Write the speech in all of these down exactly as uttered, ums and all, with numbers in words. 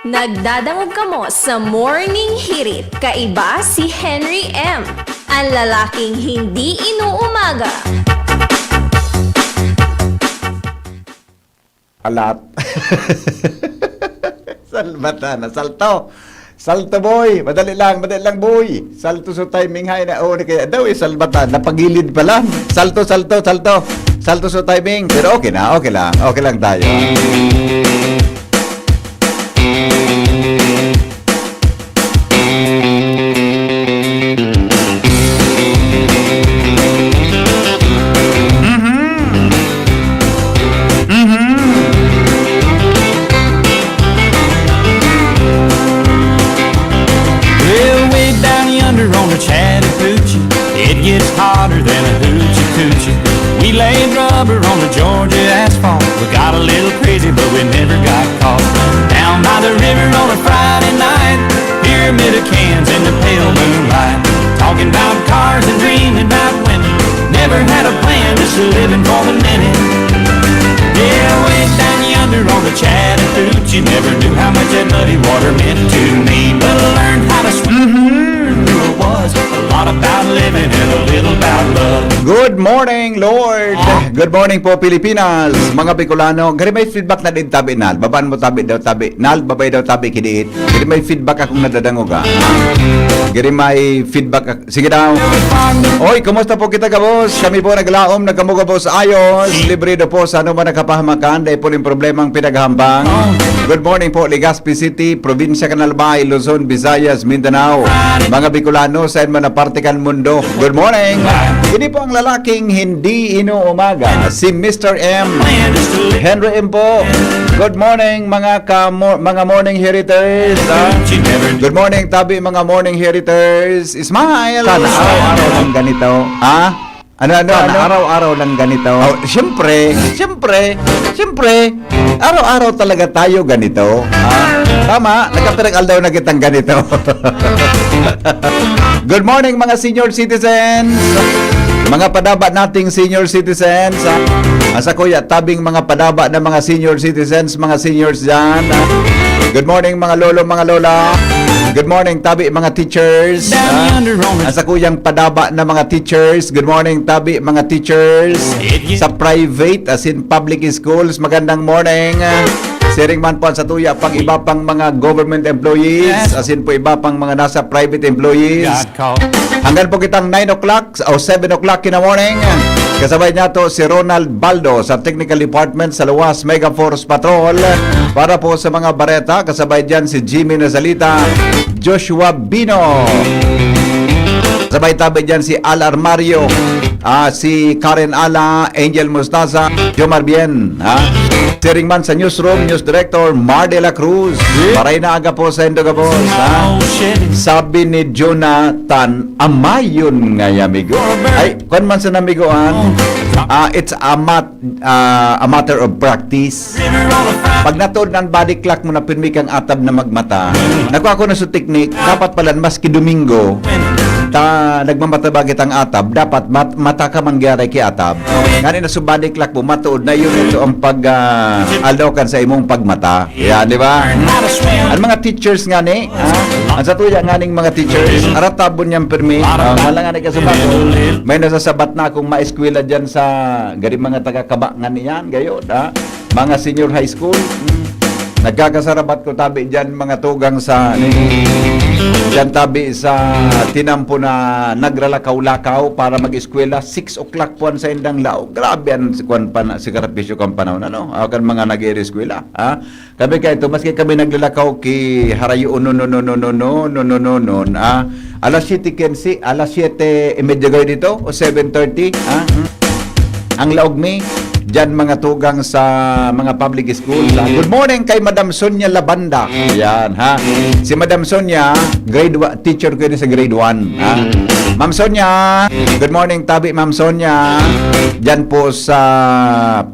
Nagdadangog kamo sa Morning Hirit. Kaiba si Henry M, ang lalaking hindi inuumaga. Alat. Salbata na. Salto. Salto, boy. Madali lang, madali lang, boy. Salto sa timing, hay na. Oh, kaya daw eh, salbata. Napagilid pala. Salto, salto, salto. Salto sa timing. Pero okay na, okay lang. Okay lang tayo. Well, way down yonder on the Chattahoochee, it gets hotter than a hoochie coochie. We laid rubber on the Georgia asphalt. We got a little crazy, but we never got caught. Down by the river on a Friday night, pyramid of cans in the pale moonlight. Talking about cars and dreaming about women. Never had a plan, just living for the minute. Yeah, way down yonder on the Chattahoochee, never knew how much that muddy water meant to me, but I learned how to swim. Learned who I was, a lot about living and a little about love. Good morning, Lord. Good morning po, Pilipinas. Mga Bicolano, gari may feedback na din tabi, Nal. Babaan mo tabi daw, tabi. Nal, babay daw, tabi, kidiit. Gari may feedback akong nadadangog, ha? Gari may feedback ak-, sige daw. Oy, kumusta po kita, gabos? Kami po naglaom, nagkamuga po sa ayos. Libre do po sa anuman nakapahamakan, dahil po yung problema ang pinaghahambang. Good morning po, Legazpi City, Probinsya kan Albay, Luzon, Visayas, Mindanao. Mga Bicolano, sa man na parte kan mundo. Good morning. Ini po ang lalaking hindi inuumaga, si Mister M. Henry M po. Good morning, mga ka mga morning heriters. Ah. Good morning, tabi, mga morning heriters. Smile. Sana araw-araw lang ganito. Ha? Ano, ano, Sana ano? Araw-araw lang ganito. Oh, siyempre, siyempre, siyempre, araw-araw talaga tayo ganito. Ah, tama, nakapirang aldaw na kitang ganito. Good morning, mga senior citizens. Mga padaba nating senior citizens. Ah, asa kuya, tabing mga padaba na mga senior citizens, mga seniors dyan. Ah, good morning, mga lolo, mga lola. Good morning, tabi, mga teachers. Ah, asa kuyang padaba na mga teachers. Good morning, tabi, mga teachers. Sa private, as in public schools, magandang morning. Siring man po sa tuya, pang iba pang mga government employees, as in po iba pang mga nasa private employees. Hanggang po kitang nine o'clock o seven o'clock in the morning. Kasabay niya to si Ronald Baldo sa Technical Department sa Luwas Mega Force Patrol. Para po sa mga bareta, kasabay dyan si Jimmy Nazalita, Joshua Bino. Sabay tabi dyan si Al Armario, ah, si Karen Ala, Angel Mostaza, Jomar Bien, ha? Siring man sa newsroom, news director, Mar de la Cruz. Maray na aga po sa indo gabos, ha? Sabi ni Jonathan, amayon nga amigo. Ay, kwan man sa namigoan, ah, it's a mat-, ah, a matter of practice. Pag natuod na an body clock mo na pirmi kang atab na magmata, nakuha ko na sa technique, dapat pala maski Domingo, ta nagmamata ba kitang atab, dapat mat-, mata ka man gyaray ki atab. Ngani na sa body clock mo, matuod na yun, ito ang pag, ah, aldaw kan sa imong pagmata. Yan, di ba? Ang mga teachers nga ni, ha? Ang sa tuya nga ning mga teachers, aratabon niyang pirmi, ah, malanga na kasabaton. May nasasabat na akong maeskwela dyan sa gari mga taga-Kaba nga niyan, gayod, ha? Mga senior high school. Hmm. Nagkakasarabat ko tabi dyan, mga tugang sa, dyan tabi sa tinampo na nagralakaw-lakaw para mag-eskwela. Six o'clock po ang saindang laog. Grabe ang si-, kwan pa na, sakripisyo kan panahon, ano? Ah, kan mga nag-eskwela, ha? Kami kaito, maski kami naglalakaw ki harayo, no, no, no, no, no, no, no, no, no, no, ah, alas siyete quince, alas siyete y media gawin dito, o seven thirty, ah, hmm. Ang laog mi, dyan mga tugang sa mga public school. Ah, good morning kay Madam Sonia Labanda. Yan, ha. Si Madam Sonia, grade one, teacher ko yun sa grade one, ha. Ma'am Sonia, good morning, tabi, Ma'am Sonia. Dyan po sa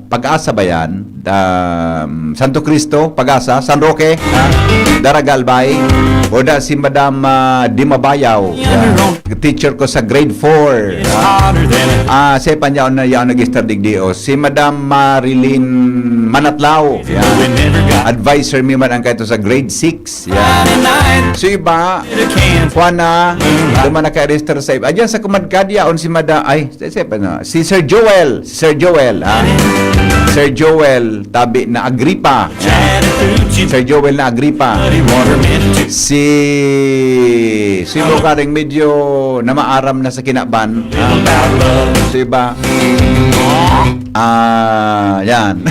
Pag-asa ba yan? Um, Santo Cristo, Pag-asa, San Roque, ha? Daraga, Albay. O da si Madam, ah, Dimabayaw. Yan. Teacher ko sa grade four. Ah, siya pa niya na yan nag-study digdi, o. Si Madam Marilyn Manatlao. Yan. Advisor mi man ang kaito sa grade six. Yan. So iba, kuha na, duman na ka-register sa iba. Ayan sa Kumadkad, yaon si Madam, ay, si, si, ano, si Sir Joel. Si Sir Joel, ha? Sir Joel, tabi na Agripa. Sir Joel na Agripa. Si, si Bokaring medyo namaaram na sa kinaban. Ha? So iba, ah, yan.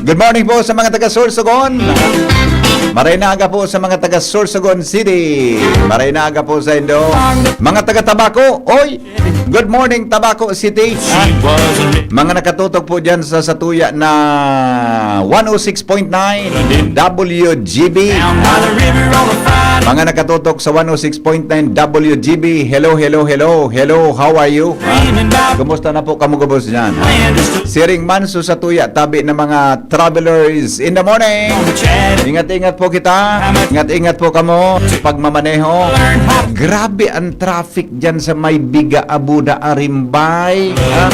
Good morning po sa mga taga Sorsogon. Maray na aga po sa mga taga Sorsogon City. Maray na aga po sa indo. Mga taga Tabaco, oy! Good morning, Tabaco City. Ah, mga nakatutok po dyan sa, sa tuya na one oh six point nine W G B. Mga nakatutok sa one oh six point nine W G B. Hello, hello, hello. Hello, how are you? Ah, kumusta na po kamo gabos dyan? Siring man so sa tuya, tabi na mga travelers in the morning. Ingat-ingat po kita. Ingat-ingat po kamo pagmamaneho. Grabe ang traffic dyan sa may Biga, Abuda, Arimbay. Ha?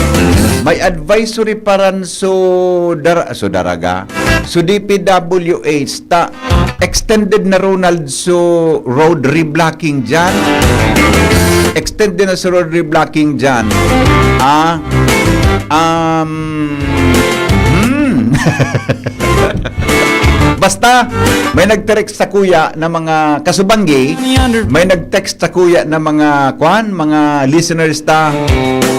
May advisory pa ran so, Dar-, so Daraga. So D P W H, ta, extended na, Ronald, so road reblocking dyan. Extended na sa road reblocking dyan. Ah, um, hmm. Basta, may nag-text sa kuya na mga kasubanggi, may nag-text sa kuya na mga, kwan, mga listeners ta.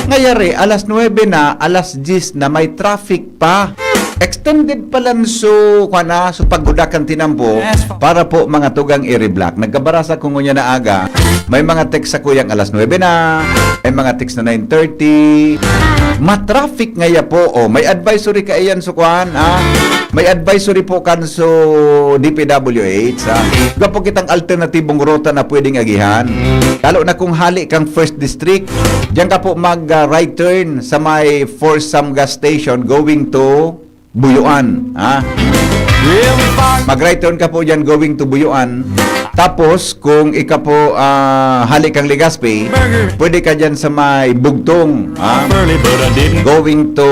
Ngayari, alas nuebe na, alas diyes na, may traffic pa. Extended pa lang so, kwan na, so paggudakan tinampo para po mga tugang i-reblock. Nagkabarasa ko ngunya na aga, may mga text sa kuyang alas nuebe na, may mga text na nine thirty. Matraffic ngaya po. Oh, may advisory ka iyan, so kwan, ha? May advisory po kan so D P W H, ha? Gwapo kitang alternatibong ruta na pwedeng agihan. Lalo na kung hali kang First District, diyan ka po mag, ah, right turn sa may Four Samgas Station going to Buyuan, ha? Mag-right turn ka po dyan going to Buyuan. Tapos, kung ika po, ah, hali kang Legazpi, pwede ka dyan sa may Bugtong, ha? Going to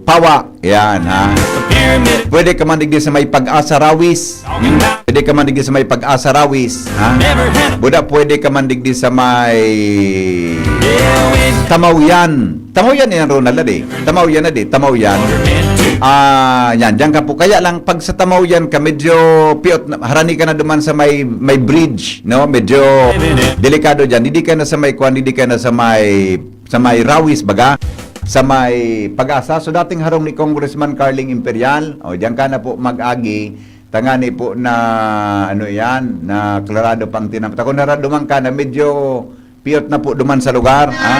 Pawa. Yan, ha? Pwede ka man digdi sa may Pag-asa Rawis. Pwede ka man digdi sa may Pag-asa Rawis, ha? Buda, pwede ka man digdi sa may Tamawyan. Tamawyan yan, Ronald, na di. Tamawyan na di. Tamawyan. Ah, yan. Diyan ka po. Kaya lang, pag sa Tamawyan ka, medyo piot na, harani ka na duman sa may, may bridge, no? Medyo delikado dyan. Hindi ka na sa may kwan, hindi ka na sa may, sa may Rawis, baga. Sa may Pag-asa. So, dating harong ni Congressman Carling Imperial. O, diyan ka na po mag-agi. Tangani po na, ano yan, na klarado pang tinampo. Kung naraduman ka na medyo piyot na po duman sa lugar, ha?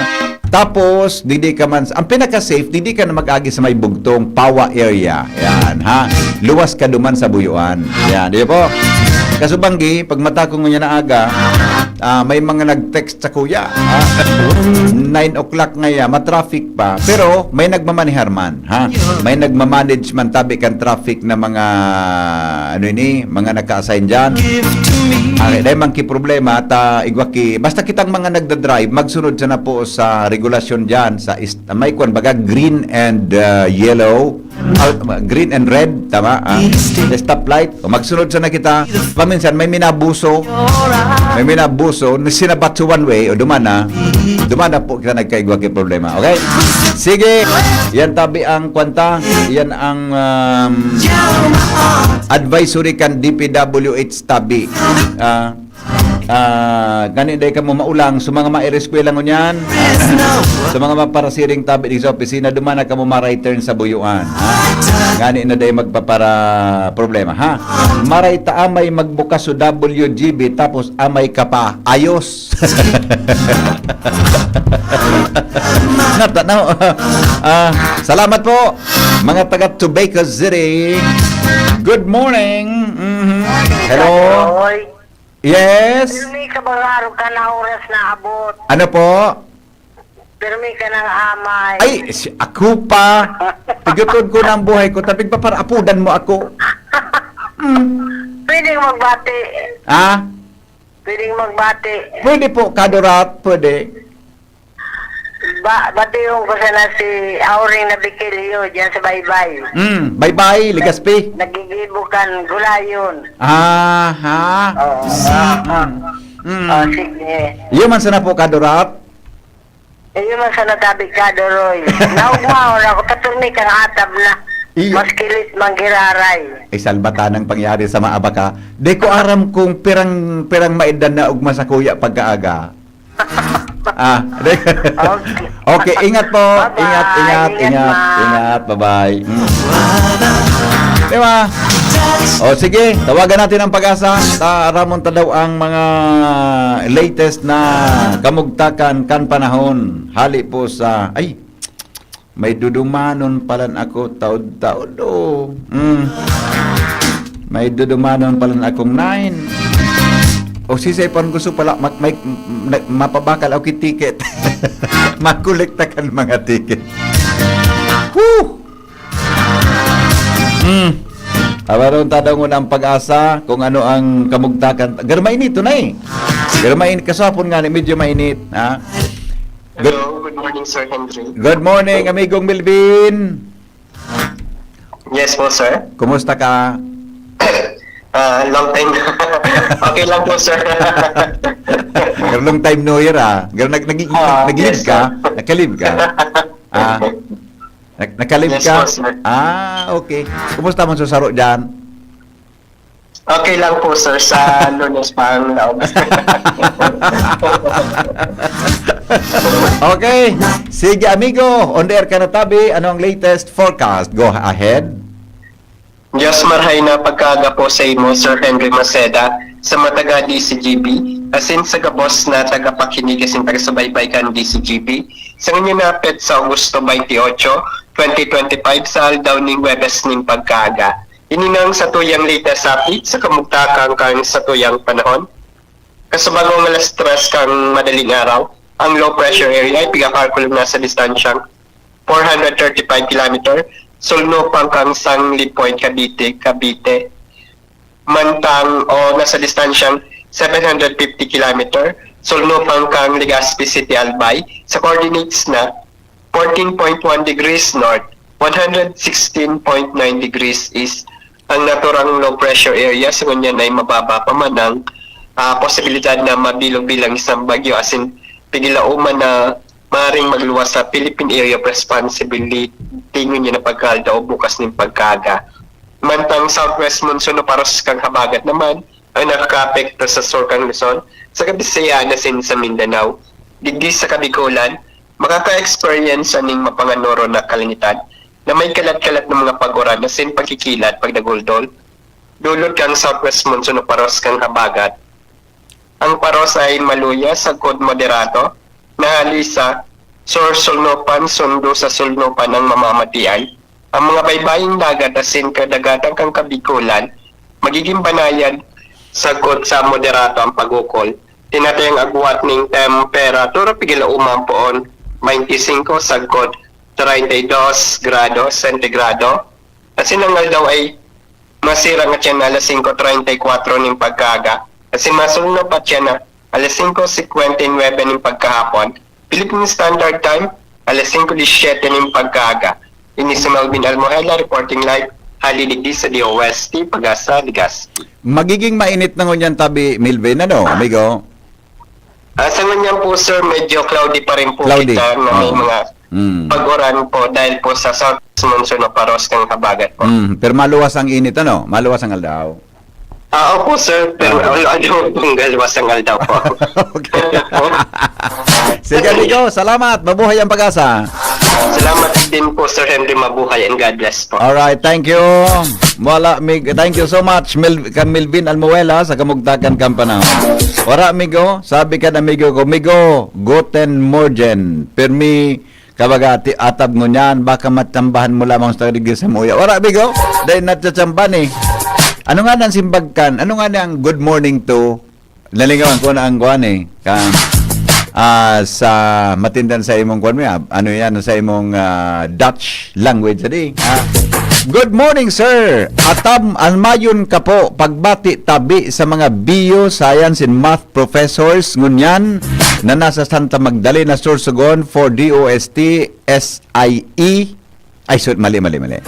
Tapos, didi ka man, ang pinaka-safe, didi ka na mag-agi sa may bugtong, Pawa area. Yan, ha? Luwas ka duman sa Buyuan. Yan, di po? Kasubanggi, pag mata ko ngunyan na aga, ah, may mga nag-text sa kuya, ha? Nine o'clock ngaya, matraffic pa. Pero, may nagmamanihar man, ha? May nagmamanage man tabi kan traffic na mga, ano ini, mga naka-assign dyan. Ah, dahil man ki problema, ta igwa ki, basta kitang mga nagda-drive, magsunod sana po sa regulasyon dyan, sa ist-, may kwan, baga green and, ah, yellow, ah, green and red, tama? Ah, stoplight. O, magsunod sana kita. Paminsan, may minabuso. May minabuso, na sinabat sa one way, o duman na. Duman na po kita nagkaigwa ki problema. Okay? Sige. Yan tabi ang kwanta. Yan ang, um, advisory kan D P W H tabi. Ah, ah, gani dai kamo maulang sa mga maereskwela ngunyan. Sa mga maparasiring tabi di sa opisina, duman na kamo maray turn sa Buyuan, ha? Gani na dai magpapara problema, ha? Maray ta amay magbukas sa W G B, tapos amay ka pa. Ayos. Natanaw. Ah, salamat po, mga taga Tobacco City. Good morning. Mhm. Hello. Oy, Yes. Pirmi ka ba nga araw ka na oras na abot? Ano po? Pirmi ka ng amay. Ay, si, ako pa. Pigutod ko ng buhay ko, tapig pa para apudan mo ako. Mm. Pwedeng magbati. Ah? Pwedeng magbati. Pwede po, Kadorat, pwede. Ba, batihon ko sana si Auring na Bikilyo diyan sa Baybay. Mm, Baybay, Legazpi. Nagigibo kan gulayon. Aha. Oo. Mm. Ah, ah. Mm. Oh, sige. Iyo man sana po, Kadorat. Eh, yun ang sa natabi ka, Doroy. Naugmahon ako, tapos may kang atab na. Iyo. Mas kilit manggiraray. Ay, salbatan ang pangyari sa maabaka. Di ko aram kung pirang, pirang maedad na ugma sa kuya pagkaaga. Ah, di- Okay. Okay, ingat po. Bye-bye. Ingat, ingat, Ingat, ingat, ma'am. Ingat. Bye-bye. Mm. Di ba? O, sige, tawagan natin ang Pag-asa. Ta-, aramon ta daw ang mga latest na kamugtakan kan panahon. Hali po sa, ay, may dudumanon palan ako taod-taod, oh. Mm. May dudumanon palan akong nine. O, sisay pa gusto pala, mag-, may, na-, mapabakal ako yung ticket. Makolekta kan mga ticket. Whew! Mm. Abaron ta daw ngunang Pag-asa kung ano ang kamugtakan. Garmainit, tunay. Garmain-, kasapon nga ni, medyo mainit, ha? Good Hello, good morning, Sir Henry. Good morning, amigong Melvin. Yes po, sir. Kumusta ka? Ah, long time. Okay lang po, sir. Pero long time no hear, ah. Pero nag-, nag-, Ah, nag-, nag-leave yes, ka? Sir. Nagka-leave ka? Ah. Nag-, nagka-leave Yes ka? po, sir. Ah, okay. Kumusta man sa saro dyan? Okay lang po, sir, sa Lunes pa ang laog. Okay. Sige, amigo. On the air ka na tabi. Ano ang latest forecast? Go ahead. Diyos marhay na pagkaaga po sa imo, Sir Henry Maceda, sa mga taga D C G B, asin sa gabos na tagapakinig asin tagasubaybay kan D C G B. Sa ngunyan na petsa Agosto twenty-eight, twenty twenty-five, sa aldaw ning Huwebes ning pagkaaga. Ini nang satuyang latest update sa kamugtakan kan satuyang panahon. Kasubagong alas tres kan madaling araw, ang low pressure area ay pigakalkulo na sa distansyang four hundred thirty-five kilometer, sulnupang kan Sangley Point, Cavite, Cavite. Mantang, o nasa distansyang seven hundred fifty kilometer, sulnupang kan Legazpi City, Albay, sa coordinates na fourteen point one degrees north, one hundred sixteen point nine degrees east, ang naturang low pressure area. Sa ngunyan ay mababa pa man ang, ah, posibilidad na mabilog bilang isang bagyo, asin pigilauman na maaaring magluwas sa Philippine Area of Responsibility ngunyan na pagkaaldaw o bukas ning pagkaaga. Mantang southwest monsoon o paros kang habagat naman ang nakakaapekto sa sur kang Luzon, sa Kabisayaan asin sa Mindanao. Digdi sa Kabikolan, makaka-experience ning mapanganoro na kalangitan na may kalat-kalat na mga pag-uran asin pagkikilat, pagdaguldol. dulot kan southwest monsoon o paros kan habagat. Ang paros ay maluya sagkod moderato na hali sa sur-sulnupan sundo sa sulnupan ang mamamatian. Ang mga baybaying dagat asin kadagatan kan Kabikolan magiging banayad sagkod sa moderato ang pag-ukol. Tinatayang agwat ning temperatura pigil uma poon, twenty-five sagkod treinta y dos grado sentigrado. Asin ang aldaw ay masira ngani siya na alas singko treinta y kwatro nin pagkaaga, asin masulno pa siya na alas singko singkwenta y nuebe nin pagkahapon, Philippine Standard Time, alas singko disisiyete nin pagkaaga. Ini si Melvin Almohela reporting live hali digdi sa D O S T, Pagasa, Legazpi. Magiging mainit na ngunyan tabi, Melvin, ano, amigo? Ah, sa ngunyan po, sir, medyo cloudy pa rin po Cloudy. kita na may Oo. mga Mm. pag-uran po dahil po sa south monsoon o paros ng habagat po. Mm. Pero maluwas ang init, ano? Maluwas ang aldaw. Ah, opo, sir. Pero Ah. ano, ano pong galuwas ang aldaw po? Okay. Sige, amigo. Salamat. Mabuhay ang Pagasa. Salamat din po, Sir Henry. Mabuhay and God bless po. Alright, thank you. Wala, mig-, thank you so much, Mil-, kan Melvin Almuela sa Kamugtakan kan Panahon. Wala, amigo. Sabi kan amigo ko, "Migo, guten Morgen." Pirmi, kabaga, ti-, atab ngunyan, baka matambahan mo lamang sa digdi sa muya. Wala, amigo. Dahil natsatsamban eh. Ano nga nang simbag kan? Ano nga nang good morning to? Nalingawan ko na ang kuwan eh. Ka, ah, sa matindan sa imong kuwan mo, ah, ano yan, sa imong, ah, Dutch language, adi, ah. Good morning, sir. Atam, almayon ka po. Pagbati tabi sa mga bio, science, and math professors ngunyan na nasa Santa Magdalena, Sorsogon for D O S T S I E. Ay, sorry, mali, mali, mali.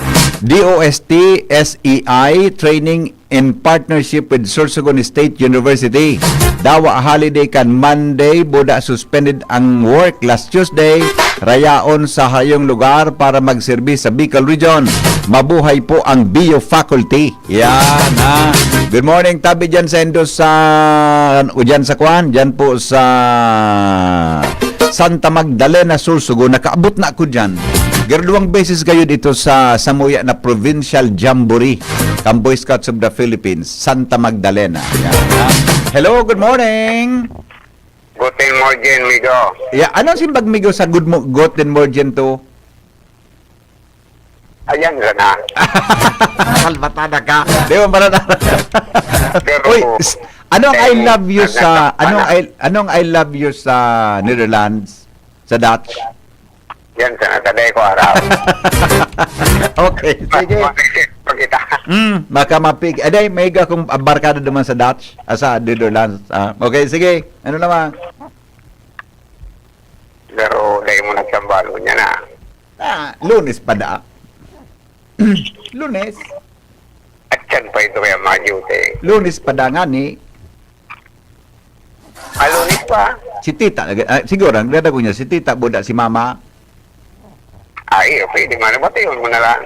D O S T S E I training in partnership with Sorsogon State University. Dawa holiday kan Monday, buda suspended ang work last Tuesday. Rayaon sa hayong lugar para magserbi sa Bicol Region. Mabuhay po ang Bio Faculty. Yan, ha. Good morning, tabi dyan sa Indos, sa, o dyan sa kwan, dyan po sa Santa Magdalena, Sorsogon. Nakaabot na ako dyan. Pero duwang beses kayo dito sa samuya na Provincial Jamboree, kan Boy Scouts of the Philippines, Santa Magdalena. Yan, ha. Hello, good morning. Guten Morgen, Migo. Yeah, anong simbag, Migo, sa good mo-, Guten Morgen to? Ayan ka na. Salbatada ka. Di mo pala na. Pero, Uy, s-, anong I eh, love you na-, sa, na-, anong na- I, anong I love you sa Netherlands? Sa Dutch? Yan ka na, taday ko araw. Okay, sige. Ma-, ma-, pa kita. Mm, baka mapig-, eh, di, may higa akong barkada naman sa Dutch, ah, sa Netherlands. Ah, okay, sige. Ano naman? Pero dahil mo nagsambalo niya na. Ah, Lunes pa da. Lunes. At yan pa ito kaya mga duty. Lunes pa da nga ni. Ah, Lunes pa. Si Tita, ah, siguro, ang dadago niya, si Tita, buda, si Mama. Ay, pwede man. Batayon mo na lang.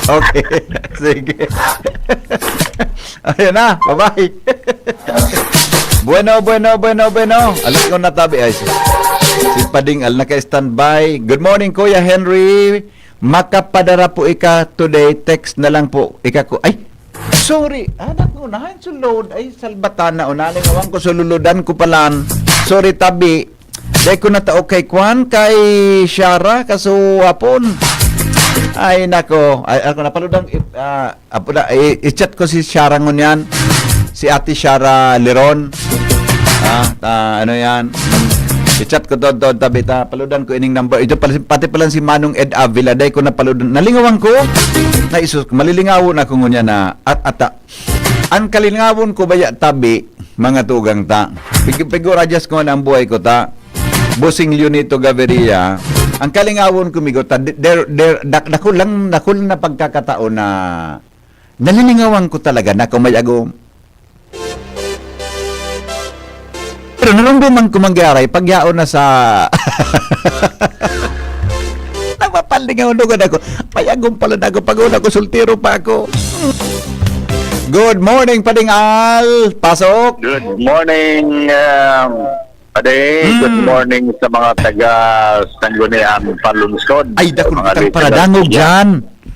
Okay. Sige. Ayan na. Bye-bye. Bueno, bueno, bueno, bueno. Alas ko natabi. Ay, si, si Pading Al naka-standby. Good morning, Kuya Henry. Makapadara po ika today. Text na lang po. Ika ko. Ay, sorry. Anak ko, nahan sulod. Ay, salbatana. O, nalingawan ko, sululudan ko palan. Sorry, tabi. Dai ko natao kay kwan, kay Shara, kaso hapon. Ay, nako. Ay, ako, napaludan, ah, apo na, i-, i-chat ko si Shara ngunyan. Si Ate Shara Leron. Ah, ah, ano yan? I-chat ko doon, doon, tabi ta. Paludan ko ining number. Ito pala, pati pala si Manong Ed Avila, dai ko napaludan. Nalingawan ko. Na isus, malilingawon ako ngunyan na at, ata. An kalingawon ko baya tabi, mga tugang ta. Pig-, piguradyas ko na ang buhay ko ta. Bossing Leonito Gaviria, ang kalingawon ko, migo, ta, der, der, dak-, dakul lang, dakul na pagkakataon na nalilingawan ko talaga na kung may agom. Pero narumduman ko manggaray, pagyaon na sa Nagpapalingaw-lingaw ako. May agom pala na ako. Pag una ko, soltero pa ako. Good morning, Pading Al. Pasok. Good morning, um, Padi. Mm. Good morning sa mga taga Sangguniang Panlungsod. Ay, dakul Mga kitang listeners paradangog dyan. dyan.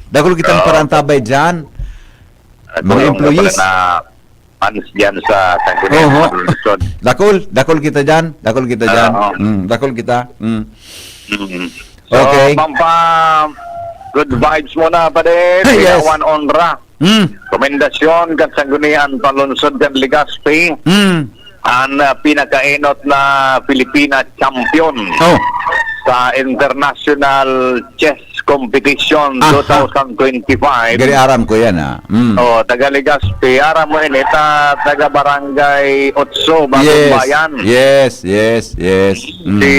Dakul kitang Oo. parantabay dyan. At Mga tulong na employees. pala na fans dyan sa Sangguniang Oho. Panlungsod. Dakul, dakul kita dyan. Dakul kita dyan. Oo. Mm, dakul kita. Mm. Mm. So, Okay. pampa good vibes muna, pare. Yes. Tinawan onra. Mm. Komendasyon kan Sangguniang Panlungsod kan Legazpi. Mm. Ang, ah, pinakaenot na Filipina champion Oh. sa International Chess Competition Aha. two thousand twenty-five. Gari aram ko yan, ah. Mm. Oh, taga Legazpi. Aram mo ini, ta-, taga Barangay Otso, Bagong Yes. Bayan. Yes, yes, yes. Mm. Si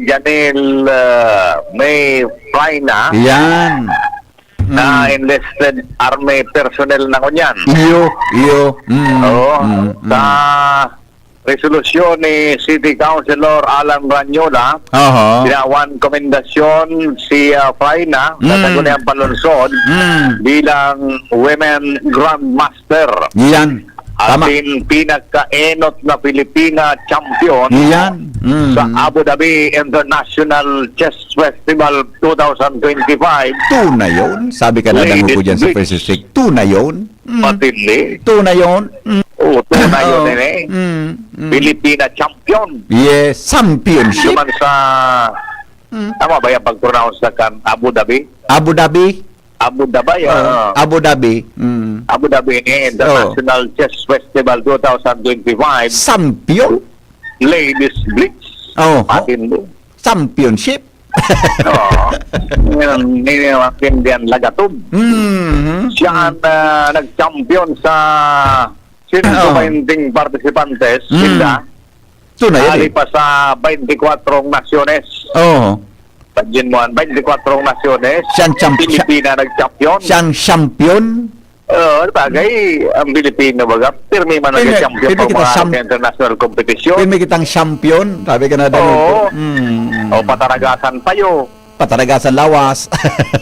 Janelle, ah, May Fraina. Yan. na Mm. enlisted army personnel na ngunyan. Iyo, iyo. Mm, Oo. mm, mm. Sa resolusyon ni City Councilor Alan Ranyola, Aha. tinawan komendasyon si, ah, Fraina sa Mm. Sangguniang Panlungsod Mm. bilang Women Grandmaster. Yan. Tama. Asin pinakaenot na Filipina champion Yan. Mm. sa Abu Dhabi International Chess Festival two thousand twenty-five. Tuna yun. Sabi ka na, Ladies dango ko dyan sa Blitz. First District. Tuna yun. Mm. Matindi. Tuna yun. Mm. Oo, tuna yun, Oo. eh. Mm, mm. Filipina champion. Yes. Championship. Naman sa, Mm. tama ba yung pag-pronounce na kan Abu Dhabi? Abu Dhabi. Abu Dhabi, Oo. ah. Abu Dhabi. Mm. Abu Dhabi ni Oo. International Chess Festival two thousand twenty-five. Champion? Ladies Blitz. Oo. Matindi. Championship. Oo. Ngayon, ini ang akin diyan, Lagatob. Mhm. Siya ang, ah, nag-champion sa siyento baynting participantes, Mm. sila. Tuna yan, Hali eh. pa sa baynti kwatro naciones. Oo. Imagine mo, ang baynti kwatro naciones, Siyang champ-, Pilipina nag-champion. siyang champion. Oo, bagay, ang Pilipino, baga, pirmi man Pirmi, nag-champion pirmi pag kita mga champ-, international competition. pirmi kitang champion, sabi ka na, Daniel. Oo. Mm, mm. O, pataragasan payo. Pataragasan lawas.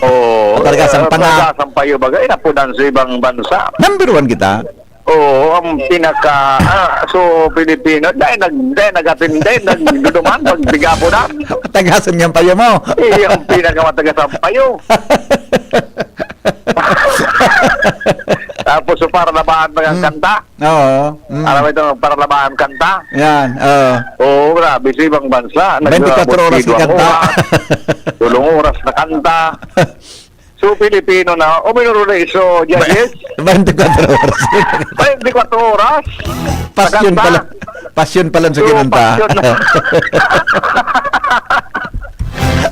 Oo. Pataragasan Eh, panga. pataragasan payo, baga, inapunan sa ibang bansa. Number one kita. Oo, ang pinaka, ah, so, Pilipino, dahil nag-, dahil nag-atin, dahil nagduduman, pag bigapo na. Tagasan niyang payo mo. Eh, ang pinakamatagas ang payo. Tapos, so, para labahan pa ang Mm. kanta. Oo. Mm. Alam mo itong para labahan kanta? Yan, oo. Oo, grabe, sa ibang bansa. Nag-, Baynti kwatro oras nagsiduang kanta. oras. Tulong oras na kanta. So, Pilipino na, o minuro na iso, Judges? Baynti kwatro oras. Baynti kwatro oras? Pasyon Maganda. pala. Pasyon pala sa So, kinanta. pasyon na.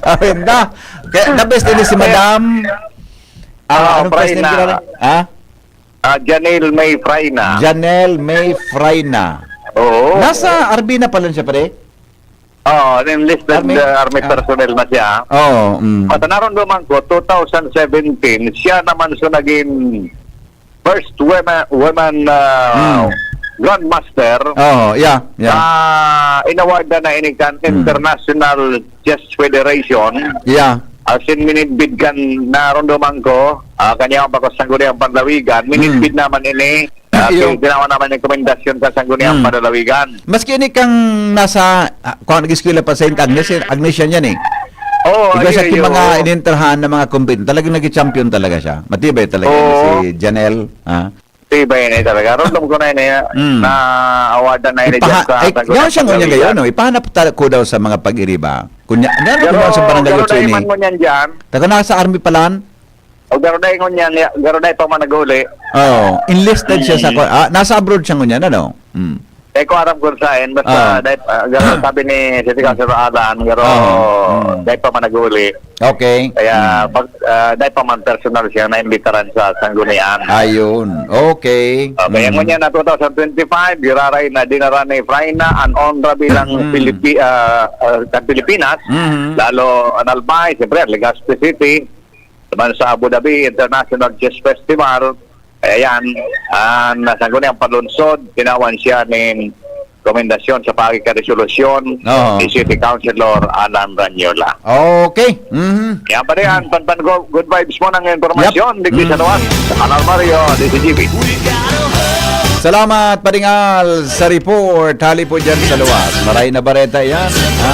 Awen na. Kaya, the best din si Madam. Ah, Ah, anong first name Fraina. kilala? Ha? Ah, Janelle May Fraina. Janelle May Fraina. Oo. Nasa Arby na pala siya, pare? Oo, enlisted, Army? uh, army Ah. personnel na siya. Oo, mm. At naramdaman ko, two thousand seventeen, siya naman sa naging first women, women, uh, Mm. grandmaster. Oo, yeah, yeah. Sa inaward na ini kan Mm. International Chess Federation. Yeah. As in, minidbid kan, naramdaman ko, ah, kanya ang bakos Sangguniang Panlawigan, minidbid Mm. naman ini, ah, Iyo. ginawa naman yung rekomendasyon sa Sangguniang Mm. Panlalawigan. Maski ini kang nasa, ah, kung nag-eskwela pa sa Saint Agnes, eh, Agnes yan, yan eh. Oo, Ikaw sa iyo, ating iyo, mga oo. ininterhan na mga competitor, talagang nag-champion talaga siya. Matibay talaga yan Oo. si Janelle, ha? Matibay na talaga. Ramdam ko na yun, eh, Mm. na awardan na yun Ipaha-, dyan sa eh, Sangguniang gawin siya ngunyan Panlalawigan. ngayon, no? Ipahanap ta-, ko daw sa mga pag-iriba. Kunya, ano Pero, ko daw sa barangay pero Otso ini? naiman mo niyan dyan. Taga nasa army palan? O garo dai ngunyan, ya-, garo dai pa man nag-uli. Oo, enlisted siya sa Mm. ko-, ah, nasa abroad siya ngunyan, ano? Mm. Eh, kung aram ko saan, basta Ah. dai, ah, garo sabi ni City Councilor Alan, garo Ah, mm. dai pa man nag-uli. Okay. Kaya, Mm. pag, ah, dai pa man personal siya naimbitaran sa Sanggunian. Ayun. Okay. Okay, ang Mm. ngunyan na two thousand twenty-five, giraray na dinara ni Fraina an onra bilang Mm. Pilipi-, ah, ah, kan Pilipinas, Mm. lalo an Albay, siyempre, Legazpi City, naman sa Abu Dhabi International Chess Festival. Kaya yan, ang Sangguniang Panlungsod, tinawan siya nin rekomendasyon sa pagi ka resolusyon Oo. ni City Councilor Alan Ranyola. Okay. Mhm. Yan pa rin, pan-, pan-, go-, good vibes mo ng impormasyon, Yep. digdi sa Mm. luwas. Alan Mario, D C G B. Salamat, Paring Al, sa report. Hali po dyan sa luwas. Maray na bareta yan. Ha?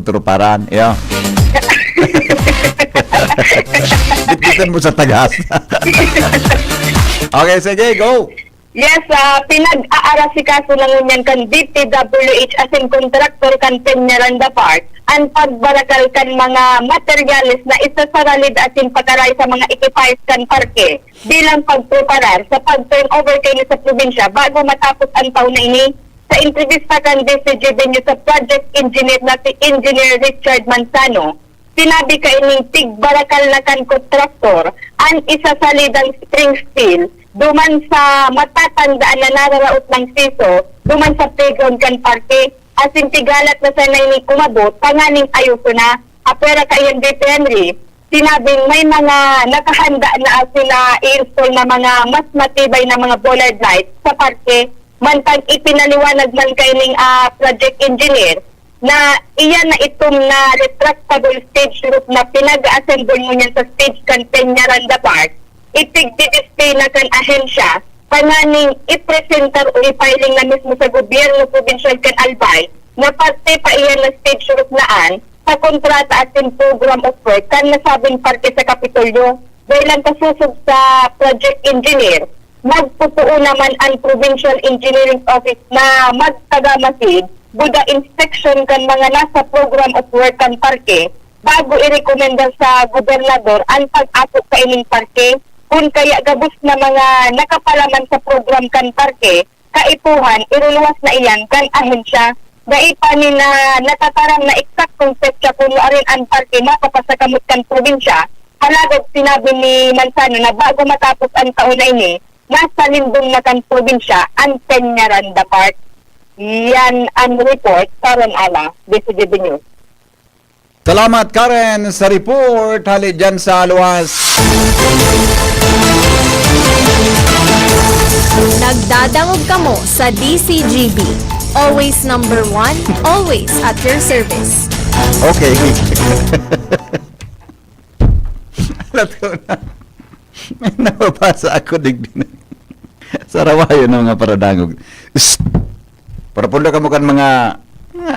magtruparan. Iyo. Bitbitan mo sa tagas. Okay, sige, go. Yes, ah, pinag-aarasikaso na ngunyan kan D P W H asin kontraktor kan Peñaranda Park an pagbarakal kan mga materyales na isasaralid asin pakaray sa mga ekipahes kan parke bilang pagpreparar sa pag-turnover kaini sa probinsya bago matapos an taon na ini. Sa entrevista kan D C G B News sa project engineer na si Engineer Richard Manzano, sinabi kaining tigbarakal na kan kontraktor an isasalidang spring steel duman sa matatandaan na nararaot ng CISO duman sa playground kan parke, asin tigalat na sana ini umabot tanganing ayoson na. Apwera kaiyan, D P Henry, sinabing may mga nakahanda na sila i-install na mga mas matibay na mga bollard lights sa parke, mantang ipinaliwanag man kaining, ah, project engineer na iyan na itom na retractable stage roof na pinag-assemble ngunyan sa stage kan Peñaranda Park, ipigdi-display na kan ahensya tanganing ipresentar o ipiling na mismo sa gobyerno probinsyal kan Albay na parte pa iyan na stage roof na an sa kontrata asin program of work kan nasabing parke sa Kapitolyo. Dahil ang kasosog sa project engineer, magpupuo naman ang Provincial Engineering Office na magtagamasid buda inspection kan mga nasa program of work kan parke bago irekomenda sa gobernador ang pag-ako kaining parke. Kun kaya gabos na mga nakapalaman sa program kan parke, kaipuhan, iruluwas na iyan kan ahensya. Dai pa ni na natataram na eksaktong petsa kun nuarin an parke mapapasakamot kan probinsya. Alagad sinabi ni Manzano na bago matapos an taon na ini, nasa lindong na kan probinsya an Peñaranda Park. Yan ang report, Karen Ala, D C G B News. Salamat, Karen, sa report. Hali dyan sa luwas. Nagdadangog kamo sa D C G B. Always number one, always at your service. Okay. Alam ko na. May nababasa ako digdi na. Sarawayo na mga paradangog. Psst! Parapundo kamo kan mga, mga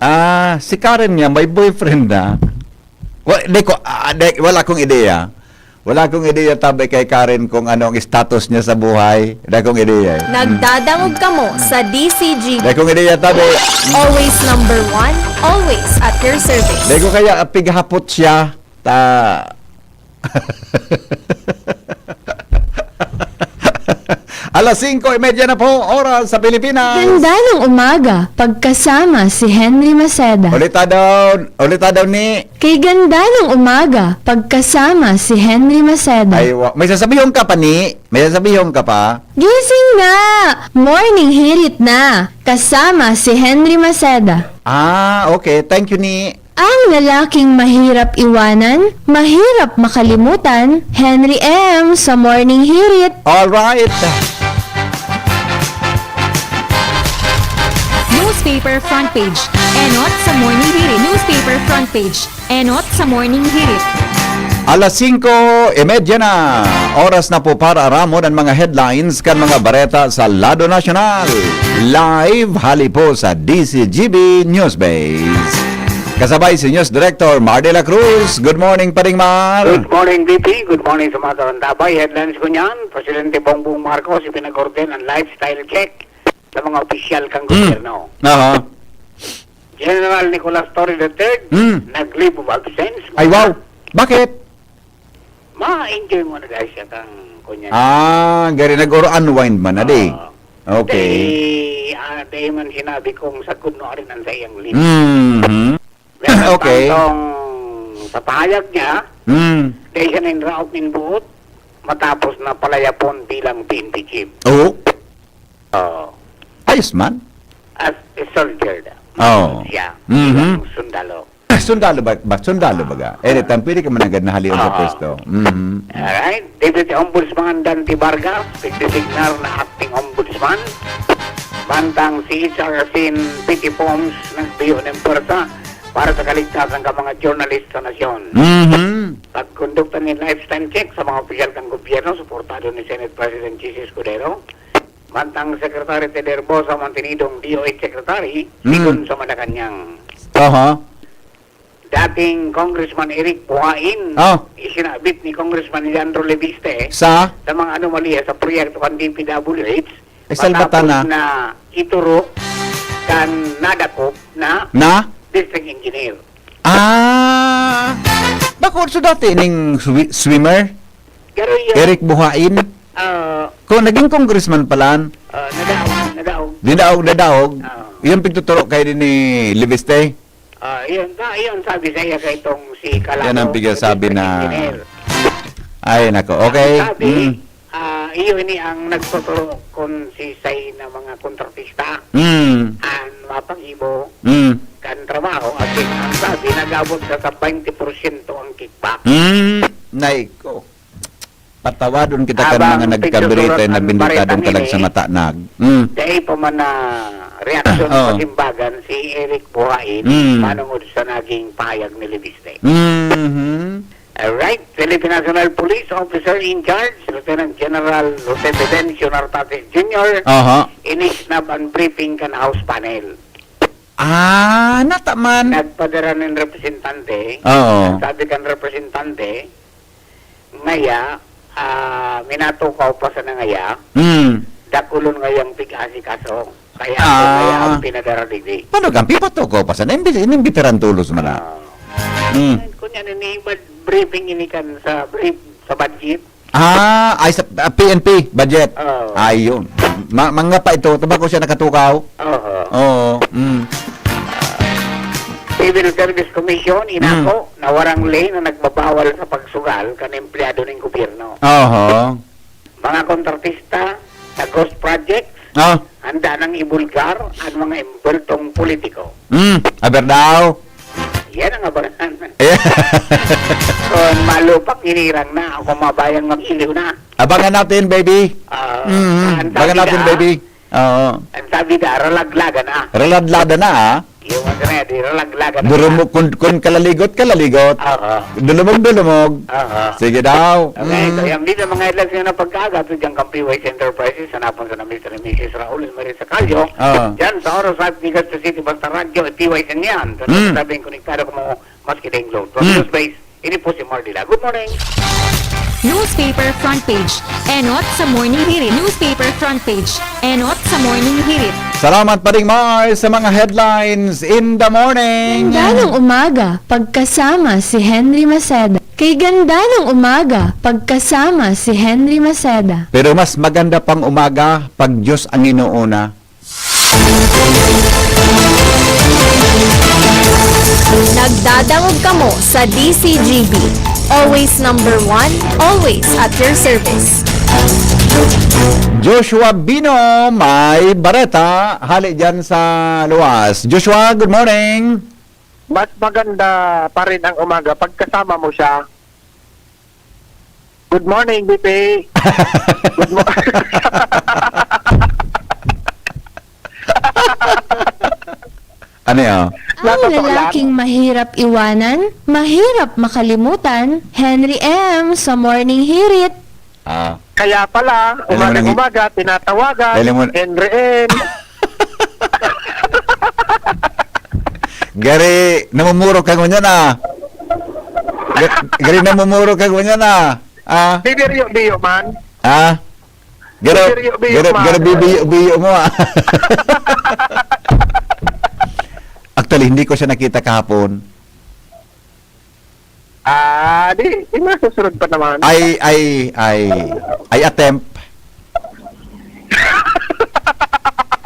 Ah, si Karen nga may boyfriend na. Wa, di ko, ah, di, wala akong ideya. Wala akong ideya tabi kay Karen kung ano ang status niya sa buhay. Wala akong ideya. Eh. Nagdadangog kamo sa D C G. Wala akong ideya tabi. Always number one, always at your service. Di ko kaya pighapot siya. Ta Alas singko y media na po, oras sa Pilipinas. Ganda ng umaga, pagkasama si Henry Maceda. Ulita daw, ulita daw ni. Kay ganda ng umaga, pagkasama si Henry Maceda. Ay, wa-, may sasabihon ka pa ni? May sasabihon ka pa? Gising na! Morning hirit na! Kasama si Henry Maceda. Ah, okay. Thank you ni. Ang lalaking mahirap iwanan, mahirap makalimutan, Henry M sa Morning Hirit. All right. Newspaper front page. Enot sa Morning Hirit. Newspaper front page. Enot sa Morning Hirit. Alas singko y media na. Oras na po para aramon an mga headlines kan mga bareta sa lado nasyonal. Live hali po sa D C G B Newsbase. Kasabay si News Director Mar de la Cruz. Good morning, Paring Mar. Good morning, V P. Good morning sa mga taga-Davao. Headlines ko niyan, Presidente Bongbong Marcos ipinag-order ang lifestyle check sa mga opisyal kan Hmm. gobyerno. Aha. General Nicolas Torre the third, Hmm. nag-leave of absence. Ay, wow. Bakit? Ma-enjoy mo na dahil siya kang, kunya. Ah, gari nag-oro unwind man na di. Oo. Okay. Dahil, ah, dahil man sinabi kong sagkod no rin ang sa iyang leave. Mhm. Meron Okay. pang tong sa pahayag niya, Mm. dahil siya nainraot nin buot, matapos na palayapon bilang P N P chief. Oo. Oo. Ayos man. As a soldier daw. Oo. Siya, Mhm. bilang sundalo. Sundalo ba, ba? Sundalo Ah. baga? Eh, tan pwede ka man agad nahalion sa Oo. pwesto. Mhm. Alright. Deputy Ombudsman Dante Vargas, pigdesignar na acting ombudsman. Mantang si H R Asin P T Poms nagbiyo ng pwersa para sa kaligtasan ka mga journalist sa nasyon. Mhm. Pagkondukta ni lifestyle check sa mga opisyal kan gobyerno, suportado ni Senate President Chiz Escudero, mantang Secretary Ted Herbosa mantinidong D O H Secretary, Mm. sigon sa Malacañang. Aha. Dating Congressman Eric Buhain, Ah. isinabit ni Congressman Leandro Leviste Sa? sa mga anomalya sa proyekto kan D P W H, Ay, salbatan matapos na. na ituro kan nadakop na Na? district engineer. Ah, bako so dati ning swi-, swimmer? Pero yun, Eric Buhain? ah, Kung naging congressman pala, ah, nadaog, nadaog. Dinaog, nadaog. Ah. Yung pigtuturo kay ni Leviste? Ah, yun, ta-, yun, sabi sa iya kay itong si Kalato, Yan ang pigsasabi district na engineer. Ay, nako. Okay. Ang sabi, Mm. ah, iyo ini ang nagtuturo kung si say na mga kontratista Mm. ang mapangibo Mm. kan trabaho. At yun ang sabi, nag-abot sa, sa twenty porsyento ang kickback. Mm. Nay ko. Patawadon kita kan Abang mga nagkabirita pigsusurat na ang binditadong baretang kalag sa ini, mata nag. Mm. dai pa man na reaksyon Oo. sa simbagan si Eric Buhain, Mm. manungod sa naging pahayag ni Leviste. Mhm. Alright, Philippine National Police Officer in Charge, Lieutenant General Jose Fidencio Nartates Junior, Aha. inisnab ang briefing kan House panel. Ah, nata man. Nagpadara nin representante. Oo. Ang sabi kan representante, ngaya, ah, minatukaw pa sana ngaya, Hmm. dakulon ngayang pig-asikaso. Kaya ako Ah. ngaya ang pinadara digdi. Paano ka? Pipatukaw pa sana? Imbi-, inimbitaran tulos man na. Ah. Hmm. Kunya, nanihibad briefing ini kan sa brief, sa budget. Ah, ay sa, ah, P N P budget. Oo. Ayun. Ma-, mga pa ito, taba ko siya nakatukaw. Oo. Oo. Mm. Civil Service Commission, inako, Mm. na warang ley na nagbabawal sa pagsugal kan empleyado ning gobyerno. Oho. Mga kontratista sa ghost projects, Ah. handa nang ibulgar ang mga embultong politiko. Mm, aber daw. Yan ang abangan. Yeah. Kung malupak, hinirang na. Kung mabayang, mag-iliw na. Abangan natin, baby. Ah, Mm, ang abangan sabi natin, na, baby. Oo. Ang sabi na, ralaglagan na. Raladlada na, ah. Yung mga ganyan, di ralaglagan na. Durumog, kun, kun kalaligot, kalaligot. Oo. Dulumog, dulumog. Oo. Sige daw. Okay, Mm. so yan din ang mga headlines ngayon ng pagkaaga. Ito dyan kang P Y C Enterprises, hanapon sa na Mister and Missus Raul and Maria Sacalyo. Oo. Dyan sa Oras Live, Legazpi City, basta radyo, P Y C niyan. So, Mm. sabihin, konektado ko mo, maski daing load. From Mm. News Base, ini po si Mardila. Good morning. Newspaper front page. Enot sa Morning Hirit. Newspaper front page. Enot sa Morning Hirit. Salamat, Paring Mar, sa mga headlines in the morning. Ganda ng umaga, pagkasama si Henry Maceda. Kay ganda ng umaga pagkasama si Henry Maceda. Pero mas maganda pang umaga pag Diyos ang inuuna. Nagdadangog kamo sa D C G B. Always number one, always at your service. Joshua Bino, may bareta, hali dyan sa luwas. Joshua, good morning. Mas maganda pa rin ang umaga pag kasama mo siya. Good morning, B P. Good mo- Ano yun? Ang Natotoo lang. Lalaking mahirap iwanan, mahirap makalimutan, Henry M sa Morning Hirit. Ah. Kaya pala, Alam mo umagang nang- umaga, tinatawagan, Alam mo Henry M. Gari, namumuro ka ngunyan, ah. Ga-, gari, namumuro ka ngunyan, ah. Ah. Bibiryo-biyo man. Ah. Garo, Bibiryo-biyo garo, man. Garo, bibiyo-biyo mo, ah. Actually, hindi ko siya nakita kahapon. Ah, di, di masusunod pa naman. I, I, I, I attempt.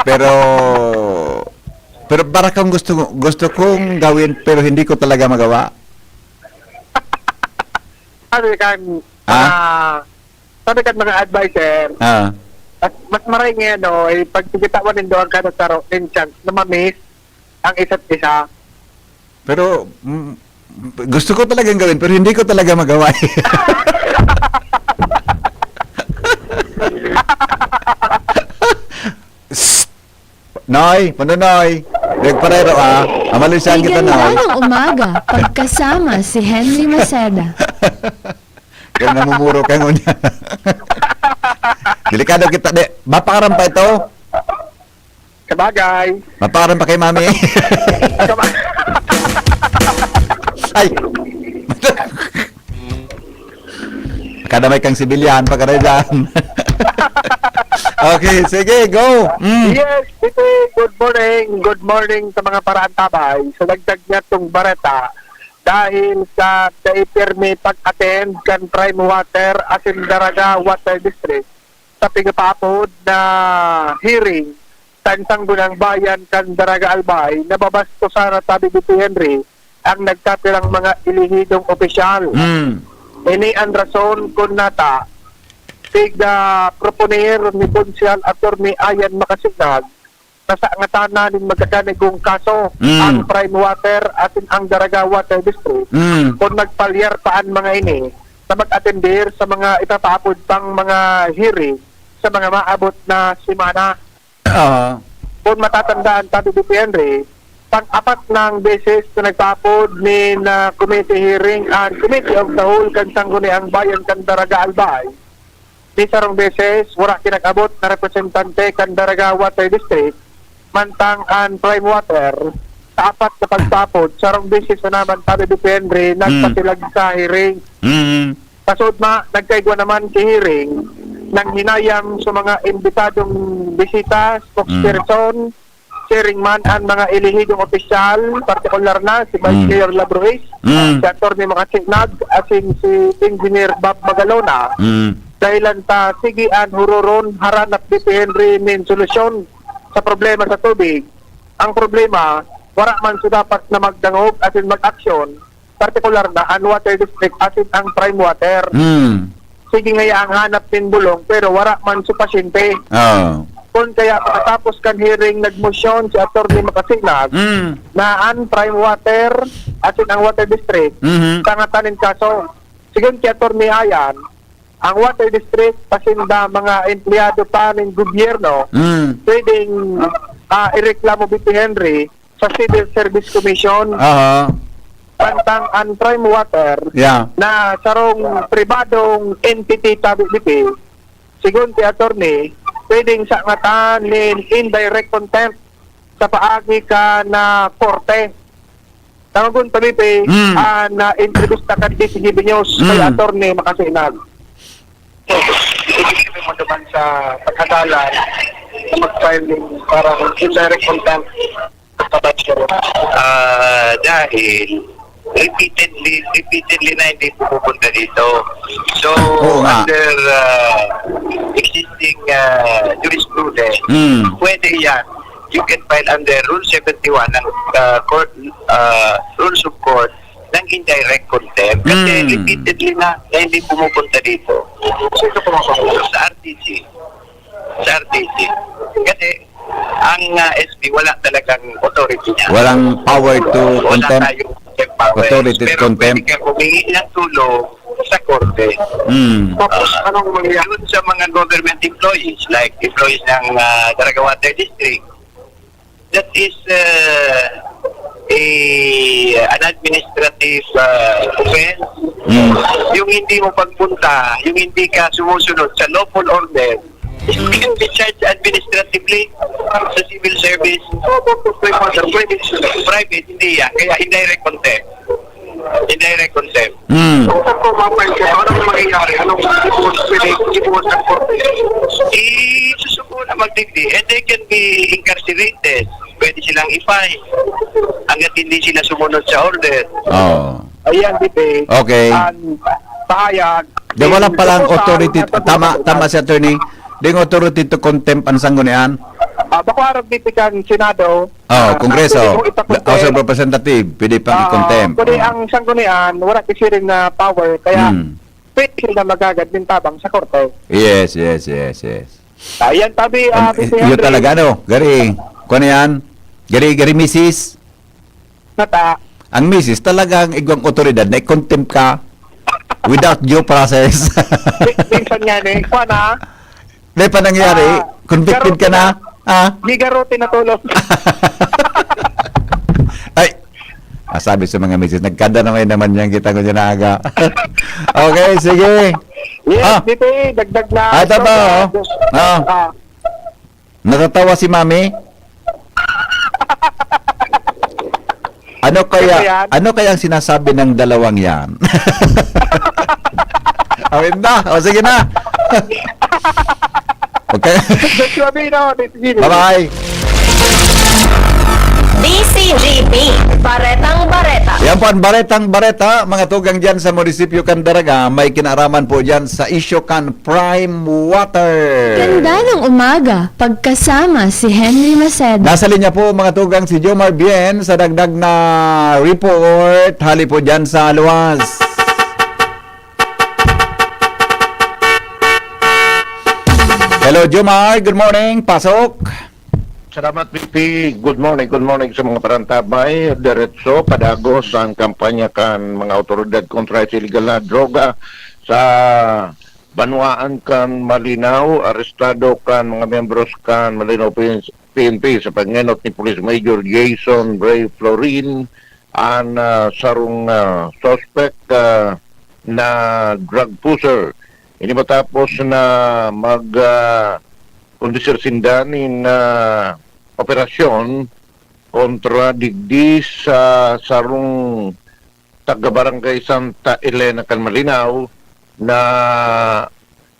Pero, pero para kang gusto, gusto kong gawin, pero hindi ko talaga magawa. Sabi kan, Ah? mga, sabi kan mga adviser, Ah. mas, mas maray nga, no, eh, pag kikitawan nindo ang kada saro, may chance na ma-miss ang isa't isa. Pero, mm, gusto ko talagang gawin, pero hindi ko talaga magawa, eh. Psst! Noy, Manonoy, nagparero, ah. Amalusan kita, Noy. Bigyan ka ng umaga, pagkasama si Henry Maceda. Kaya namumuro ka ngunyan. Delikado kita, de. Mapakaram pa ito? Sabagay. Mapakaram pa kay Mami. Saba- Ay! Kadamay kang sibilyan, pagkaray dyan. Okay, sige, go. Mm. Yes, Titi, good morning. Good morning sa mga paraantabay. Sa dagdag niya tong bareta, dahil sa dai pirmi pag-attend kan Prime Water asin Daraga Water District, sa pigpapaapod na hearing kan Sanggunang Bayan kan Daraga Albay, nababasto sana tabi ni Henry ang nagkapirang mga elehidong opisyal. Mm. Ini an rason kun nata, pig, ah, proponer ni Konsehal Attorney Ayan Makasignag, na sa ngatanan nin magkakanigong kaso Mm. ang Prime Water asin ang Daraga Water District, Mm. kun magpalyar pa an mga ini na mag-atender sa mga ipapaapod pang mga hearing sa mga maabot na semana. Ah. Kun matatandaan, tabi ni Henry, pang-apat nang beses na nagpaapod nin, ah, committee hearing an Committee of the Whole kan Sangguniang Bayan kan Daraga Albay. Ni sarong beses, wara kinag-abot na representante kan Daraga Water District, mantang an Prime Water, sa apat na pagpaapod, sarong beses na naman, tabi ni Henry, Mm. nagpasilag sa hearing. Mm. Pasud ma, nagkaigwa naman ki hearing, nanghinayang sa mga imbitadong bisita, spokesperson, Mm. hearing man an mga elehidong opisyal, partikular na si Vice Mm. Mayor Labruis, Mm. si Attorney Makasinag, asin si Engineer Bob Magalona. Mm. Dahilan ta, sige an huroron, haranap ni Henry nin solusyon sa problema sa tubig. Ang problema, wara man sa dapat na magdangog asin mag-aksyon, partikular na an Water District asin ang Prime Water. Mm. Sige ngaya ang hanap nin bulong, pero wara man supisyente. Oo. Kun kaya pakatapos kan hearing, nagmosyon si Attorney Makasinag Mm. na an Prime Water asin ang Water District Mhm. sangatan nin kaso. Sigon ki Attorney Ayan, ang Water District, pasinda mga empleyado pa nin gobyerno, Mm. pwedeng, ah, ireklamo, Bibi Henry, sa Civil Service Commission. Aha. Mantang an Prime Water Yeah. na sarong pribadong entity, tabi, Bibi, sigon ki attorney, pwedeng sangatan nin indirect contempt sa paagi kan, ah, korte. Tangagon pa, Bibi, Mm. an, ah, entrevista kan D C G B News kay Mm. Attorney Makasinag. Hindi mo naman sa pagkakala na mag-file ng parang indirect contempt. Ah, dahil repeatedly, repeatedly na hindi pumupunta dito. So, Oo nga. under, ah, existing, ah, jurisprudence, Hmm. pwede yan. You can file under Rule seventy-one ng, ah, court, ah, Rules of Court ng indirect contempt. Kasi Hmm. repeatedly na, na hindi pumupunta dito. Sa R T C. Sa R T C. Kasi ang, ah, S P wala talagang authority niya. Walang power to Wala contempt. tayong contempt power. Authority to Pero contempt. pwede kang humingi ng tulong sa korte. Hmm. Tapos, Ah, anong mangyayari? Yun sa mga government employees, like employees ng, ah, Daraga Water District, that is, ah, a, an administrative, ah, offense. Hmm. Yung hindi mo pagpunta, yung hindi ka sumusunod sa lawful order, you can be charged administratively sa civil service. Private, hindi yan. Kaya indirect contempt. Indirect contempt. Hmm. Saan po mapain kayo? Anong mangyayari? Anong ibuhos, pwede ibuhos ng korte? Isusuko na magdigdi. And they can be incarcerated. Pwede silang i-fine. Hanggat hindi sila sumunod sa order. Oh. Ayan, debate. Okay. Ang pahayag. Di, wala Yung palang total authority. na Tama, pag- tama si attorney. Ding authority to contempt ang sanggunian. Ah, bako harap dito kan Senado. Oh, Ah, Kongreso. pwede mong ipa-contempt. House of Representative, pwede pang Ah, i-contempt. Kundi Oh. ang sanggunian, wala kisiring na power, kaya Hmm. pwede sila magagad ng tabang sa korte. Yes, yes, yes, yes. Ayan, tabi, ah, Ang, Mister yun Henry. talaga, ano? Gari, kung ano yan? Gari, gari, misis? Nata. Ang misis, talagang igwang otoridad na i-contempt ka without due process. Minsan nga, eh, kuwan, ah. Di pa nangyari? Ah, Convicted ka na? garote na. Ah? Di garote na tulog. Ay, ah, sabi sa mga misis, nagkada na may naman yan, kita ko dyan aga. Okay, sige. Yes, Ah. dito eh, dagdag na Ah, ito ba, oh? Ah. Ah. Natatawa si Mami? Ano kaya, Ano yan? ano kaya ang sinasabi ng dalawang yan? Awit na. O, sige na. Okay. Joshua Bino, D C G B. Bye-bye. D C G B, Baretang Bareta. Yan po ang Baretang Bareta, mga tugang dyan sa munisipyo kan Daraga. May kinaraman po dyan sa isyu kan Prime Water. Ganda ng umaga, pagkasama si Henry Maceda. Nasa linya po, mga tugang, si Jomar Bien sa dagdag na report. Hali po dyan sa luwas. Hello, Jomar. Good morning. Pasok. Salamat, V P. Good morning, good morning sa mga parantabay. Diretso, padagos ang kampanya kan mga awtoridad kontra sa iligal na droga sa banwaan kan Malinao. Arestado kan mga miyembros kan Malinao P N, P N P sa pag-enot ni Police Major Jason Ray Florin an, ah, sarong, ah, suspek, ah, na drug pusher. Ini matapos na mag, ah, kondusir sinda nin, ah, operasyon kontra digdi sa sarong taga-Barangay Santa Elena kan Malinao na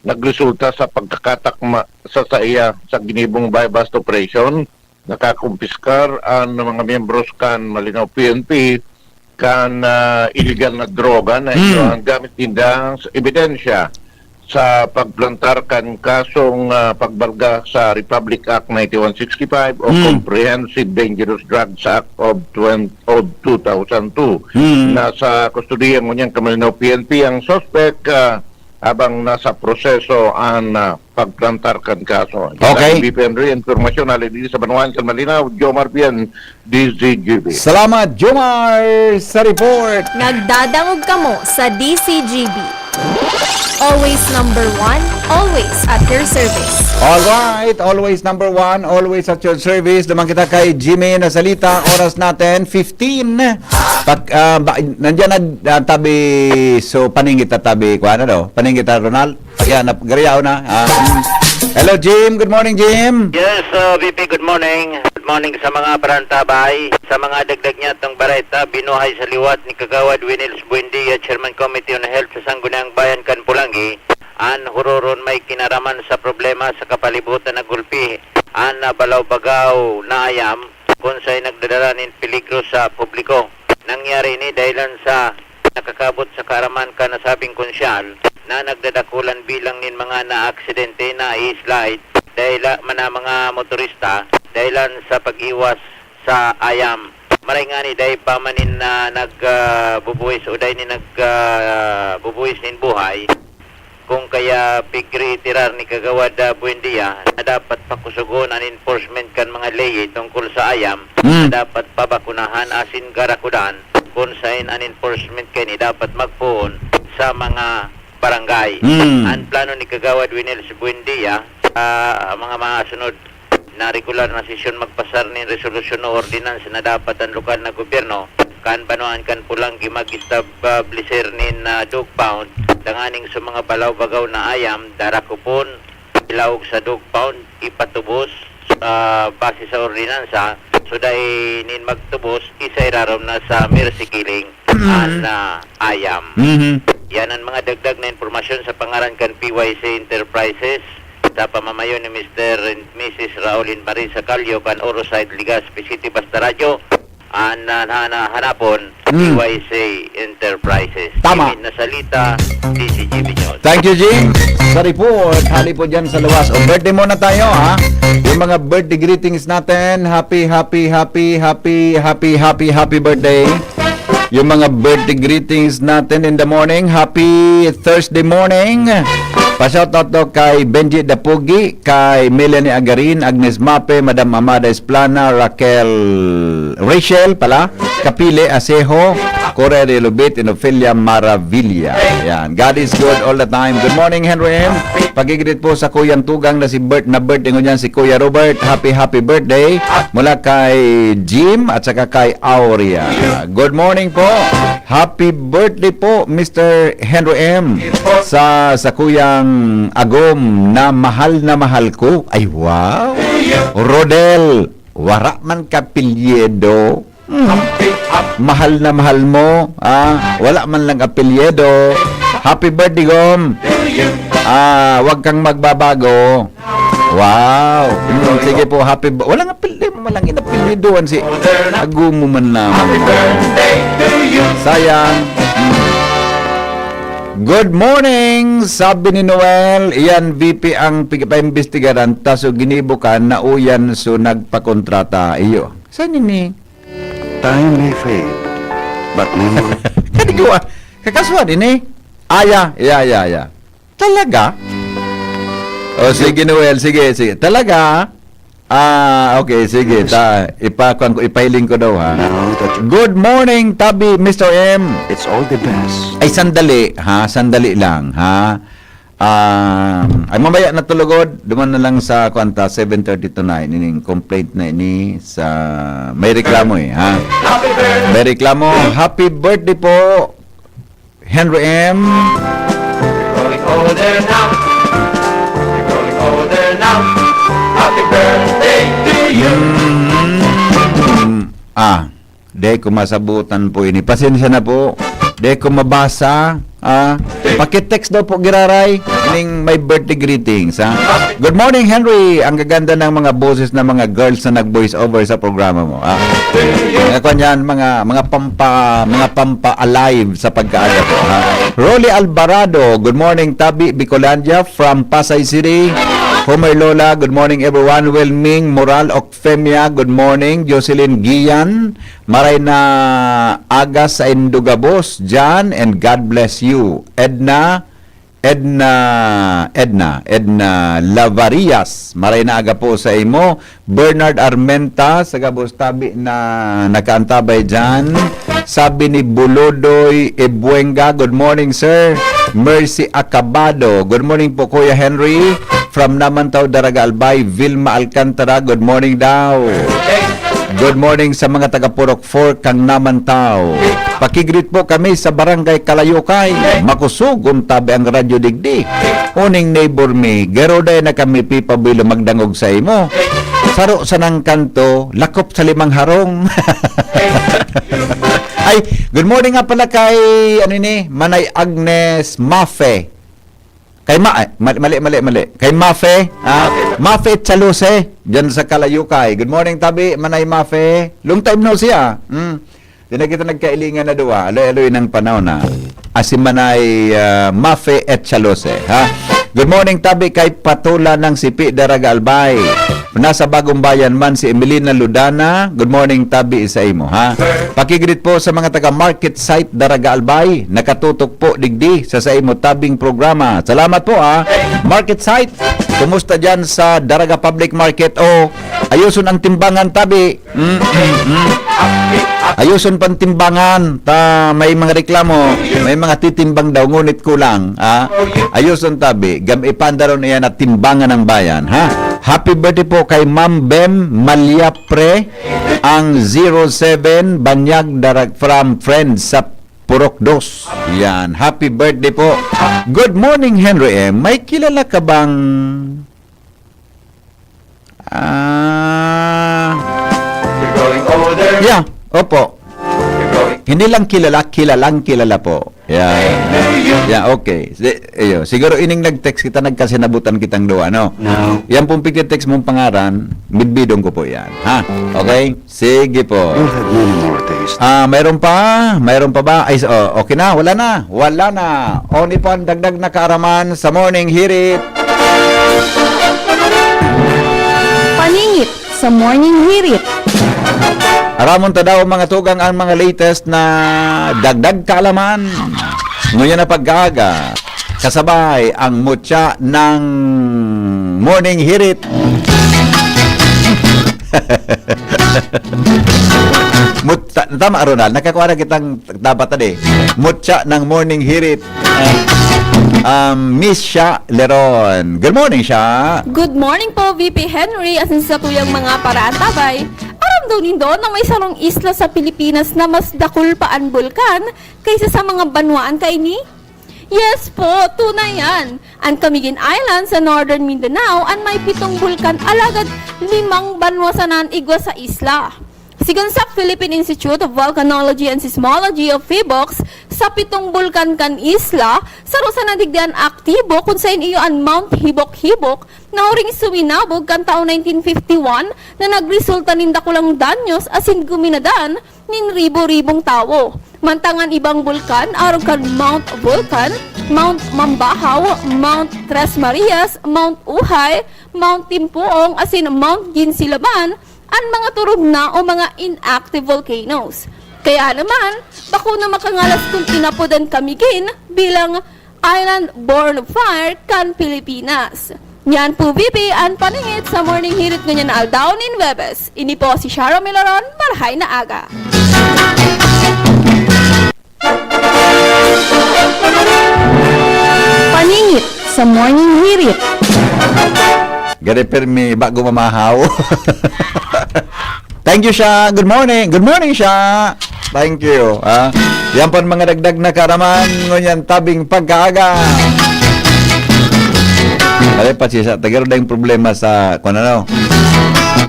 nagresulta sa pagkakatakma sa saiya sa ginibong buy-bust operation. Nakakumpiskar an mga miyembros kan Malinao P N P kan, ah, iligal na droga na Hmm. ito ang gamit ninda sa ebidensya sa pagplantar kan kasong, ah, pagbalga sa Republic Act ninety-one sixty-five o Hmm. Comprehensive Dangerous Drugs Act of twenty, of two thousand two. Hmm. Nasa kustodiya ngunyan kan Malinao P N P ang suspek, ah, habang nasa proseso ang, ah, pagplantar kan kaso. Okay. Sa B P N Ri, impormasyon na digdi sa banwaan kan Malinao, Jomar Bien, D Z G B. Salamat, Jomar, sa report. Nagdadangog kamo sa D C G B. Always number one, always at your service. Alright, always number one, always at your service. Naman kita kay Jimmy na salita. Oras natin, fifteen. Pag, ah, ba, nandiyan na, ah, tabi, so, paningit na tabi, kuha na daw. Paningit na, Ronald. Ayan, nap-, gariyaw na. Ah, mm. Hello, Jim. Good morning, Jim. Yes, uh, V P, good morning. Good morning sa mga parantabay. Sa mga dagdag niya itong bareta, binuhay sa liwat ni Kagawad Winils Buendia, Chairman Committee on Health sa Sangguniang Bayan kan Pulangi, an huroron may kinaraman sa problema sa kapalibutan na gulpi, an, ah, balaw-bagaw na ayam, kun sa'y nagdadala nin peligro sa publiko. Nangyari ini dahilan sa nakakabot sa kaaraman kan nasabing konsyal na nagdadakulan bilang nin mga naaksidente na i-slide dahil, ah, mana mga motorista dahilan sa pag-iwas sa ayam. Maray ngani dai pa man nin, ah, nag, ah, bubuhis o dai nin nag, ah, bubuhis nin buhay, kung kaya pigreiterar ni Kagawad, ah, Buendia na dapat pakusugon an enforcement kan mga leye tungkol sa ayam, Mm. na dapat pabakunahan asin garakudan kun saen an enforcement kaini dapat magpoon sa mga barangay. Mm. An plano ni Kagawad Winels Buendia sa mga masunod na regular na sesyon magpasar nin resolusyon o ordinansa na dapat an lokal na gobyerno kan banwaan kan Polangui mag-establisir nin, ah, dog pound tanganing sa mga balaw-bagaw na ayam, darakupon, ilaog sa dog pound, ipatubos, ah, base sa ordinansa, so dai nin magtubos, isa irarom na sa mercy killing an, ah, ayam. Mhm. Yan ang mga dagdag na impormasyon sa pangaran kan P Y C Enterprises sa pamamayo ni Mister and Missus Raul and Marisa Calio kan Oroside, Legazpi City. Basta Radyo, an, ah, hana-, hanapon, Mm. P Y C Enterprises. Tama. Jimmy Nasalita, D C G B News. Thank you, Jim. Sa report, hali po dyan sa luwas. O, birthday muna tayo, ha? Yung mga birthday greetings natin, happy, happy, happy, happy, happy, happy, happy birthday. Yung mga birthday greetings natin in the morning, happy Thursday morning. Pa-shoutout daw kay Benji Dapugi, kay Melanie Agarin, Agnes Mape, Madam Amada Esplana, Raquel, Rachel pala, Kapile, Asejo, Correa de Lubit, and Ofelia Maravilla. Yan. God is good all the time. Good morning, Henry M. Pag-greet po sa kuyang tugang na si Bert, na birthday ngunyan si Kuya Robert. Happy, happy birthday. Mula kay Jim at saka kay Aurea. Good morning po. Happy birthday po, Mister Henry M. Sa, sa kuyang agom na mahal na mahal ko. Ay, wow. Rodel, wara man ka apelyido. Hmm. Mahal na mahal mo, ah, wala man lang apelyido. Happy birthday, Gom. Ah, wag kang magbabago. Wow. Hmm, sige po, happy b-, walang apel-, di mo man lang inapelyidoan si ago mo man naman. Sayang. Hmm. Good morning, sabi ni Noel. Iyan, V P ang pig-, paimbestigaran, taso ginibo ka, nauyan, so nagpakontrata. Iyo. Saan ini? Time may fade, but memory Kadi ko, ah, kakaswa din eh. Ah, yeah, yeah, yeah, yeah. Talaga? O, sige, Noel, sige, sige. Talaga? Ah, okay, sige. Ta, ipakuan ko, ipahiling ko daw, ha? Now that you Good morning, Tabi, Mister M. It's all the best. Ay, sandali, ha? Sandali lang, ha? Ah, ay, mamaya na tulugod. Duman na lang sa, kuwan ta, seven thirty to nine. Ining complaint na ini sa, may reklamo eh, ha? May reklamo. Happy birthday po, Henry M. Growing older now. Growing older now. Happy birthday to you. Mm. Ah, di ko masabutan po ini. Pasensya na po. Di ko mabasa. Ah, paki-text daw po, giraray. Ining may birthday greetings, ha? Good morning, Henry. Ang gaganda ng mga boses ng mga girls na nag-voice over sa programa mo, ha? Mga kwan yan, mga, mga pampa-, mga pampa-alive sa pagkaaga po, ha? Rolly Alvarado, good morning, Tabi, Bicolandia, from Pasay City. Homer Lola, good morning, everyone. Wilming Moral, Ocfemia, good morning. Jocelyn Gian, maray na aga saindo gabos, Jan, and God bless you. Edna, Edna, Edna, Edna Lavarias, maray na aga po sa imo. Bernard Armenta, sa gabos tabi na nakaantabay dyan. Sabi ni Bulodoy Ebuenga, "Good morning, sir." Mercy Acabado, "Good morning po, Kuya Henry." From Namantaw, Daraga Albay, Vilma Alcantara, "Good morning daw." Good morning sa mga taga Purok four kang Namantaw. Paki-greet po kami sa Barangay Kalayokay. Makusog untabi ang radyo digdi. Uning neighbor mi, garuday na kami pipabuelo magdangog sa imo. Saro sa nang kanto, lakop sa limang harong. Ay, good morning nga pala kay, ano ni, Manay Agnes Mafe. Kay Ma-, ay, mali, mali, mali, mali. Kay Mafe, ah, Mafe Chalose, dyan sa Kalayukay. Good morning, Tabi, Manay Mafe. Long time no see, ah. Mm. Di na kita nagkailingan na duwa. Aloy-aloy ng panahon, ha? Asimanay, ah, mafe et chalose, ha? Good morning, tabi kay Patula ng Sipi, Daraga Albay. Nasa Bagong Bayan man si Emelina Ludana. Good morning, tabi sa imo, ha? Pakigreet po sa mga taga Market Site, Daraga Albay. Nakatutok po digdi sa saimo tabing programa. Salamat po, ha? Market Site, kumusta dyan sa Daraga Public Market? O, ayuson ang timbangan, tabi. Mm, mm, mm. Ayuson pang timbangan, ta may mga reklamo, may mga titimbang daw, ngunit kulang, ha? Ayuson tabi, gam-, ipandaron iyan at timbangan ng bayan, ha? Happy birthday po kay Ma'am Bem Malyapre, ang zero seven, Banyag Darag from Friends sa Purok Dos. Yan, happy birthday po. Good morning, Henry M. May kilala ka bang Ah. You're growing older. Yeah, opo. You're growing Hindi lang kilala, kilalang kilala po. Yeah. Yeah, okay. Si, iyo, siguro ining nag-text kita, nagkasinabutan kitang duwa, no? No. Yan pong pigte-text mong pangaran, bidbidon ko po yan. Ha? Okay? Sige po. You have many more days. Ah, mayroon pa? Mayroon pa ba? Ay, oh, okay na. Wala na. Wala na. Only po ang dagdag na kaaraman sa Morning Hirit. Paningit sa Morning Hirit. Aramon ta daw, mga tugang, ang mga latest na dagdag kaalaman. Ngunyan na pag-aaga, kasabay ang mutya ng Morning Hirit. Mut-, ta-, tama, Ronald. Nakakuha na kitang dapat, tadi. Mutya ng Morning Hirit. Um, Miss Sha Leron. Good morning, Sha. Good morning po, V P Henry, asin sa tuyang mga paraantabay. Aram daw nindo na may sarong isla sa Pilipinas na mas dakul pa an bulkan kaysa sa mga banwaan kaini? Yes po, tunay yan. An Camiguin Island sa Northern Mindanao an may pitong bulkan, alagad limang banwa sana an igwa sa isla. Sigon sa Philippine Institute of Volcanology and Seismology o PHIVOLCS, sa pitong bulkan kan isla, saro sana digdi an aktibo, kun saen iyo an Mount Hibok-Hibok, na huring suminabog kan taong nineteen fifty-one, na nagresulta nin dakulang danyos asin guminadan nin ribo-ribong tawo. Mantang an ibang bulkan, arog kan Mount Vulcan, Mount Mambahaw, Mount Tres Marias, Mount Uhay, Mount Timpuong, asin Mount Ginsilaban, an mga turog na o mga inactive volcanoes. Kaya naman, bako na makangalas kun inapodan Camiguin bilang Island Born of Fire kan Pilipinas. Yan po, V P, an paningit sa Morning Hirit ngunyan na aldaw nin Huwebes. Ini po si Shara Milaron, marahay na aga. Paningit sa Morning Hirit. Gari permi, bago mamahaw. Thank you, Sha. Good morning. Good morning, Sha. Thank you. Ah, yan po ang mga dagdag na kaaraman ngunyan tabing pagkaaga. Pare, pa siya, tagal na yung problema sa, kung ano,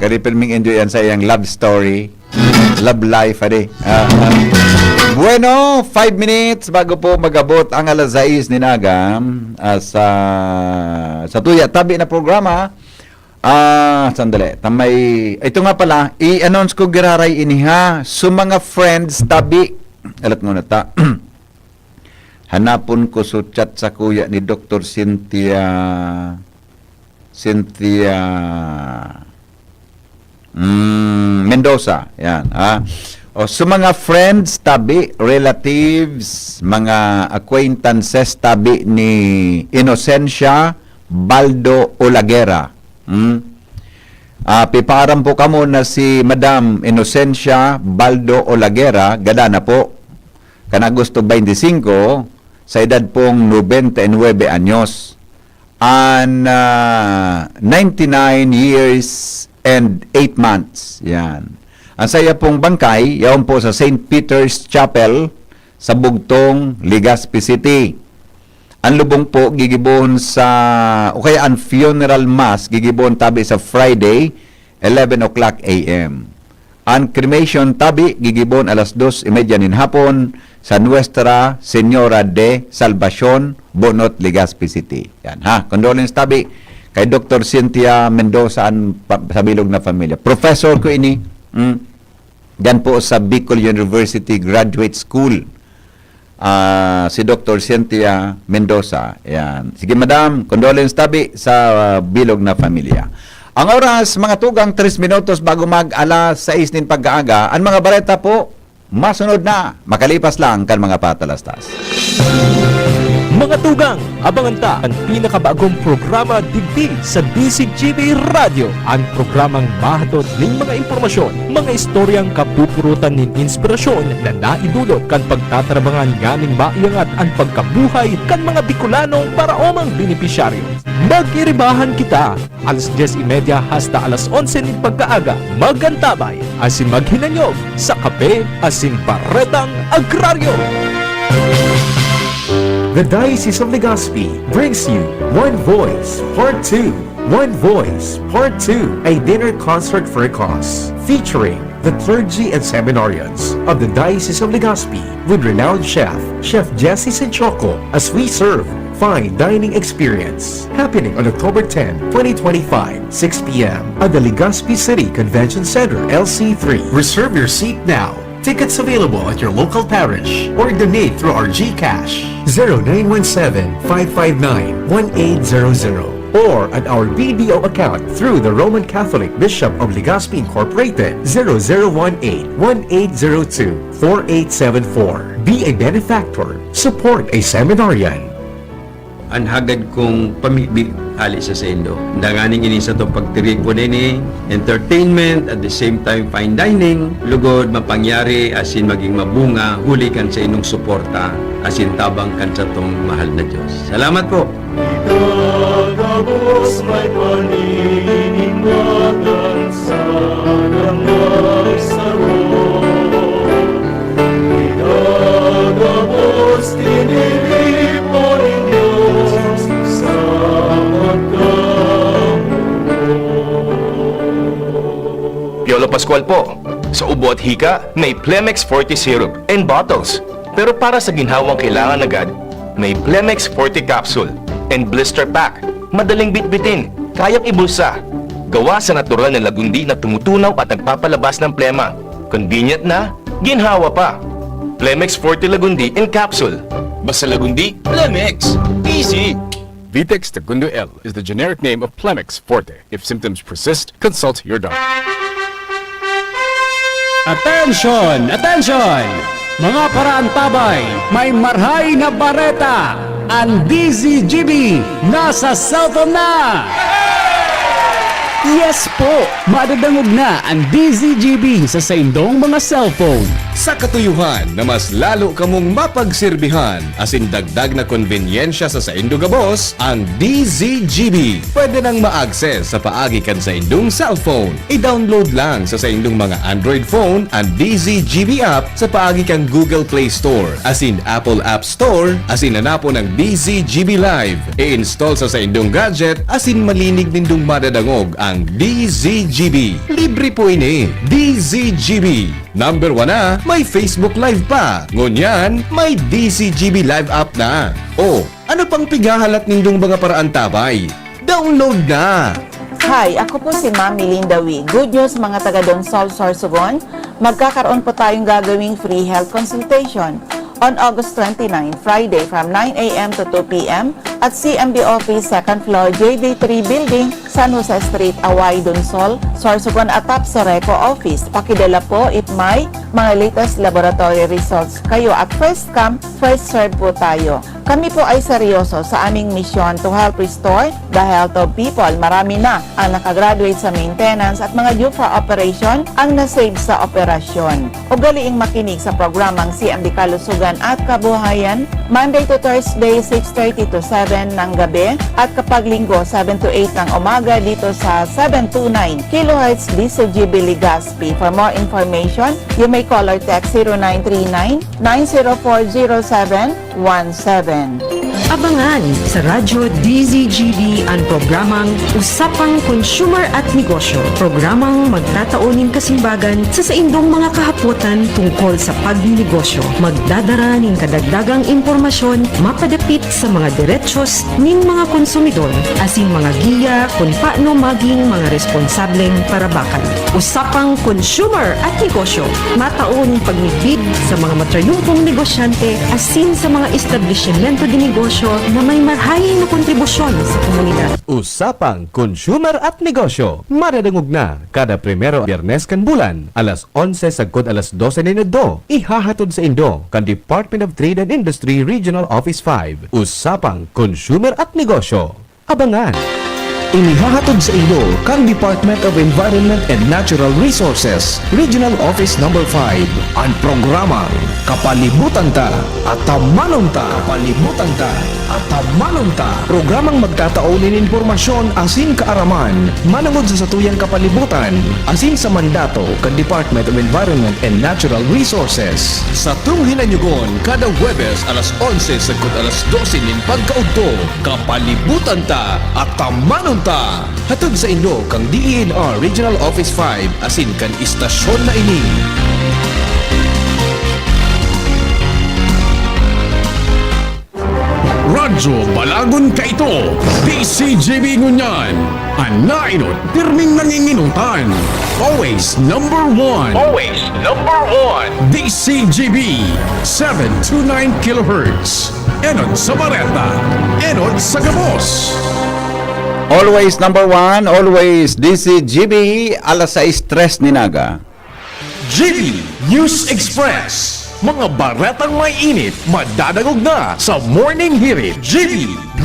kari pirming enjoy yan sa iyang love story. Love life, ade. Ah, ah. Bueno, five minutes bago po magabot ang alas sais nin aga, ah, sa, sa tuya tabi na programa. Ah, sandali. Tamay, ito nga pala, i-announce ko giraray ini, ha. So, mga friends, tabi, alat muna ta. Hanapon ko so chat sa kuya ni Doktor Cynthia, Cynthia, mm, Mendoza. Yan, ha. O, so, mga friends, tabi, relatives, mga acquaintances, tabi ni Inocencia Baldo Olagera. Hmm? Ah, pipaaram po kamo na si Madam Inocencia Baldo Olagera, gada na po. Kan Agosto twenty-five, sa edad pong nobenta y nuebe anyos. An, ah, ninety-nine years and eight months. Yan. Ang saya pong bangkay, yaon po sa Saint Peter's Chapel sa Bugtong, Legazpi City. Ang lubong po gigibohon sa, o kaya ang funeral mass gigibohon tabi sa Friday, eleven o'clock A M. Ang cremation tabi gigibohon alas dos y media nin hapon sa Nuestra Señora de Salvacion, Bonot, Legazpi City. Yan, ha. Condolence tabi kay Doktor Cynthia Mendoza and pa-, sa bilog na pamilya. Professor ko ini. Mm. Diyan po sa Bicol University Graduate School, ah, si Doktor Cynthia Mendoza. Ayan. Sige, madam, condolence tabi sa, ah, bilog na pamilya. Ang oras, mga tugang, tres minutos bago mag alas sais nin pagkaaga. Ang mga bareta po, masunod na, makalipas lang kan mga patalastas. Mga tugang, abangan ta an pinakabagong programa digdi sa D Z G B Radyo, an programang mahatod nin mga impormasyon, mga istoryang kapupurutan nin inspirasyon na naidulot kan pagtatrabangan nganing maiangat an pagkabuhay kan mga Bicolanong paraomang benepisyaryo. Mag-iribahan kita! Alas dyes y media hasta alas onse nin pagkaaga, mag-antabay asin maghinanyog sa Kape asin Baretang Agraryo. The Diocese of Legazpi brings you One Voice Part two. One Voice Part two, a dinner concert for a cause, featuring the clergy and seminarians of the Diocese of Legazpi with renowned chef, Chef Jesse Sinchoco, as we serve fine dining experience, happening on October tenth, twenty twenty-five, six p m at the Legazpi City Convention Center, L C three. Reserve your seat now. Tickets available at your local parish or donate through our GCash, zero nine one seven, five five nine, one eight zero zero, or at our B D O account through the Roman Catholic Bishop of Legazpi Incorporated, zero zero one eight, one eight zero two, four eight seven four. Be a benefactor. Support a seminarian. An hagad kong pamibi hale sa saindo. Danganing ini satong pagtiripon ini, entertainment, at the same time fine dining, lugod mapangyari asin magin mabunga huli kan saindong suporta asin tabang kan satong mahal na Dios. Salamat po! Ikagabos may paninimbagan sa nagsaro. Igagabos tiniripo nin Dios sa pagkamuot. Piolo Pascual po. Sa ubo at hika, may Plemex Forte Syrup and bottles. Pero para sa ginhawang kailangan agad, may Plemex Forte Capsule and Blister Pack. Madaling bitbitin, kayang ibulsa. Gawa sa natural na lagundi na tumutunaw at nagpapalabas ng plema. Convenient na, ginhawa pa. Plemex Forte Lagundi in capsule. Basta Lagundi, Plemex. Easy! Vitex Segundo L is the generic name of Plemex Forte. If symptoms persist, consult your doctor. Attention! Attention! Mga paraantabay, may marhay na bareta! An D Z G B nasa cellphone na! Yes po! Madadangog na an D Z G B sa saindong mga cellphone. Sa katuyohan na mas lalo kamong mapagsirbihan asin dagdag na konbenyensya sa saindo gabos, ang D Z G B pwede nang ma-access sa paagi kan saindong cellphone. I-download lang sa saindong mga Android phone an D Z G B app sa paagi kan Google Play Store asin Apple App Store asin hanapon ang D Z G B Live. I-install sa saindong gadget asin malinig nindong madadangog ang D Z G B. Libre po ini. D Z G B. Number one na, may Facebook Live pa. Ngunyan, may D Z G B Live app na. O, ano pang pighahalat nindong mga paraantabay? Download na! Hi, ako po si Ma'am Melinda Wee. Good news, mga taga Donsol, Sorsogon, magkakaroon po tayong gagawing free health consultation on August twenty-nine, Friday, from nine a m to two p m at C M B Office, second floor, J D three Building, San Jose Street, Away, Donsol, Sorsogon, atop sa Reco Office. Pakidala po if may mga latest laboratory results kayo, at first come, first serve po tayo. Kami po ay seryoso sa aming misyon to help restore the health of people. Marami na ang nakagraduate sa maintenance at mga due for operation ang na-save sa operasyon. Ugaliing makinig sa programang C M D Kalusugan at Kabuhayan, Monday to Thursday, six thirty to seven ng gabi, at kapag Linggo, seven to eight ng umaga, dito sa seven two nine kilohertz D Z G B Legazpi. For more information, you may call or text zero nine three nine, nine zero four, zero seven one seven. Abangan sa Radyo D Z G B an programang Usapang Consumer at Negosyo, programang magtatao nin kasimbagan sa saindong mga kahapotan tungkol sa pagnegosyo. Magdadara nin kadagdagang impormasyon mapadapit sa mga derechos nin mga konsumidor, asin mga giya kun paano maging mga responsableng parabakan. Usapang Consumer at Negosyo, matao nin pagmidbid sa mga matrayumpong negosyante asin sa mga establisimento de negosyo na may marahay na kontribusyon sa komunidad. Usapang Consumer at Negosyo, madadangog na kada primero Biyernes kan bulan, alas onse sagkod alas dose nin adto. Ihahatod saindo kan Department of Trade and Industry Regional Office five. Usapang Consumer at Negosyo. Abangan! Inihahatod saindo kan Department of Environment and Natural Resources, Regional Office Number five, an programang Kapalibutan Ta, Atamanon Ta. Kapalibutan Ta, Atamanon Ta. Programang magtatao nin impormasyon asin kaaraman manongod sa satuyang kapalibutan asin sa mandato kan Department of Environment and Natural Resources. Satong hinanyugon kada Huwebes alas onse sagkod alas dose nin pagkaudto. Kapalibutan Ta, Atamanon Ta. Hatod saindo kan D E N R Regional Office five asin kan istasyon na ini. Radyo Balagon kaito, D C G B ngunyan. An naenot, pirming nanginginotan. Always number one. Always number one. D C G B, seven two nine kilohertz. Enot sa bareta, enot sa gabos. Always number one, always D C G B, alas sais tres nin aga. G B News Express. Mga baretang may init, madadangog na sa Morning Hirit. G B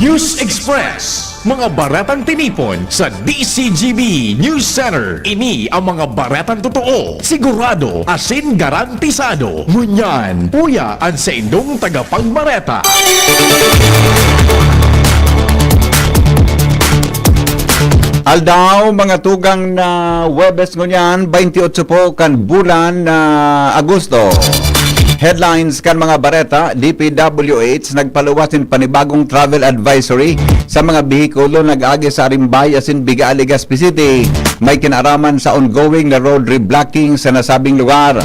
News Express. Mga baretang tinipon sa D C G B News Center. Ini ang mga baretang totoo, sigurado, asin garantisado. Ngunyan, uya an saindong tagapagbareta. Aldaw, mga tugang, na Huwebes ngunyan, twenty-eight po kan bulan na Agosto. Headlines kan mga bareta: D P W H nagpaluwas nin panibagong travel advisory sa mga behikulo nag-agi sa Arimbay asin Biga, Legazpi City. May kinaaraman sa ongoing na road reblocking sa nasabing lugar.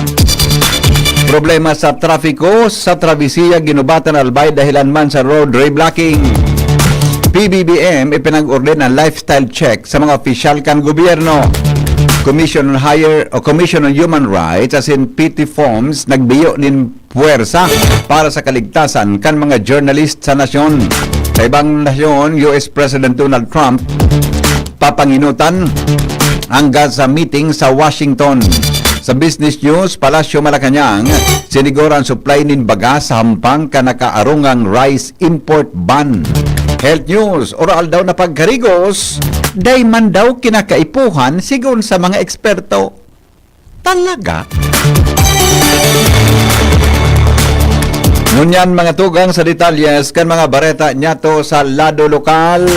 Problema sa trapiko sa Travesya Guinobatan, Albay dahilan man sa road reblocking. P B B M ipinag-order ang lifestyle check sa mga opisyal kan gobyerno. Commission on Higher o Commission on Human Rights asin P T Forms nagbiyo nin pwersa para sa kaligtasan kan mga journalist sa nasyon. Sa ibang nasyon, U S President Donald Trump papanginutan hangga sa meeting sa Washington. Sa Business News, Palasyo Malacañang, siniguro ang supply nin baga sa hampang kan nakaarungang rice import ban. Health News, oral daw na pagkarigos, dai man daw kinakaipuhan sigon sa mga eksperto. Talaga? Ngunyan, mga tugang, sa detalyes kan mga bareta niyato sa lado lokal.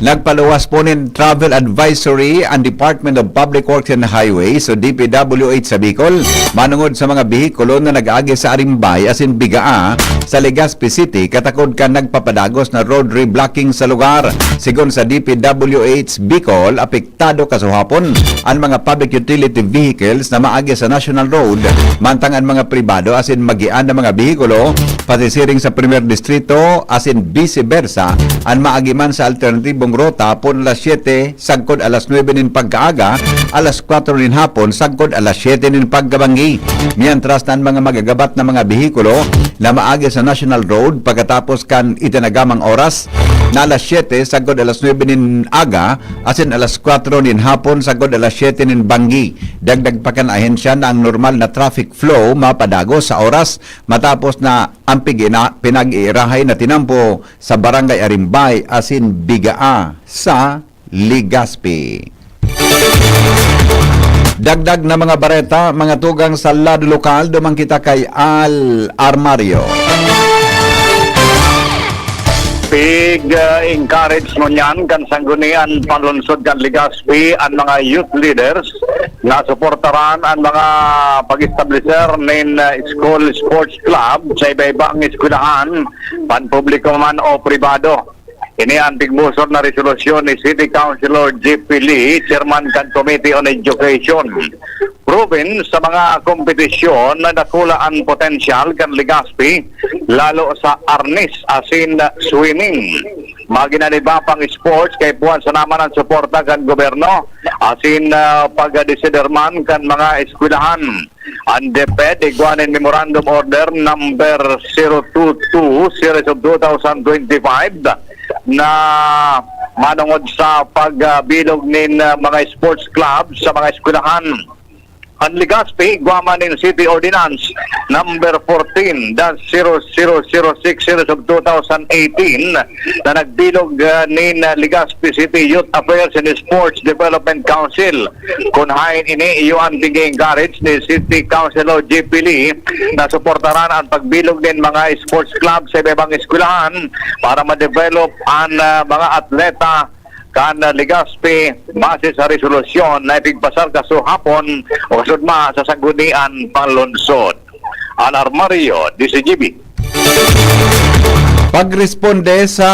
Nagpaluwas po nin travel advisory ang Department of Public Works and Highways o D P W H sa Bicol manungod sa mga behikulo na nag-agi sa Arimbay asin Bigaa sa Legazpi City katakod kan nagpapadagos na road reblocking sa lugar. Sigon sa D P W H Bicol, apek apektado kasuhapon an mga public utility vehicles na maagi sa National Road, mantang an mga pribado asin magian na mga behikulo pasisiring sa Primer Distrito asin vice versa, an maagi man sa alternatibong ruta pon alas siyete sagkod alas nuebe nin pagkaaga, alas kwatro nin hapon sagkod alas siyete nin pagkabanggi. Mientras na an mga magagabat na mga behikulo na maagi sa National Road pagkatapos kan itinagamang oras na alas siyete sagkod alas nuebe nin aga, asin alas kwatro nin hapon sagkod alas siyete nin banggi. Dagdag pa kan ahensya na ang normal na traffic flow mapadagos sa oras matapos na ang pigina-, pinag-iirahay na tinampo sa Barangay Arimbay asin Bigaa sa Legazpi. Dagdag na mga bareta, mga tugang sa lado lokal, duman kita kay Al Armario. Ig, ah, encourage ngunyan kan Sanggunian Panlunsod kan Legazpi an mga youth leaders na suportaran an mga pag-establisher nin, ah, school sports club sa iba-ibang eskwelahan, panpubliko man o pribado. Ini an tigmusor na resolusyon ni City Councilor J P Lee, chairman kan Committee on Education. Proven sa mga kompetisyon na dakula an potensyal kan Legazpi, lalo sa arnis asin swimming. Mga ginaniba pang sports, kay puwan sana man an suporta kan gobyerno asin, ah, pagdesider man kan mga eskwelahan. An DepEd igwa nin Memorandum Order number zero two two, series of two thousand twenty-five, na manongod sa pagbilog nin, ah, mga sports club sa mga eskwelahan. An Legazpi igwa man nin City Ordinance number fourteen dash zero zero zero six, series of two thousand eighteen, na nagbilog, ah, nin, ah, Legazpi City Youth Affairs and Sports Development Council. Kun haen ini, iyo an pig-encourage ni City Councilor J P Lee na suportaran an pagbilog nin mga sports club sa iba-ibang eskwelahan para ma-develop an, ah, mga atleta kan, ah, Legazpi base sa resolusyon na ipigpasar kasuhapon o kasudma sa Sanggunian Panlunsod. Alar Mario, D C G B. Pagresponde sa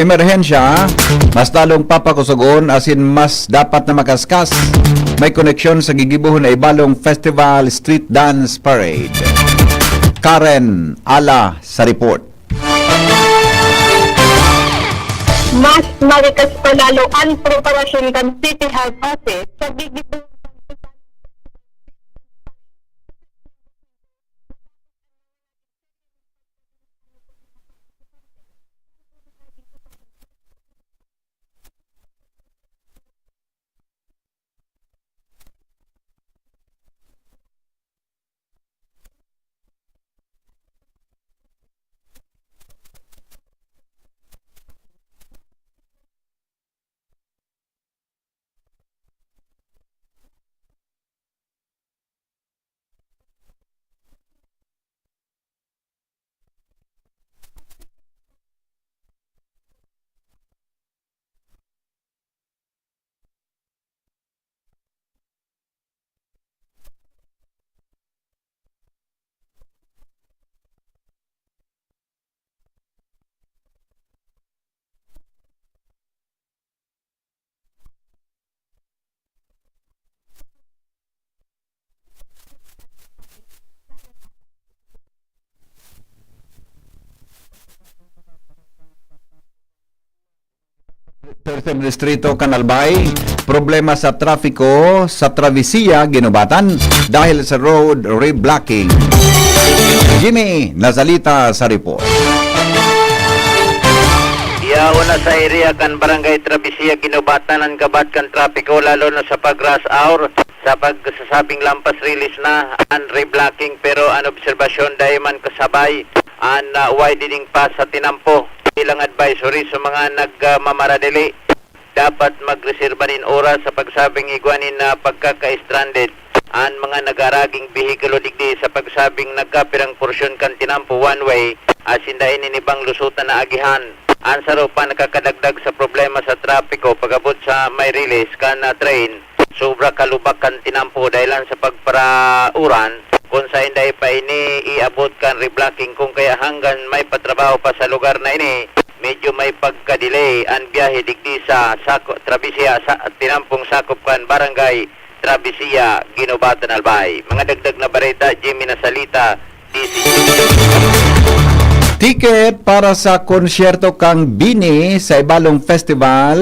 emerhensya, mas lalong papakusugon asin mas dapat na makaskas, may koneksyon sa gigibohon na Ibalong Festival Street Dance Parade. Karen Ala sa report. Mas marikas pa lalo an preparasyon kan City Health Office sa gigibohon Tercer Distrito kan Albay, problema sa trapiko sa Travesya Guinobatan dahil sa road reblocking. Jimmy Nazalita sa report. Yaon na sa area kan Barangay Travesya Guinobatan an gabat kan trapiko, lalo na sa pag-rush hour. Sa pagsasabing lampas release na an reblocking, pero an obserbasyon dai man kasabay an, ah, widening pa sa tinampo. Bilang advisory sa mga nagmamaradali, dapat magreserba nin oras sa pagsabing igwa nin, ah, pagkaka-stranded an mga nag-aaraging behikulo digdi sa pagsabing nagkapirang porsyon kan tinampo one way asin dai nin ibang lusutan na agihan. An saro pa nakakadagdag sa problema sa trapiko pag-abot sa may release kan, ah, train. Sobra kalubak kan tinampo dahelan sa pagparauran, kun saen dai pa ini iabot kan reblocking, kun kaya hanggan may patrabaho pa sa lugar na ini, medyo may pagka-delay an biyahe digdi sa sako-, Travesya sa tinampong sakop kan Barangay Travesya, Guinobatan, Albay. Mga dagdag na bareta, Jimmy Nasalita, D C G. Ticket para sa konsyerto kan Bini sa Ibalong Festival,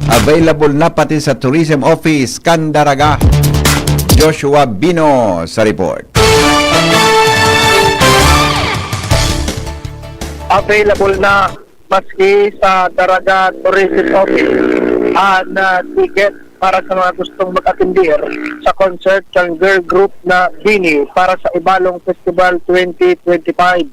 available na pati sa Tourism Office kan Daraga. Joshua Bino sa report. Available na maski sa Daraga Tourism Office an, ah, ticket para sa mga gustong mag-atendir sa concert kan girl group na Bini para sa Ibalong Festival twenty twenty-five.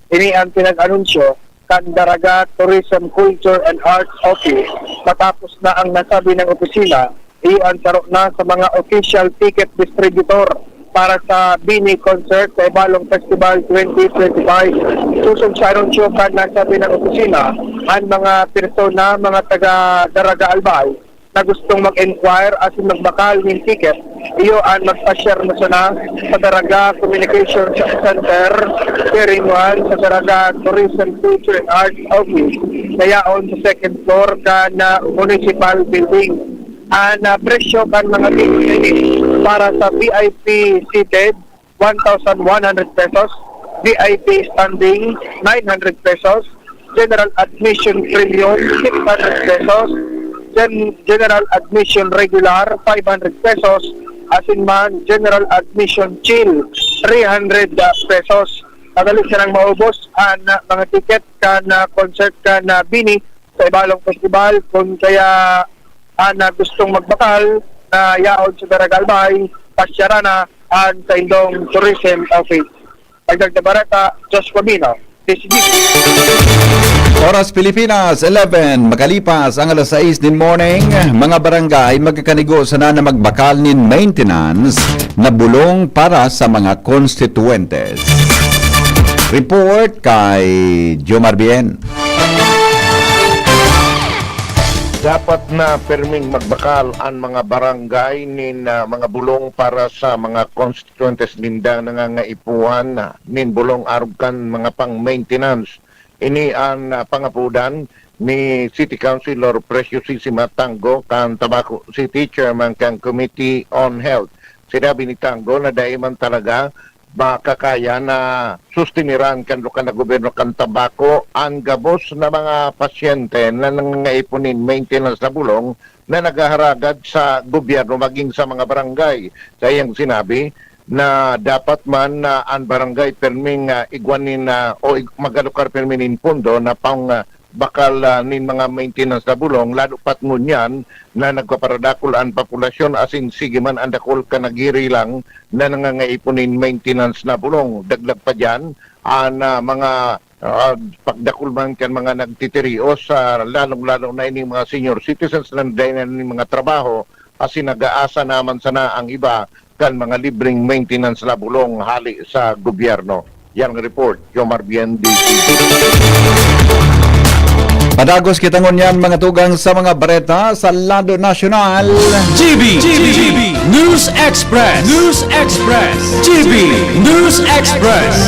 Ini ang pinag-anunsyo kan Daraga Tourism, Culture and Arts Office matapos na ang nasabi ng opisina, iyo ang saro na sa mga official ticket distributor para sa BINI Concert sa Ibalong Festival twenty twenty-five. Sosog sa anunsyo kan nasabi ng opisina, an mga persona, mga taga Daraga Albay, na gustong mag-inquire asin magbakal nin ticket, iyo an magpasyar na sana sa Daraga Communication Center, Keringuan, sa Daraga Tourism, Culture and Arts Office na yaon sa second floor kan, ah, municipal building. An, ah, presyo kan mga ticket ini para sa V I P seated, one thousand one hundred pesos, V I P standing, nine hundred pesos, general admission premium, six hundred pesos, then general admission regular, five hundred pesos, asin man general admission chill, three hundred pesos. Madali sanang maubos an, ah, mga ticket kan, ah, concert kan, ah, BINI sa Ibalong Festival. Kun kaya an, ah, gustong magbakal na yaon sa Daraga Albay, pasyara na an saindong tourism office. Dagdag na bareta, Josh Camino, D C G. Oras Pilipinas, eleven, makalipas ang alas sais nin morning, mga barangay magkakanigo sana na magbakal nin maintenance na bulong para sa mga konstituyentes. Report kay Jomar Bien. Dapat na perming magbakal an mga barangay nin, ah, mga bulong para sa mga constituentes ninda nangangaipuhan nin bulong arog kan mga pang-maintenance. Ini an, ah, pangapodan ni City Councilor Preciosisima Tango kan Tabaco City, chairman kan Committee on Health. Sinabi ni Tango na dai man talaga makakaya na sustiniran kan lokal na gobyerno kan Tabaco an gabos na mga pasyente na nangangaipo nin maintenance na bulong na naghaharagad sa gobyerno maging sa mga barangay. Sa iyang sinabi na dapat man na an barangay perming, ah, igwa nin, ah, o ig-, mag-alokar permi nin pondo na pang, ah, bakal, ah, nin mga maintenance na bulong, lalo pat ngunyan na nagpaparadakul an populasyon asin sige man an dakul kan nagirilang na nangangaipo nin maintenance na bulong. Dagdag pa diyan, an, ah, mga, ah, pagdakul man kan mga nagtitirios, ah, lalong-lalo na ining mga senior citizens na dai na nin mga trabaho, asin nag-aasa naman sana ang iba kan mga libreng maintenance na bulong hali sa gobyerno. Yan ang report, Jomar Bien, D C. Padagos kita ngunyan, mga tugang, sa mga bareta sa lado nasyonal. G B, G B, News Express, News Express, G B, News Express.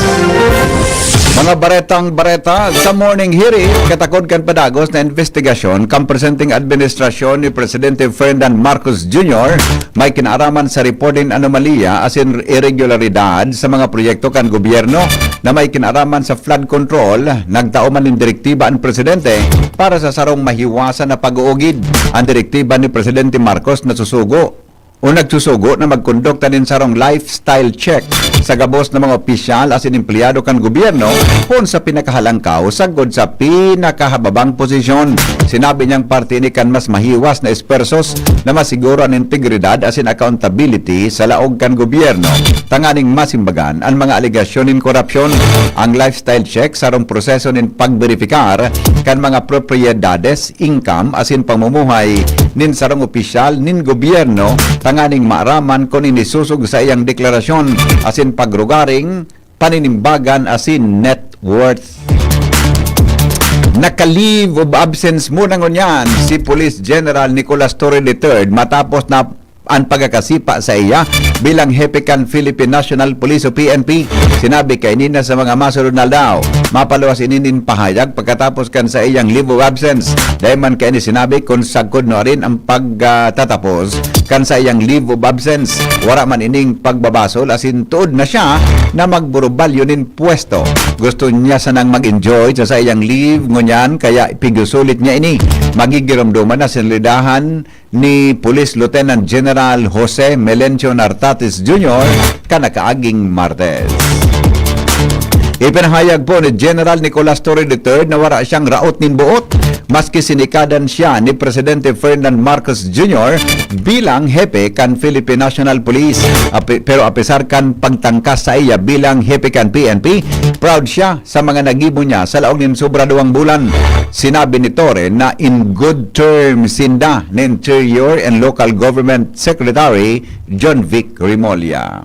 Mga baretang bareta sa Morning Hirit, katakod kan padagos na investigasyon kan presenteng administrasyon ni Presidente Ferdinand Marcos Junior may kinaaraman sa report nin anomalya asin irregularidad sa mga proyekto kan gobyerno na may kinaaraman sa flood control. Nagtao man nin direktiba an presidente para sa sarong mahiwasan na pag-uugid. An direktiba ni Presidente Marcos nasusugo o nagsusugo na magkondukta nin sarong lifestyle check sa gabos na mga opisyal asin empleyado kan gobyerno, kun sa pinakahalangkaw sagkod sa pinakahababang posisyon. Sinabi niyang parte ini kan mas mahiwas na esfuerzos na masiguro an integridad asin accountability sa laog kan gobyerno, tanganing masimbagan an mga alegasyon nin korapsyon. Ang lifestyle check sarong proseso nin pagberipikar kan mga propiedades, income asin pamumuhay nin sarong opisyal nin gobyerno, tanganing maaraman kun inisosog sa iyang deklarasyon asin pagrugaring paninimbagan asin net worth. Naka-leave of absence muna ngunyan si Police General Nicolas Torre the third matapos na an pagkakasipa sa iya bilang hepe kan Philippine National Police o P N P. Sinabi kaini na sa mga masunod na aldaw. Mapaluwas ini nin pahayag pagkatapos kan sa iyang leave of absence. Dai man kaini sinabi kun sagkod nuarin ang pagtatapos kan sa iyang leave of absence. Wara man ining pagbabasol asin tuod na siya na magburubalyo nin pwesto. Gusto niya sanang mag-enjoy sa sa iyang leave ngunyan kaya pigusulit niya ini. Magigiromdoman na sinalidahan ni Police Lieutenant General Jose Melencio Nartates Junior kan nakaaging Martes. Ipinahayag po ni General Nicolas Torre the third na wara siyang raot nin boot, maski sinikadan siya ni Presidente Ferdinand Marcos Junior bilang hepe kan Philippine National Police. Ape-, pero apesar kan pagtangkas sa iya bilang hepe kan P N P, proud siya sa mga nagibo niya sa laog nin sobra duwang bulan. Sinabi ni Torre na in good terms sinda ni Interior and Local Government Secretary John Vic Remulla.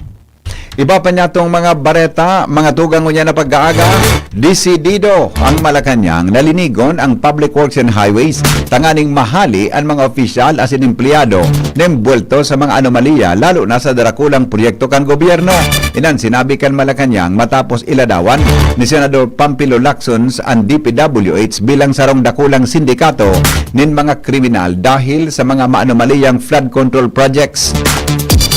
Iba pa niya tong mga bareta, mga tugang, ngunyan na pag-aaga. Desidido ang Malacañang na linigon ang Public Works and Highways tanganing mahali an mga opisyal asin empleyado na embuwelto sa mga anomalya, lalo na sa darakulang proyekto kan gobyerno. Inan sinabi kan Malacañang matapos iladawan ni Senador Pampilo Lacson an D P W H bilang sarong dakulang sindikato nin mga kriminal dahil sa mga maanomaliyang flood control projects.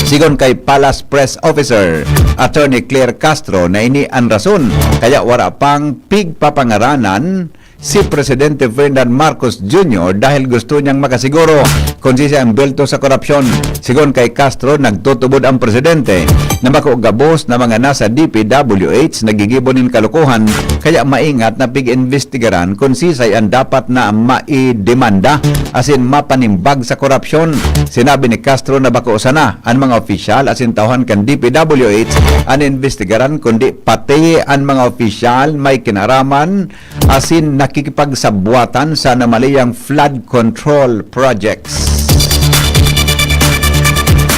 Sigon kay Palace Press Officer Attorney Claire Castro na ini an rason kaya wara pang pigpapangaranan si Presidente Ferdinand Marcos Junior dahil gusto niyang makasiguro kung si siya embuwelto sa korupsyon. Sigon kay Castro, nagtutubod ang presidente na bako gabos na mga nasa D P W H nagigibo nin kalokohan, kaya maingat na pig-imbestigaran kung sisay ang dapat na maidemanda asin mapanimbag sa korupsyon. Sinabi ni Castro na bako sana an mga opisyal asin tauhan kan D P W H an imbestigaran, kundi pati an mga opisyal may kinaraman asin nakikipagsabwatan sa anomaliyang flood control projects.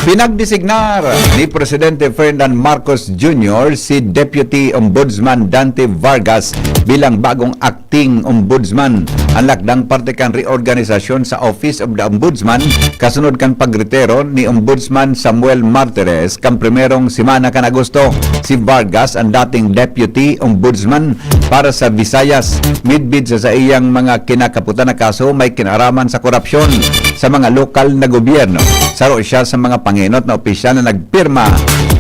Pinagdesignar ni Presidente Ferdinand Marcos Junior si Deputy Ombudsman Dante Vargas bilang bagong acting ombudsman. An lakdang parte kan reorganisasyon sa Office of the Ombudsman kasunod kan pagretiro ni Ombudsman Samuel Martires kan primerong semana kan Agosto. Si Vargas an dating Deputy Ombudsman para sa Visayas, midbid sa saiyang mga kinakaputan na kaso may kinaraman sa korupsyon sa mga lokal na gobyerno. Saro siya sa mga pangenot na opisyal na nagpirma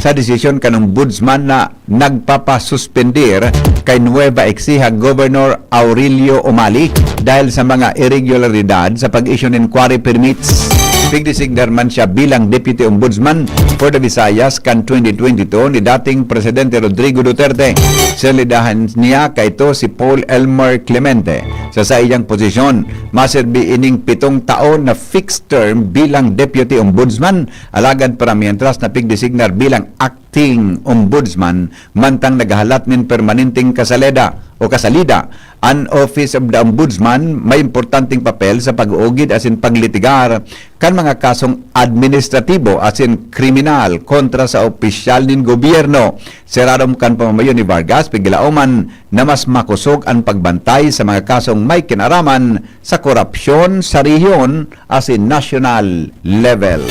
sa desisyon kan Ombudsman na nagpapasuspender kay Nueva Ecija Governor Aurelio Umali dahil sa mga irregularidad sa pag-issue nin quarry permits. Pigdesignar man siya bilang Deputy Ombudsman for the Visayas kan twenty twenty-two ni dating Presidente Rodrigo Duterte. Salidahan niya kaito si Paul Elmer Clemente sa saiyang posisyon. Maserbi ining pitong taon na fixed term bilang Deputy Ombudsman, alagad para mientras na pigdesignar bilang acting Ombudsman mantang naghahalat nin permanenteng kasaleda o kasalida an Office of the Ombudsman may importanteng papel sa pag-uugid asin paglitigar kan mga kasong administratibo asin kriminal kontra sa opisyal nin gobyerno. Serarom kan pamamayo ni Vargas, piglaoman na mas makosog an pagbantay sa mga kasong may kinaraman sa korupsyon sa rehiyon asin national level.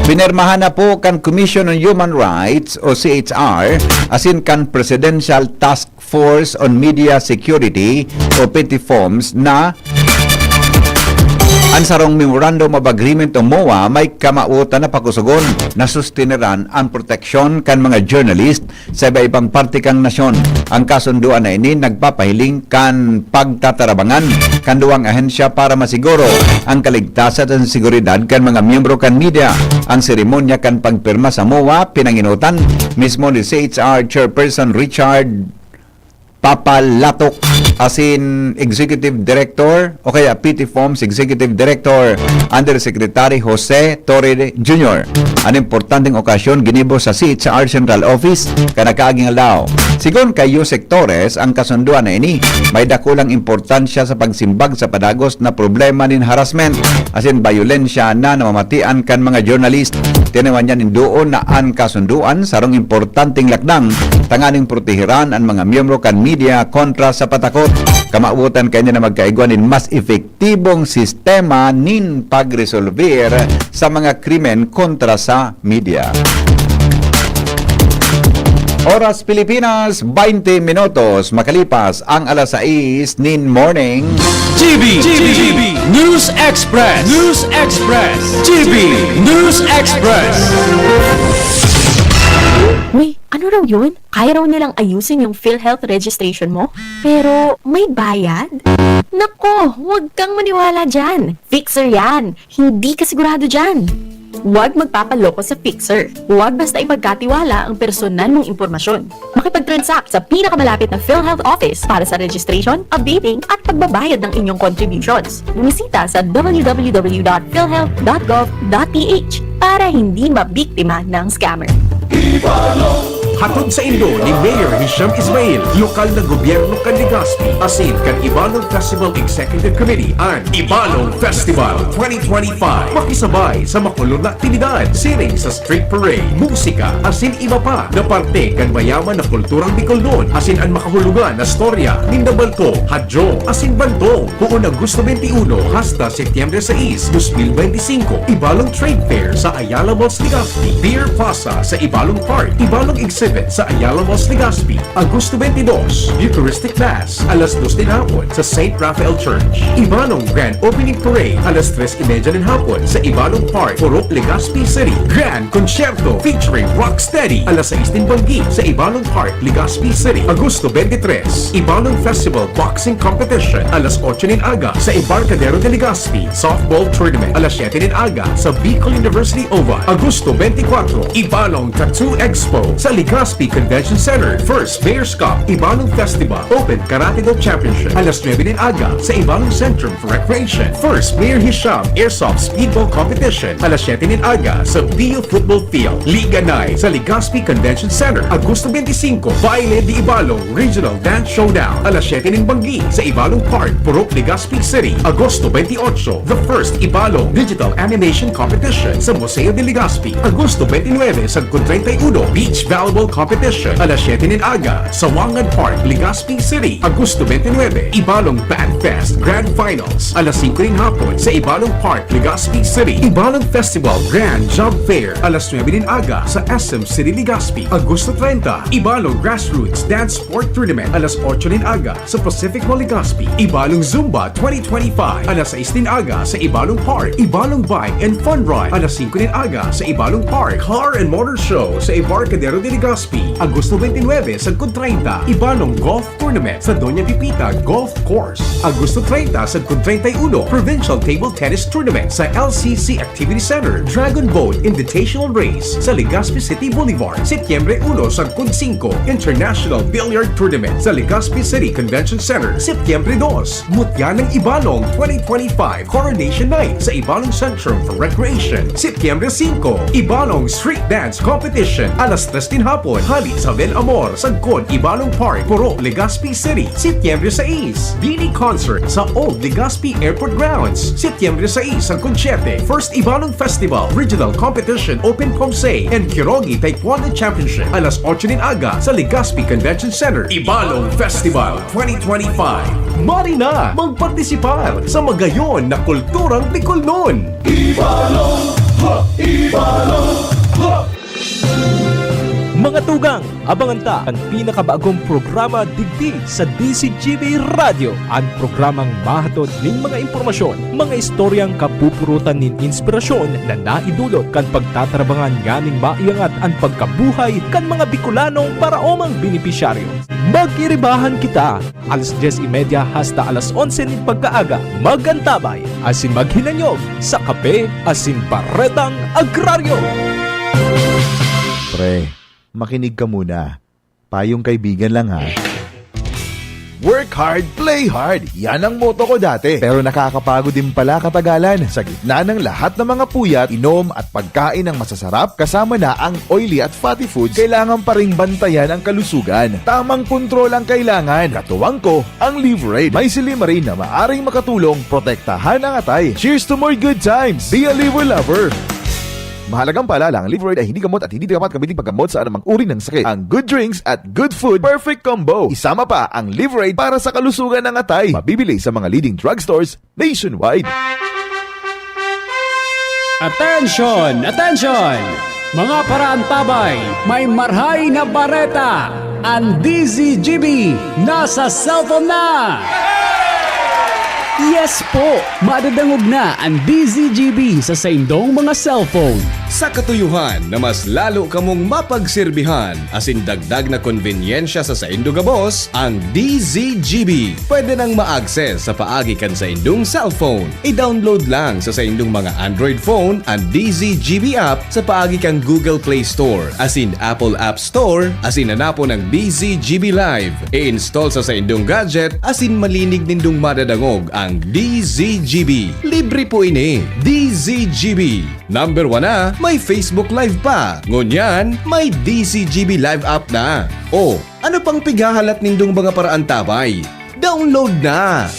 Pinirmahan na po kan Commission on Human Rights o C H R asin kan Presidential Task Force on Media Security o PETIFOMS na an sarong Memorandum of Agreement o MOA may kamawotan na pakusogon na sustineran an proteksyon kan mga journalist sa iba-ibang parte kan nasyon. Ang kasundoan na ini nagpapahiling kan pagtatarabangan kan duwang ahensya para masiguro ang kaligtasan at seguridad kan mga miyembro kan media. Ang seremonya kan pagpirma sa MOA pinangenotan mismo ni C H R Chairperson Richard Papalatok asin Executive Director o kaya PETIFOMS Executive Director Undersecretary Jose Torre Junior. An importanteng okasyon ginibo sa C H R Central Office kan nakaaging aldaw. Sigon kay Yusek Torres, ang kasundoan na ini may dakulang importansya sa pagsimbag sa padagos na problema nin harassment asin bayolensya na namamatian kan mga journalist. Tiniwan niya nin doon na an kasundoan sarong importanteng lakdang tanganing proteheran an mga miyembro kan media kontra sa patakot. Kamawotan kaini na magkaigwa nin mas epektibong sistema nin pagresolber sa mga krimen kontra sa media. Oras Pilipinas, baynte minutos makalipas ang alas sais nin morning. G B, G B, News Express, News Express, G B News Express. Uy, ano raw yun? Kaya raw nilang ayusin yung PhilHealth registration mo? Pero may bayad? Nako, huwag kang maniwala dyan. Fixer yan. Hindi ka sigurado dyan. Huwag magpapaloko sa fixer. Huwag basta ipagkatiwala ang personal mong impormasyon. Makipag-transact sa pinakamalapit na PhilHealth office para sa registration, updating, at pagbabayad ng inyong contributions. Bumisita sa w w w dot philhealth dot gov dot p h para hindi mabiktima ng scammer. Ibarong Hatod saindo ni Mayor Hisham Ismail, lokal na gobyerno kan Legazpi, asin kan Ibalong Festival Executive Committee, an Ibalong Festival twenty twenty-five. Makisabay sa makulog na aktibidad, siring sa street parade, musika, asin iba pa na parte kan mayaman na kulturang Bicolnon, asin an makahulugan na storya nin Nabalto, Hadjong, asin Bantong. Poon Agosto twenty-one hasta Setyembre sais, dos mil benti singko, Ibalong Trade Fair sa Ayala Malls, Legazpi, Beer Plaza sa Ibalong Park, Ibalong Exhibit sa Ayala Malls, Legazpi, Agosto twenty-dos, Eucharistic Mass, alas dos nin hapon sa Saint Raphael Church, Ibalong Grand Opening Parade, alas tres y media nin hapon sa Ibalong Park, Purok, Legazpi City, Grand Concierto featuring Rocksteady, alas sais nin banggi sa Ibalong Park, Legazpi City, Agosto twenty-three, Ibalong Festival Boxing Competition, alas otso nin aga sa Embarcadero de Legazpi, Softball Tournament, alas siyete nin aga sa Bicol University Oval, Agosto twenty-four, Ibalong Tattoo Expo sa Legazpi Convention Center, First Mayor's Cup, Ibalong Festival, Open Karate Do Championship, alas nuebe nin aga sa Ibalong Centrum for Recreation, First Mayor Hisham Airsoft Speedball Competition, alas siyete nin aga sa Bio Football Field, Liga Night sa Legazpi Convention Center, Agosto twenty-five, Baile de Ibalong Regional Dance Showdown, alas siyete nin banggi sa Ibalong Park, Purok, Legazpi City, Agosto twenty-eight, The First Ibalong Digital Animation Competition sa Museo de Legazpi, Agosto twenty-nine sagkod treinta y uno, Beach Volleyball Competition, alas siyete nin aga sa Wangan Park, Legazpi City, Agosto twenty-nine, Ibalong Band Fest Grand Finals, alas singko nin hapon sa Ibalong Park, Legazpi City, Ibalong Festival Grand Job Fair, alas nuebe nin aga sa S M City, Legazpi, Agosto treinta, Ibalong Grassroots Dance Sport Tournament, alas otso nin aga sa Pacific Mall, Legazpi, Ibalong Zumba twenty twenty-five, alas sais nin aga sa Ibalong Park, Ibalong Bike and Fun Ride, alas singko nin aga sa Ibalong Park, Car and Motor Show sa Embarcadero de Legazpi, Agosto twenty-nine sagkod treinta, Ibalong Golf Tournament sa Doña Pepita Golf Course, Agosto treinta sagkod treinta y uno, Provincial Table Tennis Tournament sa L C C Activity Center, Dragon Boat Invitational Race sa Legazpi City Boulevard, Setyembre uno sagkod singko, International Billiard Tournament sa Legazpi City Convention Center, Setyembre dos, Mutya ng Ibalong twenty twenty-five Coronation Night sa Ibalong Centrum for Recreation, Setyembre singko, Ibalong Street Dance Competition, alas tres nin hapon, hali sa Bel Amor, sagkod Ibalong Park, Purok, Legazpi City, Setyembre sais, Bini Concert sa Old Legazpi Airport Grounds, Setyembre sais sagkod siyete, First Ibalong Festival Regional Competition Open Pomsey and Kirogi Taekwondo Championship, alas otso nin aga sa Legazpi Convention Center. Ibalong Festival twenty twenty-five. Mari na magpartisipar sa magayon na kulturang Bicolnon! Ibalong! Ha! Ibalong! Ha! Mga tugang, abangan ta an pinakabagong programa digdi sa D Z G B Radyo, an programang mahatod nin mga impormasyon, mga istoryang kapupurutan nin inspirasyon na naidulot kan pagtatarabangan nganing maiangat an pagkabuhay kan mga Bicolanong paraomang benepisyaryo. Magiribahan kita! Alas dyes y media hasta alas onse nin pagkaaga, mag-antabay asin maghinanyog sa Kape asin Baretang Agraryo. Pre, makinig ka muna. Payong kaibigan lang, ha. Work hard, play hard. Yan ang motto ko dati. Pero nakakapagod din pala katagalan. Sa gitna ng lahat ng mga puyat, inom at pagkain ng masasarap, kasama na ang oily at fatty foods, kailangan pa ring bantayan ang kalusugan. Tamang kontrol ang kailangan. Katuwang ko, ang Liverade. May silimarin na maaring makatulong protektahan ang atay. Cheers to more good times! Be a Liver Lover! Mahalagang paalala, ang Liverade ay hindi gamot at hindi dapat gamitin paggamot sa anumang uri ng sakit. Ang good drinks at good food, perfect combo. Isama pa ang Liverade para sa kalusugan ng atay. Mabibili sa mga leading drugstores nationwide. Attention! Attention! Mga paraantabay, may marhay na bareta! An D Z G B nasa cellphone na! Yes po! Madadangog na an D Z G B sa saindong mga cellphone. Sa katuyohan na mas lalo kamong mapagserbihan asin dagdag na konbenyensya sa saindo gabos, ang D Z G B pwede nang ma-access sa paagi kan saindong cellphone. I-download lang sa saindong mga Android phone an D Z G B app sa paagi kan Google Play Store asin Apple App Store asin hanapon ang D Z G B Live. I-install sa saindong gadget asin malinig nindong madadangog ang D Z G B. Libre po ini. D Z G B. Number one na, may Facebook Live pa. Ngunyan, may D Z G B Live app na. O, ano pang pighahalat nindong mga paraantabay? Download na!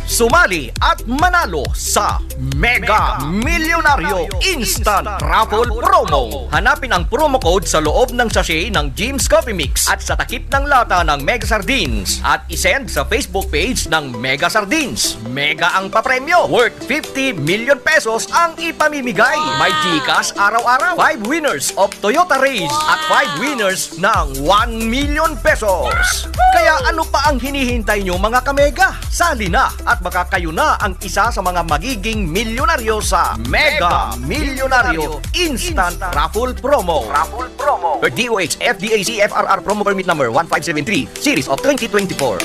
Sumali at manalo sa Mega Milyonaryo Instant Raffle Promo. Hanapin ang promo code sa loob ng sachet ng Jim's Coffee Mix at sa takip ng lata ng Mega Sardines at isend sa Facebook page ng Mega Sardines. Mega ang papremyo, worth fifty million pesos ang ipamimigay. May GCash araw-araw, five winners of Toyota Raiz at five winners ng one million pesos. Kaya ano pa ang hinihintay nyo, mga kamega? Sali na at baka kayo na ang isa sa mga magiging milyonaryo sa Mega Milyonaryo Instant Raffle Promo. Raffle Promo. Per D O H F D A C F R R Promo Permit Number one five seven three, Series of twenty twenty-four.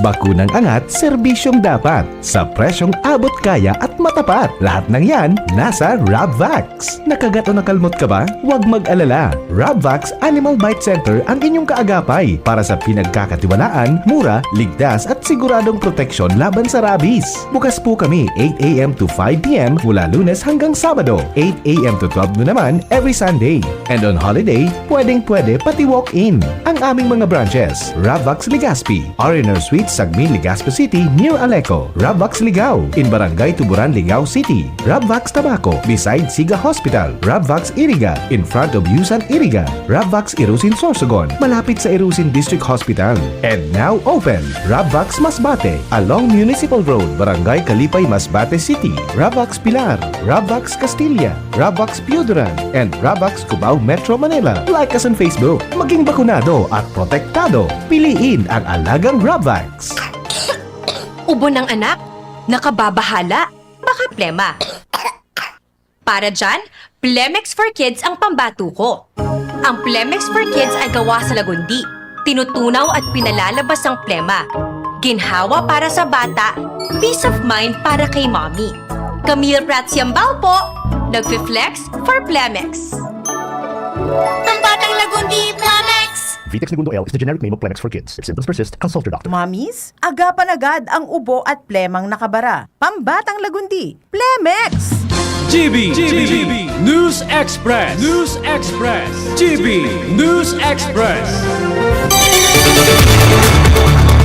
Bakunang angat, serbisyong dapat, sa presyong abot kaya at matapat. Lahat ng yan, nasa Rabvax. Nakagat o nakalmot ka ba? Huwag mag-alala. Rabvax Animal Bite Center ang inyong kaagapay para sa pinagkakatiwalaan, mura, ligtas at siguradong proteksyon laban sa rabies. Bukas po kami eight a m to five p m mula Lunes hanggang Sabado, eight a m to twelve noon naman every Sunday. And on holiday, pwedeng-pwede pati walk-in. Ang aming mga branches, Rabvax Legazpi, R and R Suites, Sagmin, Legazpi City, near Aleco. Rabvax Ligao, in Barangay Tuburan, Ligao City. Rabvax Tabaco, beside Siga Hospital. Rabvax Iriga, in front of Yusan Iriga. Rabvax Irusin, Sorsogon, malapit sa Irusin District Hospital. And now open, Rabvax Masbate, along Municipal Road, Barangay Kalipay, Masbate City. Rabvax Pilar, Rabvax Castilla, Rabvax Pioduran, and Rabvax Cubao, Metro Manila. Like us on Facebook. Maging bakunado at protektado. Piliin ang alagang Rabvax. Ubo ng anak? Nakababahala? Baka plema. Para dyan, Plemex for Kids ang pambato ko. Ang Plemex for Kids ay gawa sa lagundi. Tinutunaw at pinalalabas ang plema. Ginhawa para sa bata, peace of mind para kay mommy. Camille Prats Yambao po, nagfi-flex for Plemex. Pambatang Lagundi, Plemex! Vitex Negundo L is the generic name of Plemex for Kids. If symptoms persist, consult your doctor. Mommies, agapan agad ang ubo at plemang nakabara. Pambatang Lagundi, Plemex! G B, G B, News Express, News Express, G B News Express.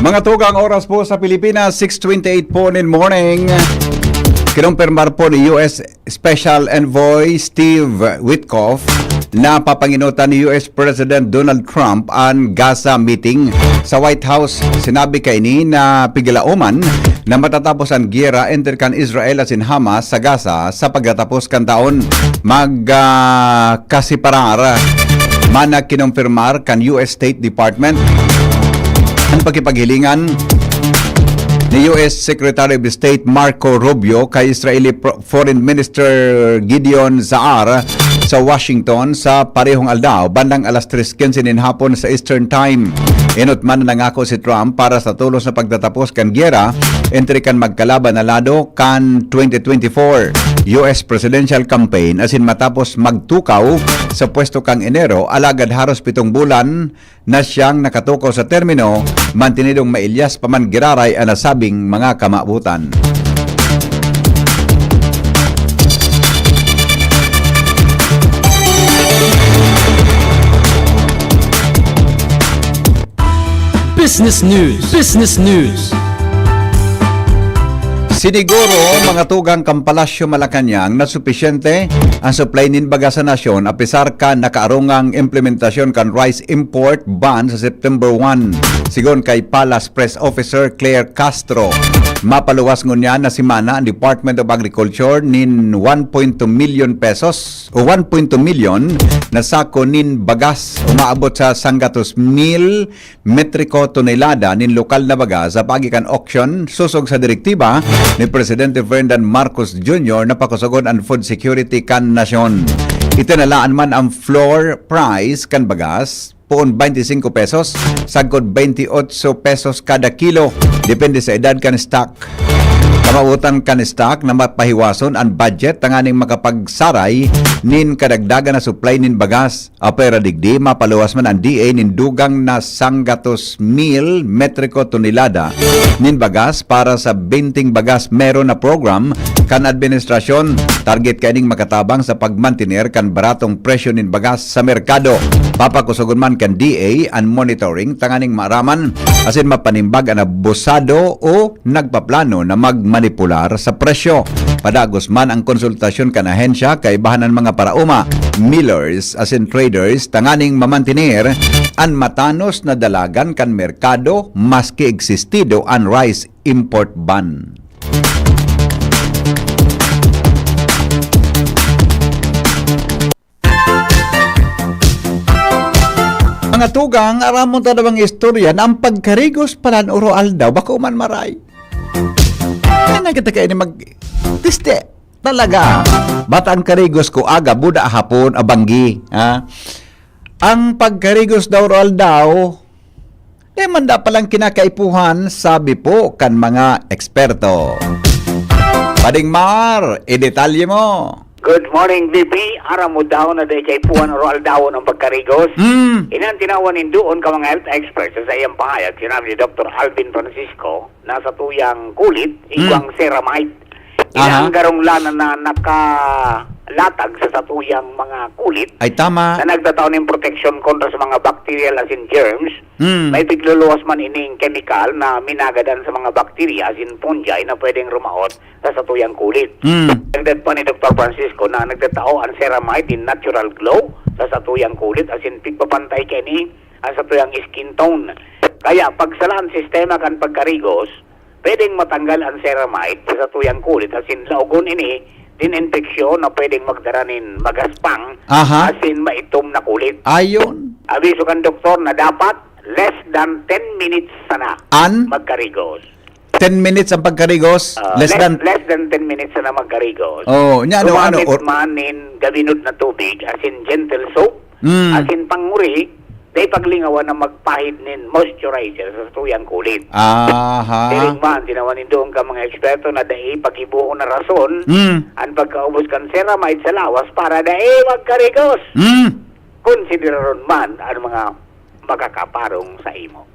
Mga tugang, oras po sa Pilipinas, six twenty-eight po nin morning. Kinumpirmar po ni U S Special Envoy Steve Witkoff na papanginutan ni U S President Donald Trump an Gaza meeting. Sa White House, sinabi kaini na piglaoman na matatapos an giyera entre kan Israel asin Hamas sa Gaza sa pagtatapos kan taon. Mag, ah, kasiparar man na kinumpirmar kan U S State Department an pakipaghilingan ni U S Secretary of State Marco Rubio kay Israeli Pro-, Foreign Minister Gideon Saar sa Washington sa parehong aldaw, bandang alas tres quince nin hapon sa Eastern Time. Enot man na nangako si Trump para sa tolos na pagtatapos kan giyera entre kan magkalaban na lado kan twenty twenty-four U S presidential campaign asin matapos magtukaw sa pwesto kan Enero, alagad haros pitong bulan na siyang nakatukaw sa termino, mantinidong mailyas pa man giraray an nasabing mga kamawotan. Business News. Business News. Siniguro, mga tugang kan Palasyo Malacañang, na supisyente ang supply nin baga sa nasyon, apisar kan nakaarungang implementasyon kan rice import ban sa September one. Sigon kay Palace Press Officer Claire Castro, mapaluwas ngunyan na semana ang Department of Agriculture nin one point two million pesos o one point two million na sako nin bagas, umaabot sa sanggatos mil metriko tonelada nin lokal na baga sa paagi kan auction. Sosog sa direktiba ni Presidente Ferdinand Marcos Junior na pakusogon an food security kan nasyon. Itinalaan man ang floor price kan bagas, poon twenty-five pesos, sagkod twenty-eight pesos kada kilo, depende sa edad kan stock. Kamawotan kan STAC na mapahiwason an budget tanganing makapagsaray nin kadagdagan na supply nin bagas. Apwera digdi, mapaluwas man an D A nin dugang na sanggatos mil metriko tonelada nin bagas para sa Benteng Bagas Meron na program kan administrasyon. Target kaining makatabang sa pagmantener kan baratong presyo nin bagas sa merkado. Papakusogon man kan D A an monitoring tanganing maaraman asin mapanimbag an abusado o nagpaplano na magmanipular sa presyo. Padagos man ang konsultasyon kan ahensya kaibahan an mga paraoma, millers asin traders tanganing mamantener an matanos na dalagan kan merkado maski existido an rice import ban. Mga tugang, aramon ta daw ang istorya na ang pagkarigos palan oro aldaw, bako man maray. Kaya na kita kayo ni mag-, tiste, talaga. Bata ang karigos ko, aga, buda, hapon, abanggi. Ha? Ang pagkarigos daw oro aldaw, di man da palang kinakaipuhan, sabi po kan mga eksperto. Pading Mar, idetalye mo. Good morning, V P. Aram mo daw na di kaipuhan o aldawon ang pagkarigos? Mm. Inan tinawan nin doon ka mga health experts sa iyang pahayag, sinabi ni Doktor Alvin Francisco, na sa tuyang kulit, igwang ceramide. Aha. Inan garong lana na nakalatag sa satuyang mga kulit Ay, tama. na nagtatao nin proteksyon kontra sa mga bacterial asin germs. Mm. May pigluluwas man ining kemikal na minagadan sa mga bakterya asin fungi na pwedeng rumaot sa satuyang kulit. Mm. Dagdag pa ni Doktor Francisco na nagtatao an ceramide nin natural glow sa satuyang kulit asin pigpapantay kani ang satuyang skin tone. Kaya pag sala an sistema kan pagkarigos, pwedeng matanggal an ceramide sa satuyang kulit asin laogon ini nin impeksyon na pwedeng magdara nin magaspang Aha. asin maitom na kulit. Ayon. Abiso kan doktor na dapat less than ten minutes sana An? magkarigos. Ten minutes ang pagkarigos? Ah, Less less, than less than ten minutes sana magkarigos. Oh, nya ano, ano, Gumamit or man nin gaminod na tubig, asin gentle soap, Mm. asin panguri, dai paglingawan na magpahid nin moisturizer sa tuyang kulit. Aha. Siring man, tinawan nin doon ka mga eksperto na dai paghibohon na rason Mm. an pagkaubos kan ceramide sa lawas para dai magkarigos. Mm. Konsideraron man an mga makakaparong sa imo.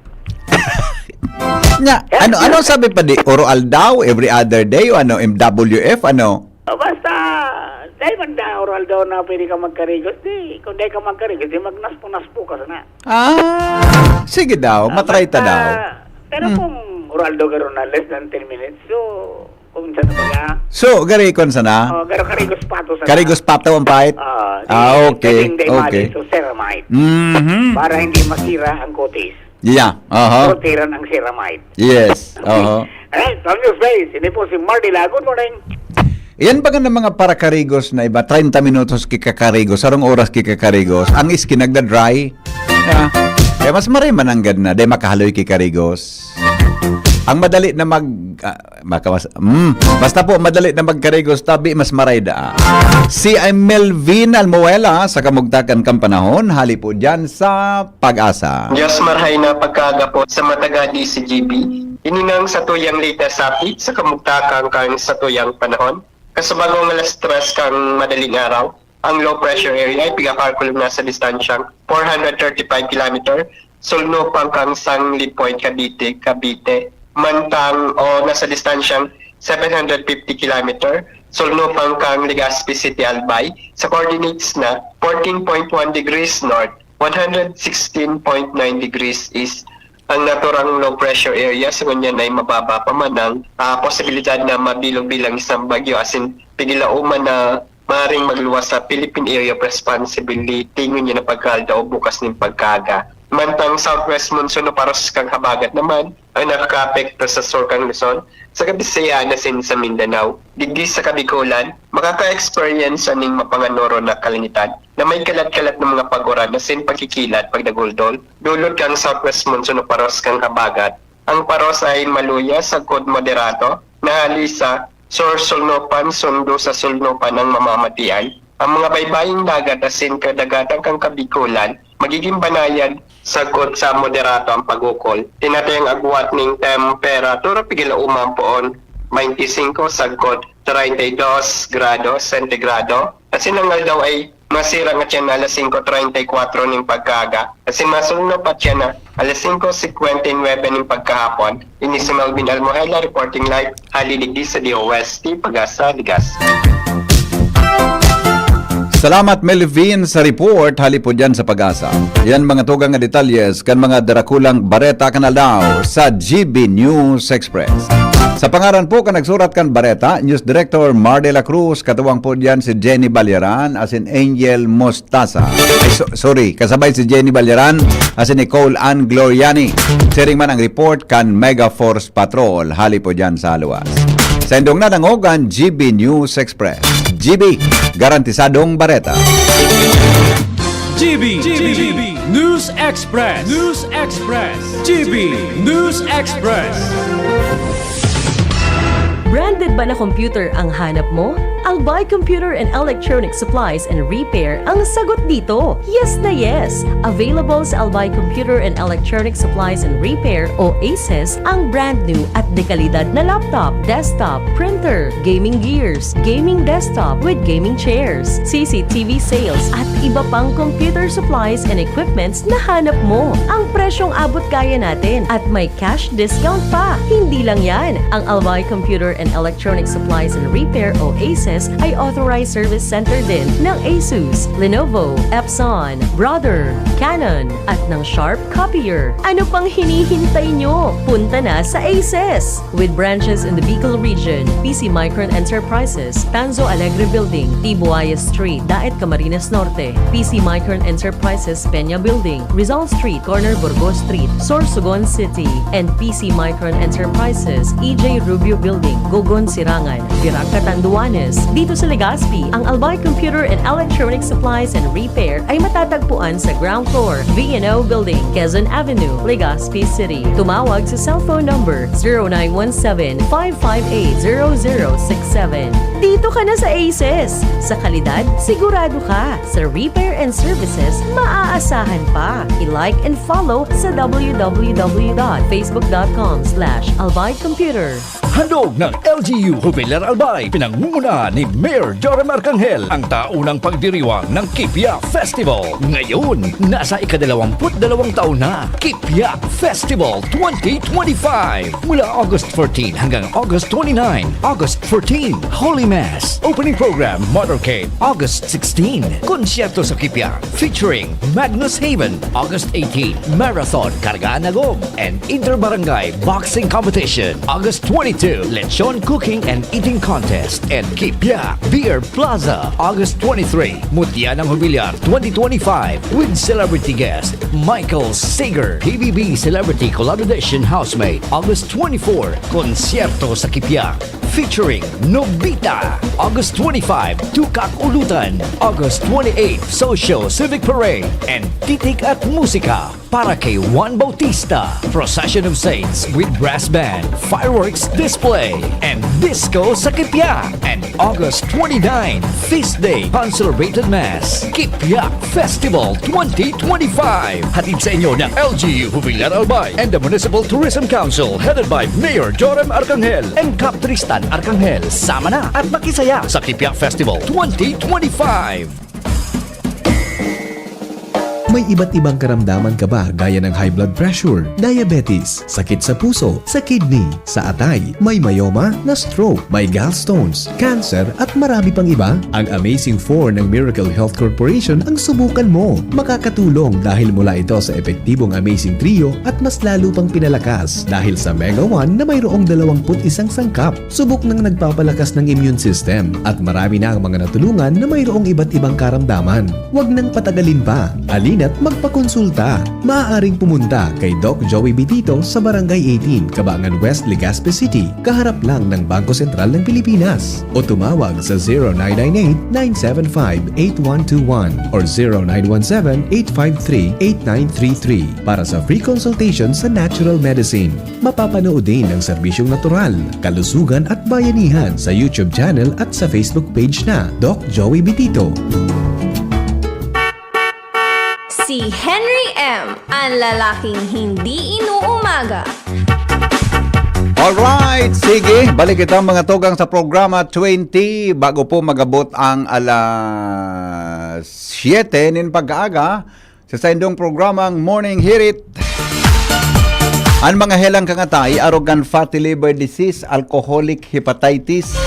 Nya, ano, ano sabi pa di? Oro aldaw, every other day, o ano, M W F, ano? O, basta, dai man da oro aldaw na pwede ka magkarigos, di. Kung dai ka magkarigos, di magnaspo-naspo ka sana. Ah, sige daw, Ah, matry ta basta, daw. pero Hmm. kung oro aldaw garo na less than ten minutes, so, kung sa na baga, So, gari kon sana? Oh, garo karigos pato sana. Karigos pato ang pahid? Ah, di, Ah, okay, pwedeng dai okay. mali, so ceramide. Mhm. Para hindi masira ang kutis. Yeah, aha. Proteran ang ceramide. Yes, Okay. aha. Eh, Tom News Base, ini po si Mardy La. Good morning. Yan baga ng mga parakarigos na iba, treinta minutos kikakarigos, sarong oras kikakarigos, ang skin nagda-dry. Ah, kaya mas maray mananggad na, dai makahaloy kikarigos. Ang madali na mag, ah, makawas-, mm, basta po madali na magkarigos, tabi mas maray daa. Si Melvin Almuela sa Kamugtakan kan Panahon, hali po dyan sa Pag-asa. Diyos marhay na pagkaaga po sa matagadi si G B. Ini ngang satuyang latest update sa kamugtakan kan satuyang panahon. Kasubagong alas tres kan madaling araw, ang low pressure area ay pigakalkulo na sa distansyang four hundred thirty-five kilometer, sulno pang kan Sangley Point, Cavite, Cavite. Mantang o nasa distansyang seven hundred fifty kilometer, sulno pang kan Legazpi City, Albay, sa coordinates na fourteen point one degrees north, one hundred sixteen point nine degrees east. Ang naturang low pressure area, sa ngunyan ay mababa pa man ang, ah, posibilidad na mabilog bilang isang bagyo, asin pigilauman na maaaring magluwas sa Philippine Area of Responsibility ngunyan na pagkaaldaw o bukas nin pagkaaga. Mantang southwest monsoon o paros kan habagat naman ang nakakaapekto sa sur kan Luzon, sa Kabisayaan asin sa Mindanao. Digdi sa Kabikolan, makaka-experience sa ning mapanganoro na kalangitan na may kalat-kalat na mga pag-uran asin pagkikilat, pagdaguldol, dulot kan southwest monsoon o paros kan habagat. Ang paros ay maluya sagkod moderato na hali sa sur-sulnopan, sundo sa sulnopan ang mamamatian. Ang mga baybaying dagat asin kadagatan kan Kabikolan magiging banayad sagkod sa moderato ang pag-ukol. Tinatayang agwat ning temperatura pigilauman poon twenty-five, sagkod treinta y dos grado sentigrado. Asin ang aldaw ay masira nga tiyan na alas singko treinta y kuwatro nin pagkaaga. Asin masulno pa tiyan na alas singko singkwenta y nuwebe nin pagkahapon. Ini si Melvin Almohela reporting live, hali digdi sa D O S T, Pag-asa, Legazpi. Salamat, Melvin, sa report. Hali po dyan sa Pag-asa. Yan mga tugang na detalyes kan mga darakulang bareta kan aldaw sa G B News Express. Sa pangaran po kan nagsurat kan bareta, News Director Mar de la Cruz, katuwang po dyan si Jenny Balyaran, asin Angel Mostaza. Ay, so- sorry, kasabay si Jenny Balyaran, asin Nicole Ann Gloriani. Siring man ang report kan Mega Force Patrol, hali po dyan sa luwas. Sa indong nadangog an G B News Express. G B, garantisadong bareta. G B, G B, News Express, News Express, G B News Express. Branded ba na computer ang hanap mo? Albay Computer and Electronic Supplies and Repair ang sagot dito. Yes na yes! Available sa Albay Computer and Electronic Supplies and Repair o ACES ang brand new at dekalidad na laptop, desktop, printer, gaming gears, gaming desktop with gaming chairs, C C T V sales at iba pang computer supplies and equipments na hanap mo. Ang presyong abot kaya natin at may cash discount pa. Hindi lang yan, ang Albay Computer and Electronic Supplies and Repair o ACES ay authorized service center din ng Asus, Lenovo, Epson, Brother, Canon, at ng Sharp Copier. Ano pang hinihintay nyo? Punta na sa ACES! With branches in the Bicol region, P C Micron Enterprises, Tanzo Alegre Building, Tibuaya Street, Daet, Camarines Norte, P C Micron Enterprises, Peña Building, Rizal Street, corner Burgos Street, Sorsogon City, and P C Micron Enterprises, E J Rubio Building, Gogon, Sirangan, Virac, Catanduanes. Dito sa Legazpi, ang Albay Computer and Electronic Supplies and Repair ay matatagpuan sa ground floor, V and O Building, Quezon Avenue, Legazpi City. Tumawag sa cellphone number zero nine one seven, five five eight, zero zero six seven. Dito ka na sa ACES! Sa kalidad, sigurado ka! Sa repair and services, maaasahan pa! I-like and follow sa w w w dot facebook dot com slash albay computer. Handog ng L G U Jubilar Albay, pinangungunahan ni Mayor Joram Arcangel, ang taunang pagdiriwang ng Kipia Festival. Ngayon, nasa ikadalawamput dalawang taon na, Kipia Festival twenty twenty-five. Mula August fourteen hanggang August twenty-nine, August fourteen, Holy Mass, Opening Program, Motorcade, August sixteen, Konsyerto sa Kipia, featuring Magnus Haven, August eighteen, Marathon, Kargaan na Gob, and Inter-Barangay Boxing Competition, August twenty-two, Lechon Cooking and Eating Contest, and Kipia Beer Plaza, August twenty-three, Mutya ng Jubilar twenty twenty-five, with celebrity guest Michael Sager, P B B Celebrity Collaboration Housemate, August twenty-four, Konsyerto sa Kipia, featuring Nobita, August twenty-five, Tukak Ulutan, August twenty-eight, Socio Civic Parade, and Titik at Musika para kay Juan Bautista, Procession of Saints with Brass Band, Fireworks Display, and Disco sa Kipia, and August twenty-nine, Feast Day, Concelebrated Mass, Kipia Festival twenty twenty-five. Hatid sa inyo ng L G U Jubilar Albay and the Municipal Tourism Council, headed by Mayor Joram Arcangel and Cap Tristan Arcangel. Sama na at makisaya sa Kipia Festival twenty twenty-five. May iba't ibang karamdaman ka ba, gaya ng high blood pressure, diabetes, sakit sa puso, sa kidney, sa atay, may myoma, na-stroke, may gallstones, cancer, at marami pang iba? Ang Amazing four ng Miracle Health Corporation ang subukan mo. Makakatulong dahil mula ito sa epektibong Amazing Trio at mas lalo pang pinalakas dahil sa Mega one na mayroong dalawampu't isang sangkap. Subok nang nagpapalakas ng immune system at marami na ang mga natulungan na mayroong iba't ibang karamdaman. Huwag nang patagalin pa. Halina't magpakonsulta. Maaaring pumunta kay Doc Joey Bitito sa Barangay eighteen, Cabangan West, Legazpi City, kaharap lang ng Bangko Sentral ng Pilipinas. O tumawag sa zero nine nine eight, nine seven five, eight one two one or zero nine one seven, eight five three, eight nine three three para sa free consultation sa natural medicine. Mapapanood din ang serbisyong natural, kalusugan at bayanihan sa YouTube channel at sa Facebook page na Doc Joey Bitito. Si Henry M, ang lalaking hindi inuumaga. Alright, sige. Balik kita, mga tugang, sa programa twenty bago po magabot ang alas siyete nin pagkaaga sa saindong programang Morning Hirit. An mga helang kan atay, arog kan fatty liver disease, alcoholic hepatitis,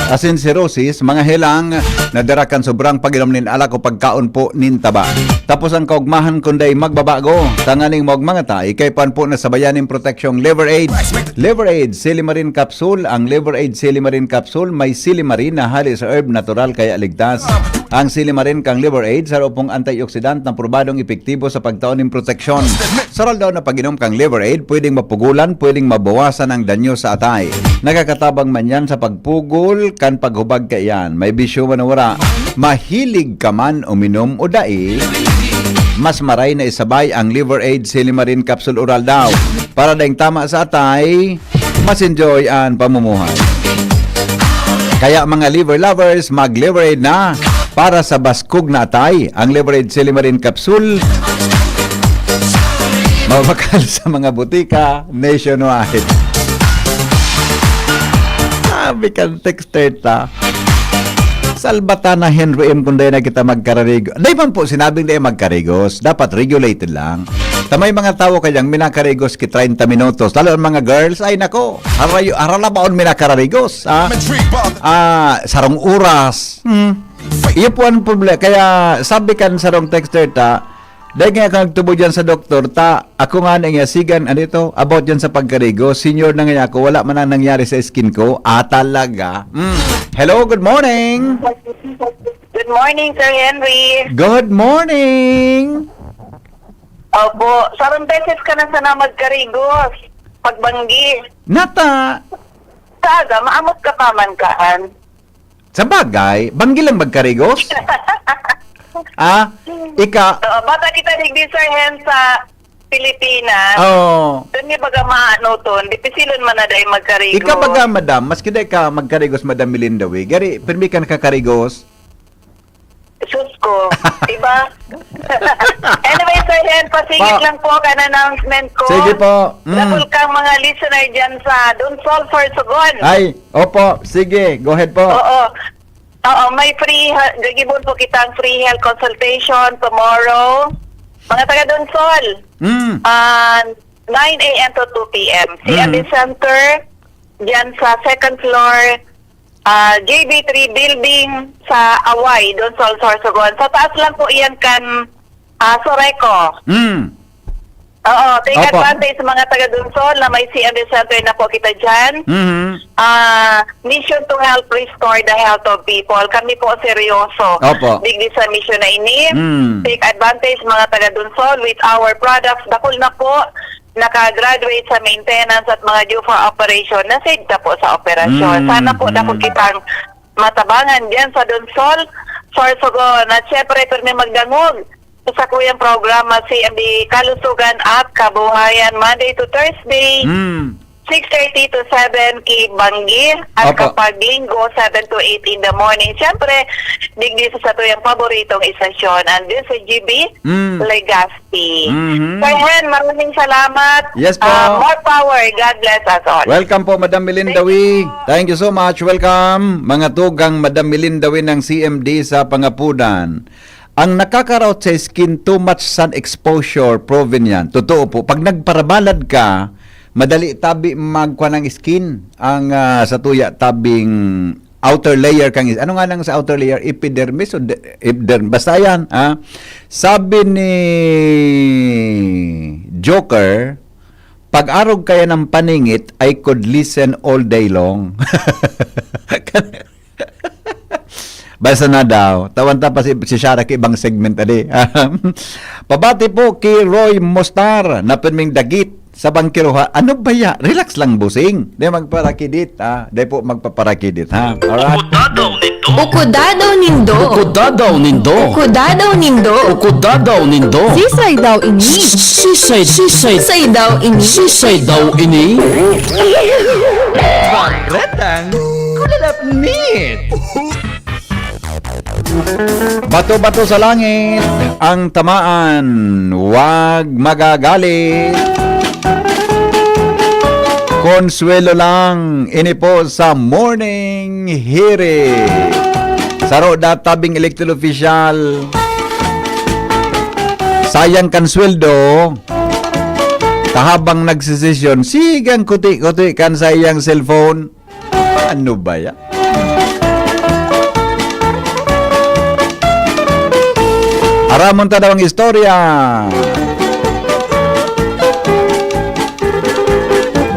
asin cirrhosis, mga helang na dara kan sobrang pag-inom nin alak o pagkaon po nin taba. Tapos ang kaugmahan kun dai magbabago, tanganing maogma ngata, ikaipan po na sabayan nin proteksyong Liver Aid. Liver Aid, Silimarin Capsule. Ang Liver Aid Silimarin Capsule may silimarin na hali sa herb, natural kaya ligtas. Ang silimarin kan Liver Aid, saro pong antioxidant na probadong epektibo sa pagtao nin proteksyon. Sa aldaw-aldaw na pag-inom kan Liver Aid, pwedeng mapugulan, pwedeng mabawasan ang danyo sa atay. Nakakatabang man yan sa pagpugol kan paghubag kaiyan. May bisyo man o wara, mahilig ka man uminom o dai, mas maray na isabay ang Liver Aid Silimarin Capsule Oral daw. Para daing tama sa atay, mas enjoy an pamumuhay. Kaya, mga liver lovers, mag-Liver Aid na para sa baskog na atay. Ang Liver Aid Silimarin Capsule, mabakal sa mga butika nationwide. Sabi kan texter ta, "Salbata na, Henry M, kung dai na kita magkararigo." Dai man po sinabing dai magkarigos. Dapat regulated lang. Ta may mga tawo kayang minakarigos ki treinta minutos. Lalo ang mga girls, ay nako, harayo, haralabaon minakararigos. Ah, ah, sarong oras. Hmm. Iyo po ang problema. Kaya sabi kan sarong texter ta, "Dai nga ako nagtubod diyan sa doktor, ta ako nga nangasigan, ano ito, about diyan sa pagkarigo. Senior na nga ako, wala man ang nangyari sa skin ko." Ah, talaga? Mm. Hello, good morning. Good morning, Sir Henry. Good morning. Opo, sarong beses ka na sana magkarigos. Pagbanggi. Nata. Sa aga, maamot ka pa man kaan. Sa bagay, banggi lang magkarigos? Ah, ika- Oo, bata kita digdi, Sir Hen, sa Pilipinas. Oo. Doon nga baga maano ton, dipisilon man na dahil magkarigos. Ika baga, madam, maski dai ka magkarigos, Madam Melinda, we. Gari, pirmi ka nakakarigos? Sus ko, diba? Anyway, Sir Hen, pasigit Pa- lang po kan announcement ko. Sige po. Mm. Dakul kang mga listener dyan sa Donsol, Sorsogon. Ay, opo. Sige, go ahead po. Oo. Oo, may free, ha-, gagibon po kitang free health consultation tomorrow. Mga taga Donsol, Mm. ah, nine a m to two p m. C M B Mm. Center, dyan sa second floor, ah, J B three building sa Away, Donsol, Sorsogon. Sa taas lang po iyan kan, ah, Soreco. Mm. Oo, take Opo. advantage sa mga taga Donsol na may C M B Center na po kita dyan. Mhm. Ah, mission to help restore the health of people. Kami po seryoso. Opo. Digdi sa mission na ini. Mm. Take advantage, mga taga Donsol, with our products. Dakul na po naka-graduate sa maintenance at mga due for operation na safe na po sa operasyon. Mm, Sana po mm. dakul kitang matabangan dyan sa Donsol, Sorsogon. At syempre, pirmi magdangog sa sakuyang programa, C M B Kalusugan at Kabuhayan, Monday to Thursday, Mm. six thirty to seven ki Banggi, at Opo. kapag Linggo, seven to eight in the morning. Siyempre, digdi sa satuyang paboritong istasyon, ang D Z G B, Mm. Legazpi. Mhm. Sir Hen, maraming salamat. Yes po. Ah, more power. God bless us all. Welcome po, Madam Melinda Thank Wee. you. Thank you so much. Welcome, mga tugang Madam Melinda Wee ng C M D sa Pangapudan. Ang nakakaraot sa skin, too much sun exposure, proven yan. Totoo po, pag nagparabalad ka, madali tabi magkuha ng skin ang, ah, sa tuya tabing outer layer kang is-, ano nga nang sa outer layer? Epidermis o de-, epiderm-, basta yan, ha? Sabi ni Joker, "Pag arog kaya ng paningit, I could listen all day long." Basta na daw. Tawan ta pa si, si Shara ki ibang segment, adi. Pabati po ki Roy Mostar, na pirming dagit sa bangkiruha. Ano ba ya? Relax lang, busing. Di magparakidit, ha? Di po magpaparakidit, ha? Alright? Ukudadaw nindo. Ukudadaw nindo. Ukudadaw nindo. Ukudadaw nindo. Ukudadaw nindo. Sisay daw ini? Sisay, sisay. Sisay daw ini? Sisay daw ini? Baretang kulalapnit. Bato-bato sa langit ang tamaan, wag magagalit. Consuelo lang, ini po sa Morning Hirit. Saro da tabing elected official. Sayang kan sweldo. Kahabang nagsesesyon, sigang kuti-kuti kan sa iyang cellphone. Ano ba yan? Aramon ta daw ang istorya.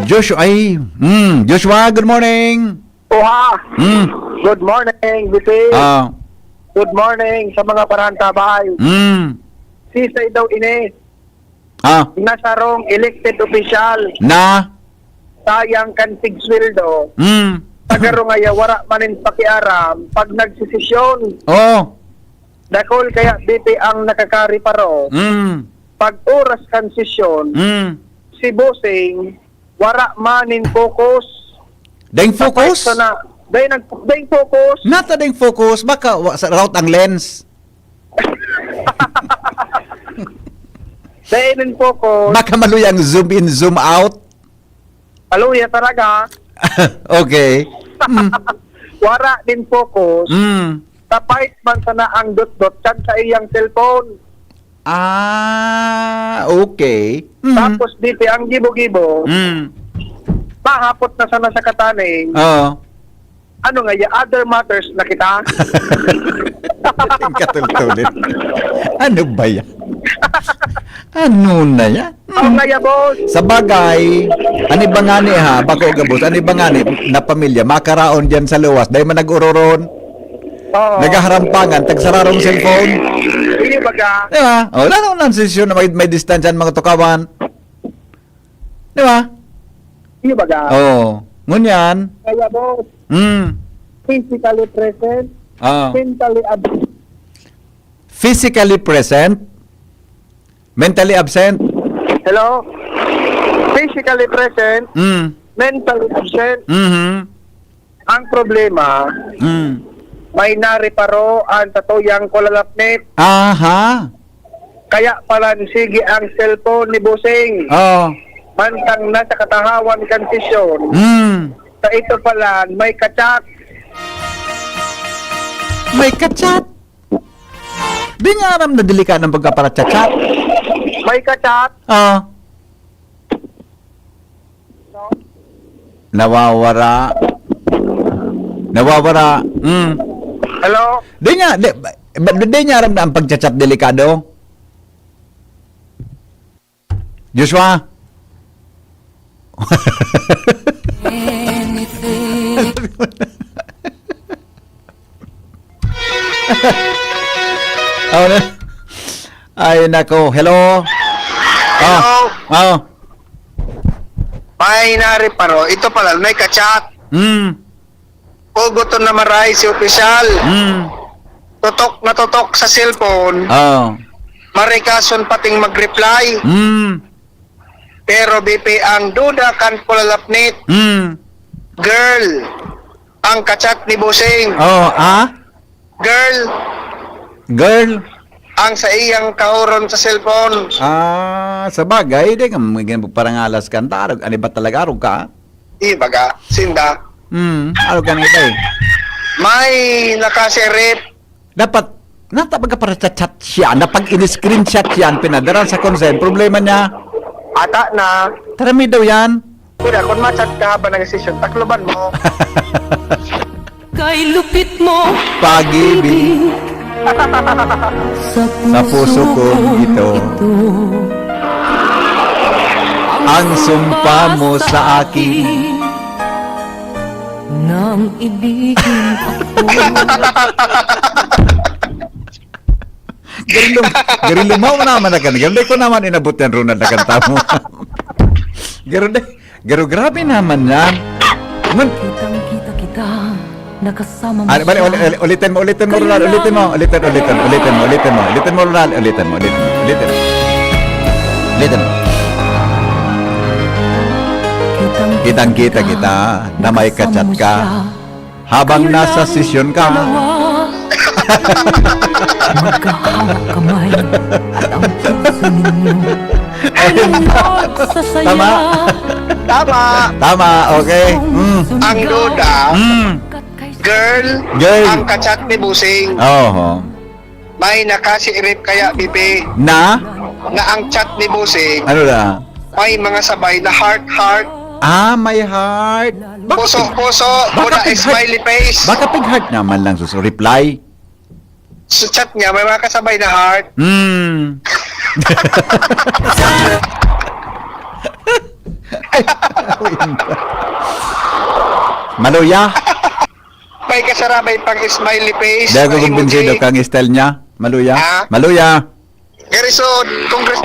Joshua, ay, mm, Joshua, good morning. Oha. Mm. Good morning, B P. Ah. Good morning sa mga parahantabay. Mm. Sisay daw ini? Ah. Na sarong elected official. Na? Sayang kan tigsweldo. Mm. Sa garo ngaya, wara man nin pakiaram pag nagsesesyon. Oh. Dakul kaya, B P, ang nakakareparo. Mm. Pag oras kan sesyon, Mm. si Bossing, wara man nin focus. Daing focus? Sa na, daing nag-, daing focus. Nata daing focus, baka wa-, sa route ang lens. Daing nin focus. Baka maluya ang zoom in, zoom out. Maluya talaga. Okay. Mm. Wara nin focus. Mm. Tapait man sana ang dotdot kan sa iyang cellphone. Ah, okay. Mm. Tapos, B P, ang gibo-gibo, Mm. mahapot na sana sa kataning, Oo. ano nga, ya, other matters na kita. Katultulit. Ano ba yan? Ano na yan? Ang kaya, boss. Sa bagay, ani ba nga ni, ha, bako gabos, ani ba nga ni, na pamilya, makaraon diyan sa luwas, dahil man nag-uroron, Oo. naghaharampangan, tagsararong cellphone. Hindi baga. Di ba? O, lalo na ang sesyon na may, may distansya ang mga tukawan. Di ba? Hindi baga. Oo. Ngunyan. Kaya, boss, Mm. physically present, Ah. mentally absent. Physically present? Mentally absent? Hello? Physically present, Mm. mentally absent. Mhm. Ang problema, Mm. may nareparo an satuyang kulalapnit. Aha. Kaya pala sige ang cellphone ni Bossing. Oo. Mantang nasa katahawan kan sesyon. Mm. Sa ito pala, may kachat. May kachat? Di niya aram na delikado ang pagkaparachat-chat. May kachat. Ah. Nawawara. Nawawara. Mm. Hello? Di niya, di, ba, di niya aram na ang pagchat-chat delikado? Joshua? Anything. Ano? Ay, nako. Hello? Hello? Ah, ah. May nareparo. Ito pala, may kachat. Mm. Ugot na maray si opisyal. Mm. Tutok na tutok sa cellphone. Oh. Marikason pating mag-reply. Mm. Pero B P, ang duda kan kulalapnit. Mm. Girl, ang kachat ni Bossing. Oh, ah? Girl. Girl. Ang sa iyang kahuron sa cellphone. Ah, sa bagay, di ka magiging parangalas kan tarog. Ano ba talaga, arog ka? Di baga, sinda. Hmm, arog ka na iba eh. May nakasirip. Dapat, nata baga para sa chat siya, na pag in-screenshot yan, pinadara sa consent, problema niya. Ata na. Tarami daw yan. Kuya, kung ma-chat ka habang nag-session, takloban mo. Kay lupit mo, Pag-ibig. Sa puso kong ito. Ang sumpa mo sa akin. Nang ibigin ako. Garo lum-, garo lumaw naman na kan. Garo di ko naman inabot yan, Ronald, na kanta mo. Garo di, garo grabe naman yan. Man- Kitang-kita kita, nakasama mo Ano, bali, siya. uli-, uli-, ulitin mo, ulitin mo, Ronald, ulitin mo, ulitin, ulitin, ulitin mo, ulitin mo, ulitin mo, Ronald, ulitin mo, ulitin mo, ulitin mo. Ulitin mo. Kitang-kita Kitang-kita kita, kita, na may nakasama kachat mo ka. Siya. Habang Kayo nasa lang sesyon ka. Dalawa. Magkahawak kamay at ang puso ninyo. Tama. Tama. Tama, okay. Mm. Ang duda, Mm. girl, Girl. ang kachat ni Bossing. Oho. May nakasirip kaya, Bibi? Na? Na ang chat ni Bossing, Ano na? may mga sabay na heart-heart. Ah, may heart. Baka Puso-puso, pag-, baka muna pag-heart, smiley face. Baka pag-heart naman lang, sus, reply. Sa chat niya, may mga kasabay na heart. Hmm. Maluya. May kasarabay pang smiley face, Di ako kumbinsido emoji. Kang style niya. Maluya. Ha? Maluya. Garrison, Congress.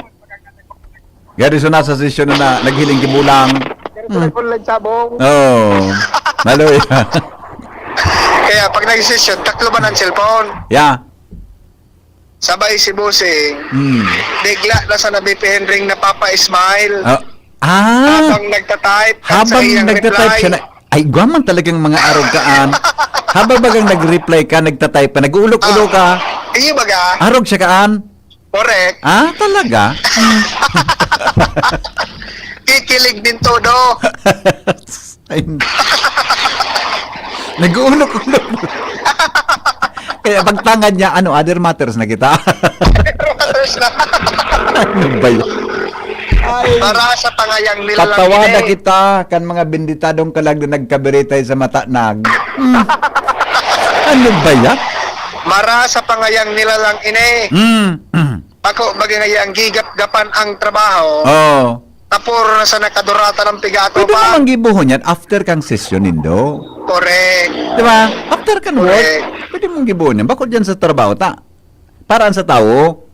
Garrison, nasa sesyon na, na naghiling kibulang. Garrison, Hmm. online sabong. Oh. Maluya. Kaya pag nagsisyon, tatlo man ang cellphone. Yeah. Sabay si Bossing, Hmm. bigla na sa nabipihin ring napapa-smile. Ah. Ah. Habang nagta-type, at sa Habang iyang nagta-type reply. siya na, ay, gwaman talagang mga arog kaan. Habang bagang nag-reply ka, nagta-type ka, nag-uulok-ulo Ah. ka. Iyo baga? Arog siya kaan? Correct. Ah, talaga? Kikilig din todo. Ay, hindi. Nag-uulok-ulok. Kaya pagtangad niya, ano, other matters na kita. Other matters na. Ano ba yan? Ay. Para sa pangayang nila lang Patawa na ini. Kita kan mga benditadong kalag na nagkabiritay sa matanag. Hmm. Ano ba yan? Mara sa pangayang nila lang ini. Hmm. Ako, bagay nga yan, gigap-gapan ang trabaho. Oo. Tapuro na sa nakadurata ng pigato Pwede pa. Namang gibohon yan after kang sesyon nindo. Correct. Di ba? After kan work, Correct. Pwede mong gibohon yan. Bako dyan sa trabaho, ta. Paraan sa tao.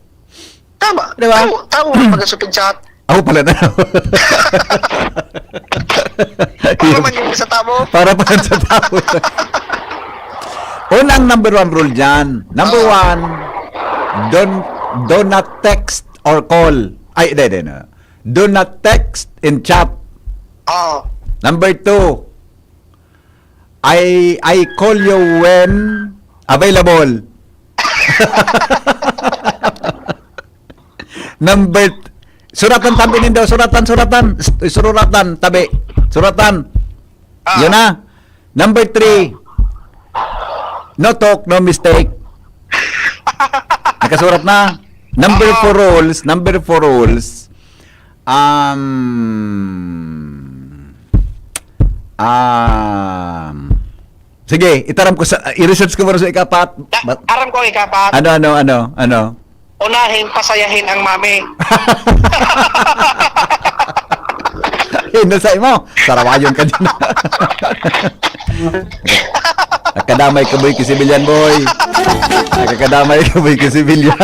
Tama. Di ba? Tao, tao ang pagkasupid sa Ako pala na. Para man yung sa tao. Para pa sa tao. Unang number one rule dyan. Number Oo. one, don't, do not text or call. Ay, hindi, hindi, no. Do not text and chat. Oo. Number two, I, I call you when available. Number, suratan tabi nindo, suratan, suratan, s-, suratan, tabi, suratan. Ah. Yun na. Number three, no talk, no mistake. Nakasurat na. Number Ah. four rules, number four rules, Um, um, sige, itaram ko sa, i-research ko muna sa ikapat. Ta-, But, aram ko ang ikapat. Ano, ano, ano, ano? Unahing pasayahin ang mami. Yun na sa imo. Sarawayon ka dyan. Nakadamay ka, boy, kisibilyan, boy. Nakakadamay ka, boy, kisibilyan.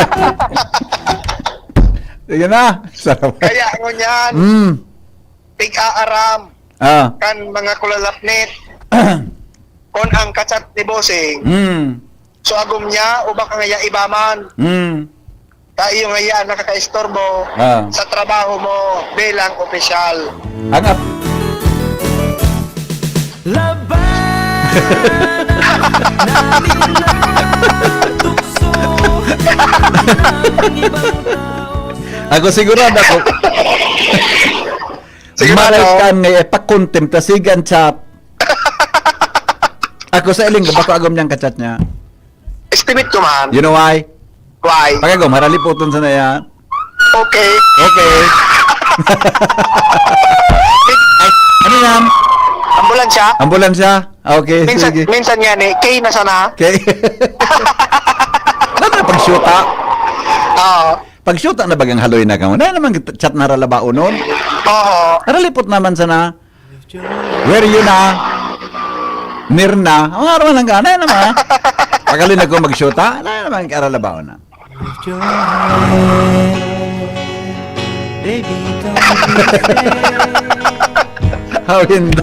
Sige na. Sarap. Kaya ngunyan, Mm. tig-aaram Ah. kan mga kulalapnit. Kun ang kachat ni Bossing, Mm. so agom niya, o baka ngaya iba man. Mm. Tayo ngaya nakakaistorbo Ah. sa trabaho mo bilang opisyal. Ang ap- Labanan na nilang tukso ang ibang tao sa Ako sigurado ako. Sigurado? Maray ka nga ipakontempt, ta sigan chat. Ako sa iling, bako agom niyang kachat niya. Estimate ko man. You know why? Why? Pagagom, haralipoton sana yan. Okay. Okay. Ay, ano yan? Ambulansya? Ambulansya? Okay, Minsan, sige. Minsan nga ni, K na sana. Okay. Ano na pag-shoot, ha? Oo. Pag-shoot na bagang haloy na ka mo. Na naman chat na ralabaon nun. Oo. Haralipot naman sana. Where you na? Mirna? Ang araw lang ka. Ano naman? Pagaling ako mag-shoot, ha? Ano naman? Karalabaw na. Baby, don't you say How in the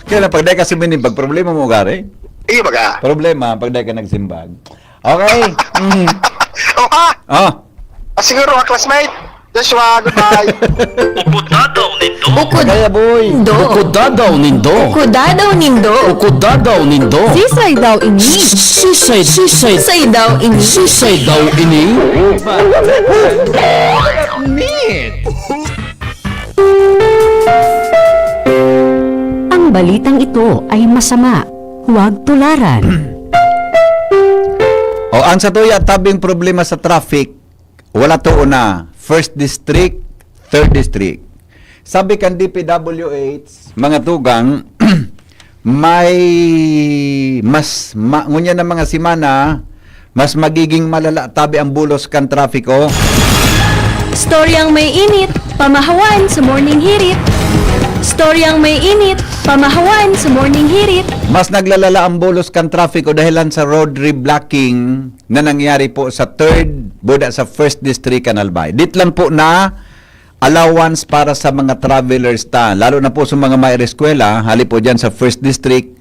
Kaya lang, pag dahil ka suminibag, problema mo, gari? Iyo, baga. Problema, pag dahil ka nagsimbag. Okay. Mm. O, ah! Ah. Ah, siguro, ah, classmate. Joshua, goodbye. Ukod na daw nindo. Ukod Kaya boy, Nindo. Ukod dadaw nindo. Ukod dadaw nindo. Ukod dadaw nindo. Sisay daw ini? Sisay, sisay, Sisay daw ini? Sisay daw ini. Ang balitang ito ay masama. Huwag tularan. O ang sa tuya, tabing problema sa traffic, wala to na first district, third district. Sabi kan D P W H, mga tugang, may mas ma, ngunyan na mga simana, mas magiging malala tabi ang bulos kan trapiko. Storyang may init, pamahawan sa morning hirit. Storyang may init, pamahawan sa morning hirit. Mas naglalala ang bulos kan trapiko dahilan sa road reblocking na nangyari po sa third, buda sa first district kan Albay. Dit lang po na allowance para sa mga travelers ta, lalo na po sa mga may eskwela, hali po dyan sa first district,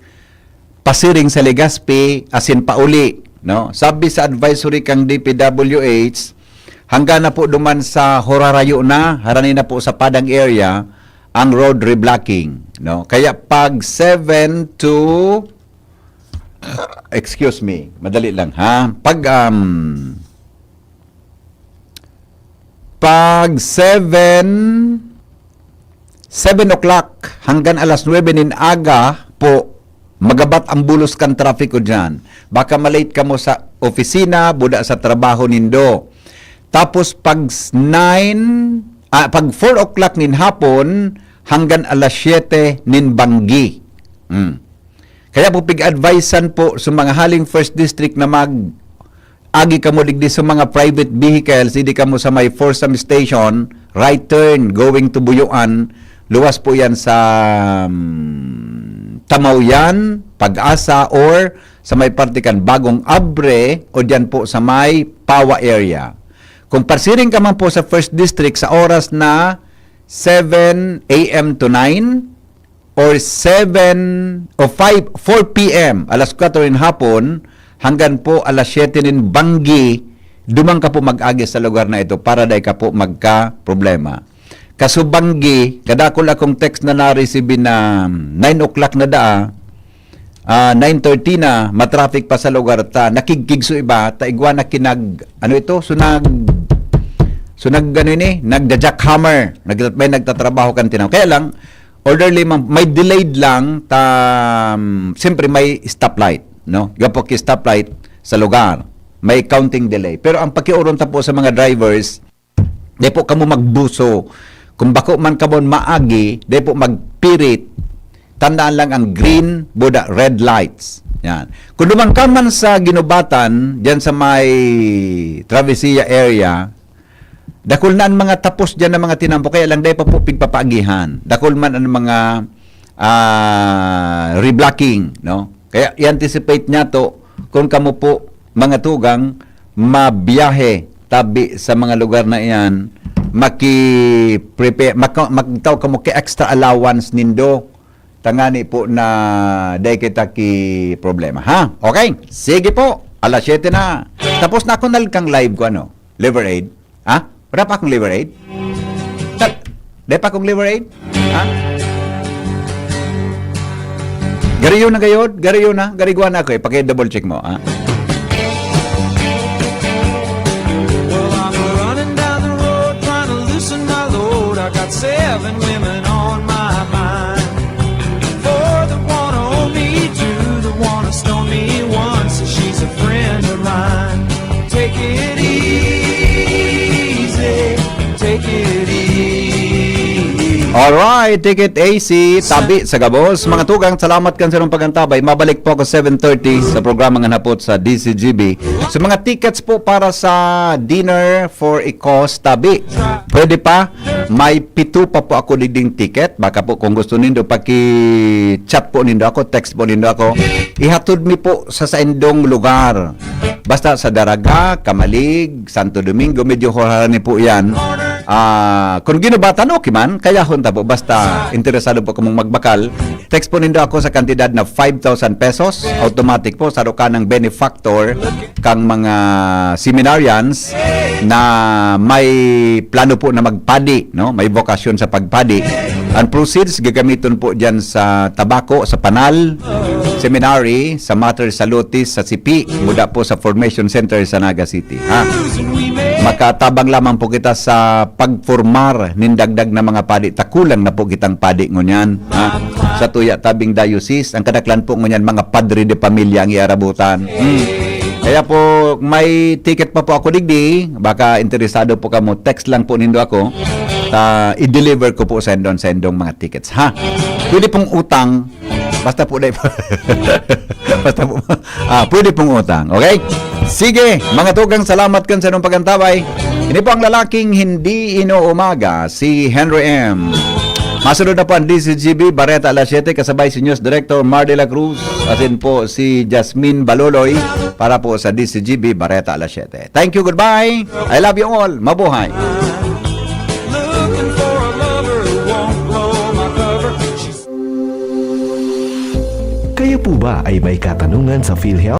pasiring sa Legazpi, asin pauli, no? Sabi sa advisory kang D P W H, hanggang na po duman sa Horarayo na, harani na po sa Padang area, ang road reblocking, no? Kaya pag seven to, excuse me, madali lang ha. Pag um, pag seven, seven o'clock hanggang alas nuebe nin aga po, magabat ang bulos kan trapiko dyan. Baka malate kamo sa opisina, buda sa trabaho nindo. Tapos pag nine, ah, pag four o'clock nin hapon, hanggang alas siyete nin banggi. Hmm. Kaya po, pig-advisean po sa mga haling First District na mag-agi kamo digdi sa mga private vehicles, digdi kamo sa may Forsam Station, right turn, going to Buyuan, luwas po yan sa um, Tamaoyan, Pag-asa, or sa may parte kan Bagong Abre, o dyan po sa may Pawa area. Kung pasiring ka man po sa First District sa oras na seven a m to nine, or seven o five, four p m, alas kwatro nin hapon, hanggang po alas siyete nin banggi, duman ka po mag-agi sa lugar na ito para dai ka po magka-problema. Kaso banggi, kadakol akong text na na-receive na nine o'clock na daa, ah, nine thirty na, matraffic pa sa lugar ta, nakigkigso iba, ta igwa na kinag, ano ito, sunag, sunag ano ini, nagda-jackhammer, nag, may nagtatrabaho kan tinaw. Kaya lang, orderly man, may delayed lang, ta, um, siyempre may stoplight, no? Gapo ki stoplight sa lugar, may counting delay. Pero ang pakiuron ta po sa mga drivers, di po kamo magbuso. Kung bako man kamo maagi, di po magpirit. Tandaan lang ang green, buda, red lights. Yan. Kung duman ka man sa Ginubatan, dyan sa may Travesía area, dakul na ang mga tapos dyan na mga tinampo, kaya lang dai pa po pigpapaagihan. Dakul man ang mga ah, reblocking, no? Kaya i-anticipate niya to kung kamo po, mga tugang, mabiyahe tabi sa mga lugar na iyan, maki-prepare, maka, magtaw kamo ki extra allowance nindo, tangani po na dai kita ki problema, ha? Okay? Sige po, alas siyete na. Tapos na ako nalkang live ko, ano? Liver Aid. Ha? Wala pa akong Liver Aid? Ta-, dai pa akong Liver Aid? Ha? Gariyo na gayod? Gariyo na? Garigwa na ako eh. Paki-double check mo, ha? Well, I'm running down the road trying to loosen my load. I got seven women on my mind. Four that wanna own me, two that wanna stone me, one says she's a friend of mine. Take it easy, take it easy. Alright, take it easy. Tabi sa gabos. Mga tugang, salamat kan sarong pagantabay. Mabalik po ako seven thirty sa programa nga napot sa D C G B. Sa mga tickets po para sa dinner for a cause, tabi. Pwede pa, may pito pa po ako diding ticket. Baka po kung gusto nindo, paki-chat po nindo ako, text po nindo ako. Ihatod mi po sa saindong lugar. Basta sa Daraga, Camalig, Santo Domingo, medyo horarani po yan. Ah, kung Ginubatan, okay man, kayahon ta po. Basta interesado po kamong magbakal, Text po nindo ako sa kantidad na five thousand pesos. Automatic po, saro ka ng benefactor kang mga seminarians na may plano po na magpadi, no? May bokasyon sa pagpadi. Ang proceeds gagamiton po diyan sa Tabaco, sa Panal Seminary, sa Mater Salutis, sa Sipi, muda po sa Formation Center sa Naga City, ha? Makatabang lamang po kita sa pagformar nin dagdag na mga padi. Takulang na po kitang padi ngunyan, ha? Sa tuya tabing diocese, ang kadaklan po ngunyan, mga padre de pamilya ang iarabutan. Hmm. Kaya po, may ticket pa po ako digdi. Baka interesado po kamo, text lang po nindo ako. Ta, i-deliver ko po sa indon, sa indong mga tickets, ha? Pwede pong utang. Basta po, dai-, basta po, ah, pwede pong utang. Okay? Sige, mga tugang, salamat kan sa inong pag-antabay. Ini po ang lalaking hindi inuumaga, si Henry M. Masunod na po ang D Z G B Bareta Alas Siyete, kasabay si News Director Mar de la Cruz, asin po si Jasmine Baloloy para po sa D Z G B Bareta Alas Siyete. Thank you, goodbye. I love you all. Mabuhay. Looking for a lover who won't blow my cover. She's Kayo po ba ay may katanungan sa PhilHealth?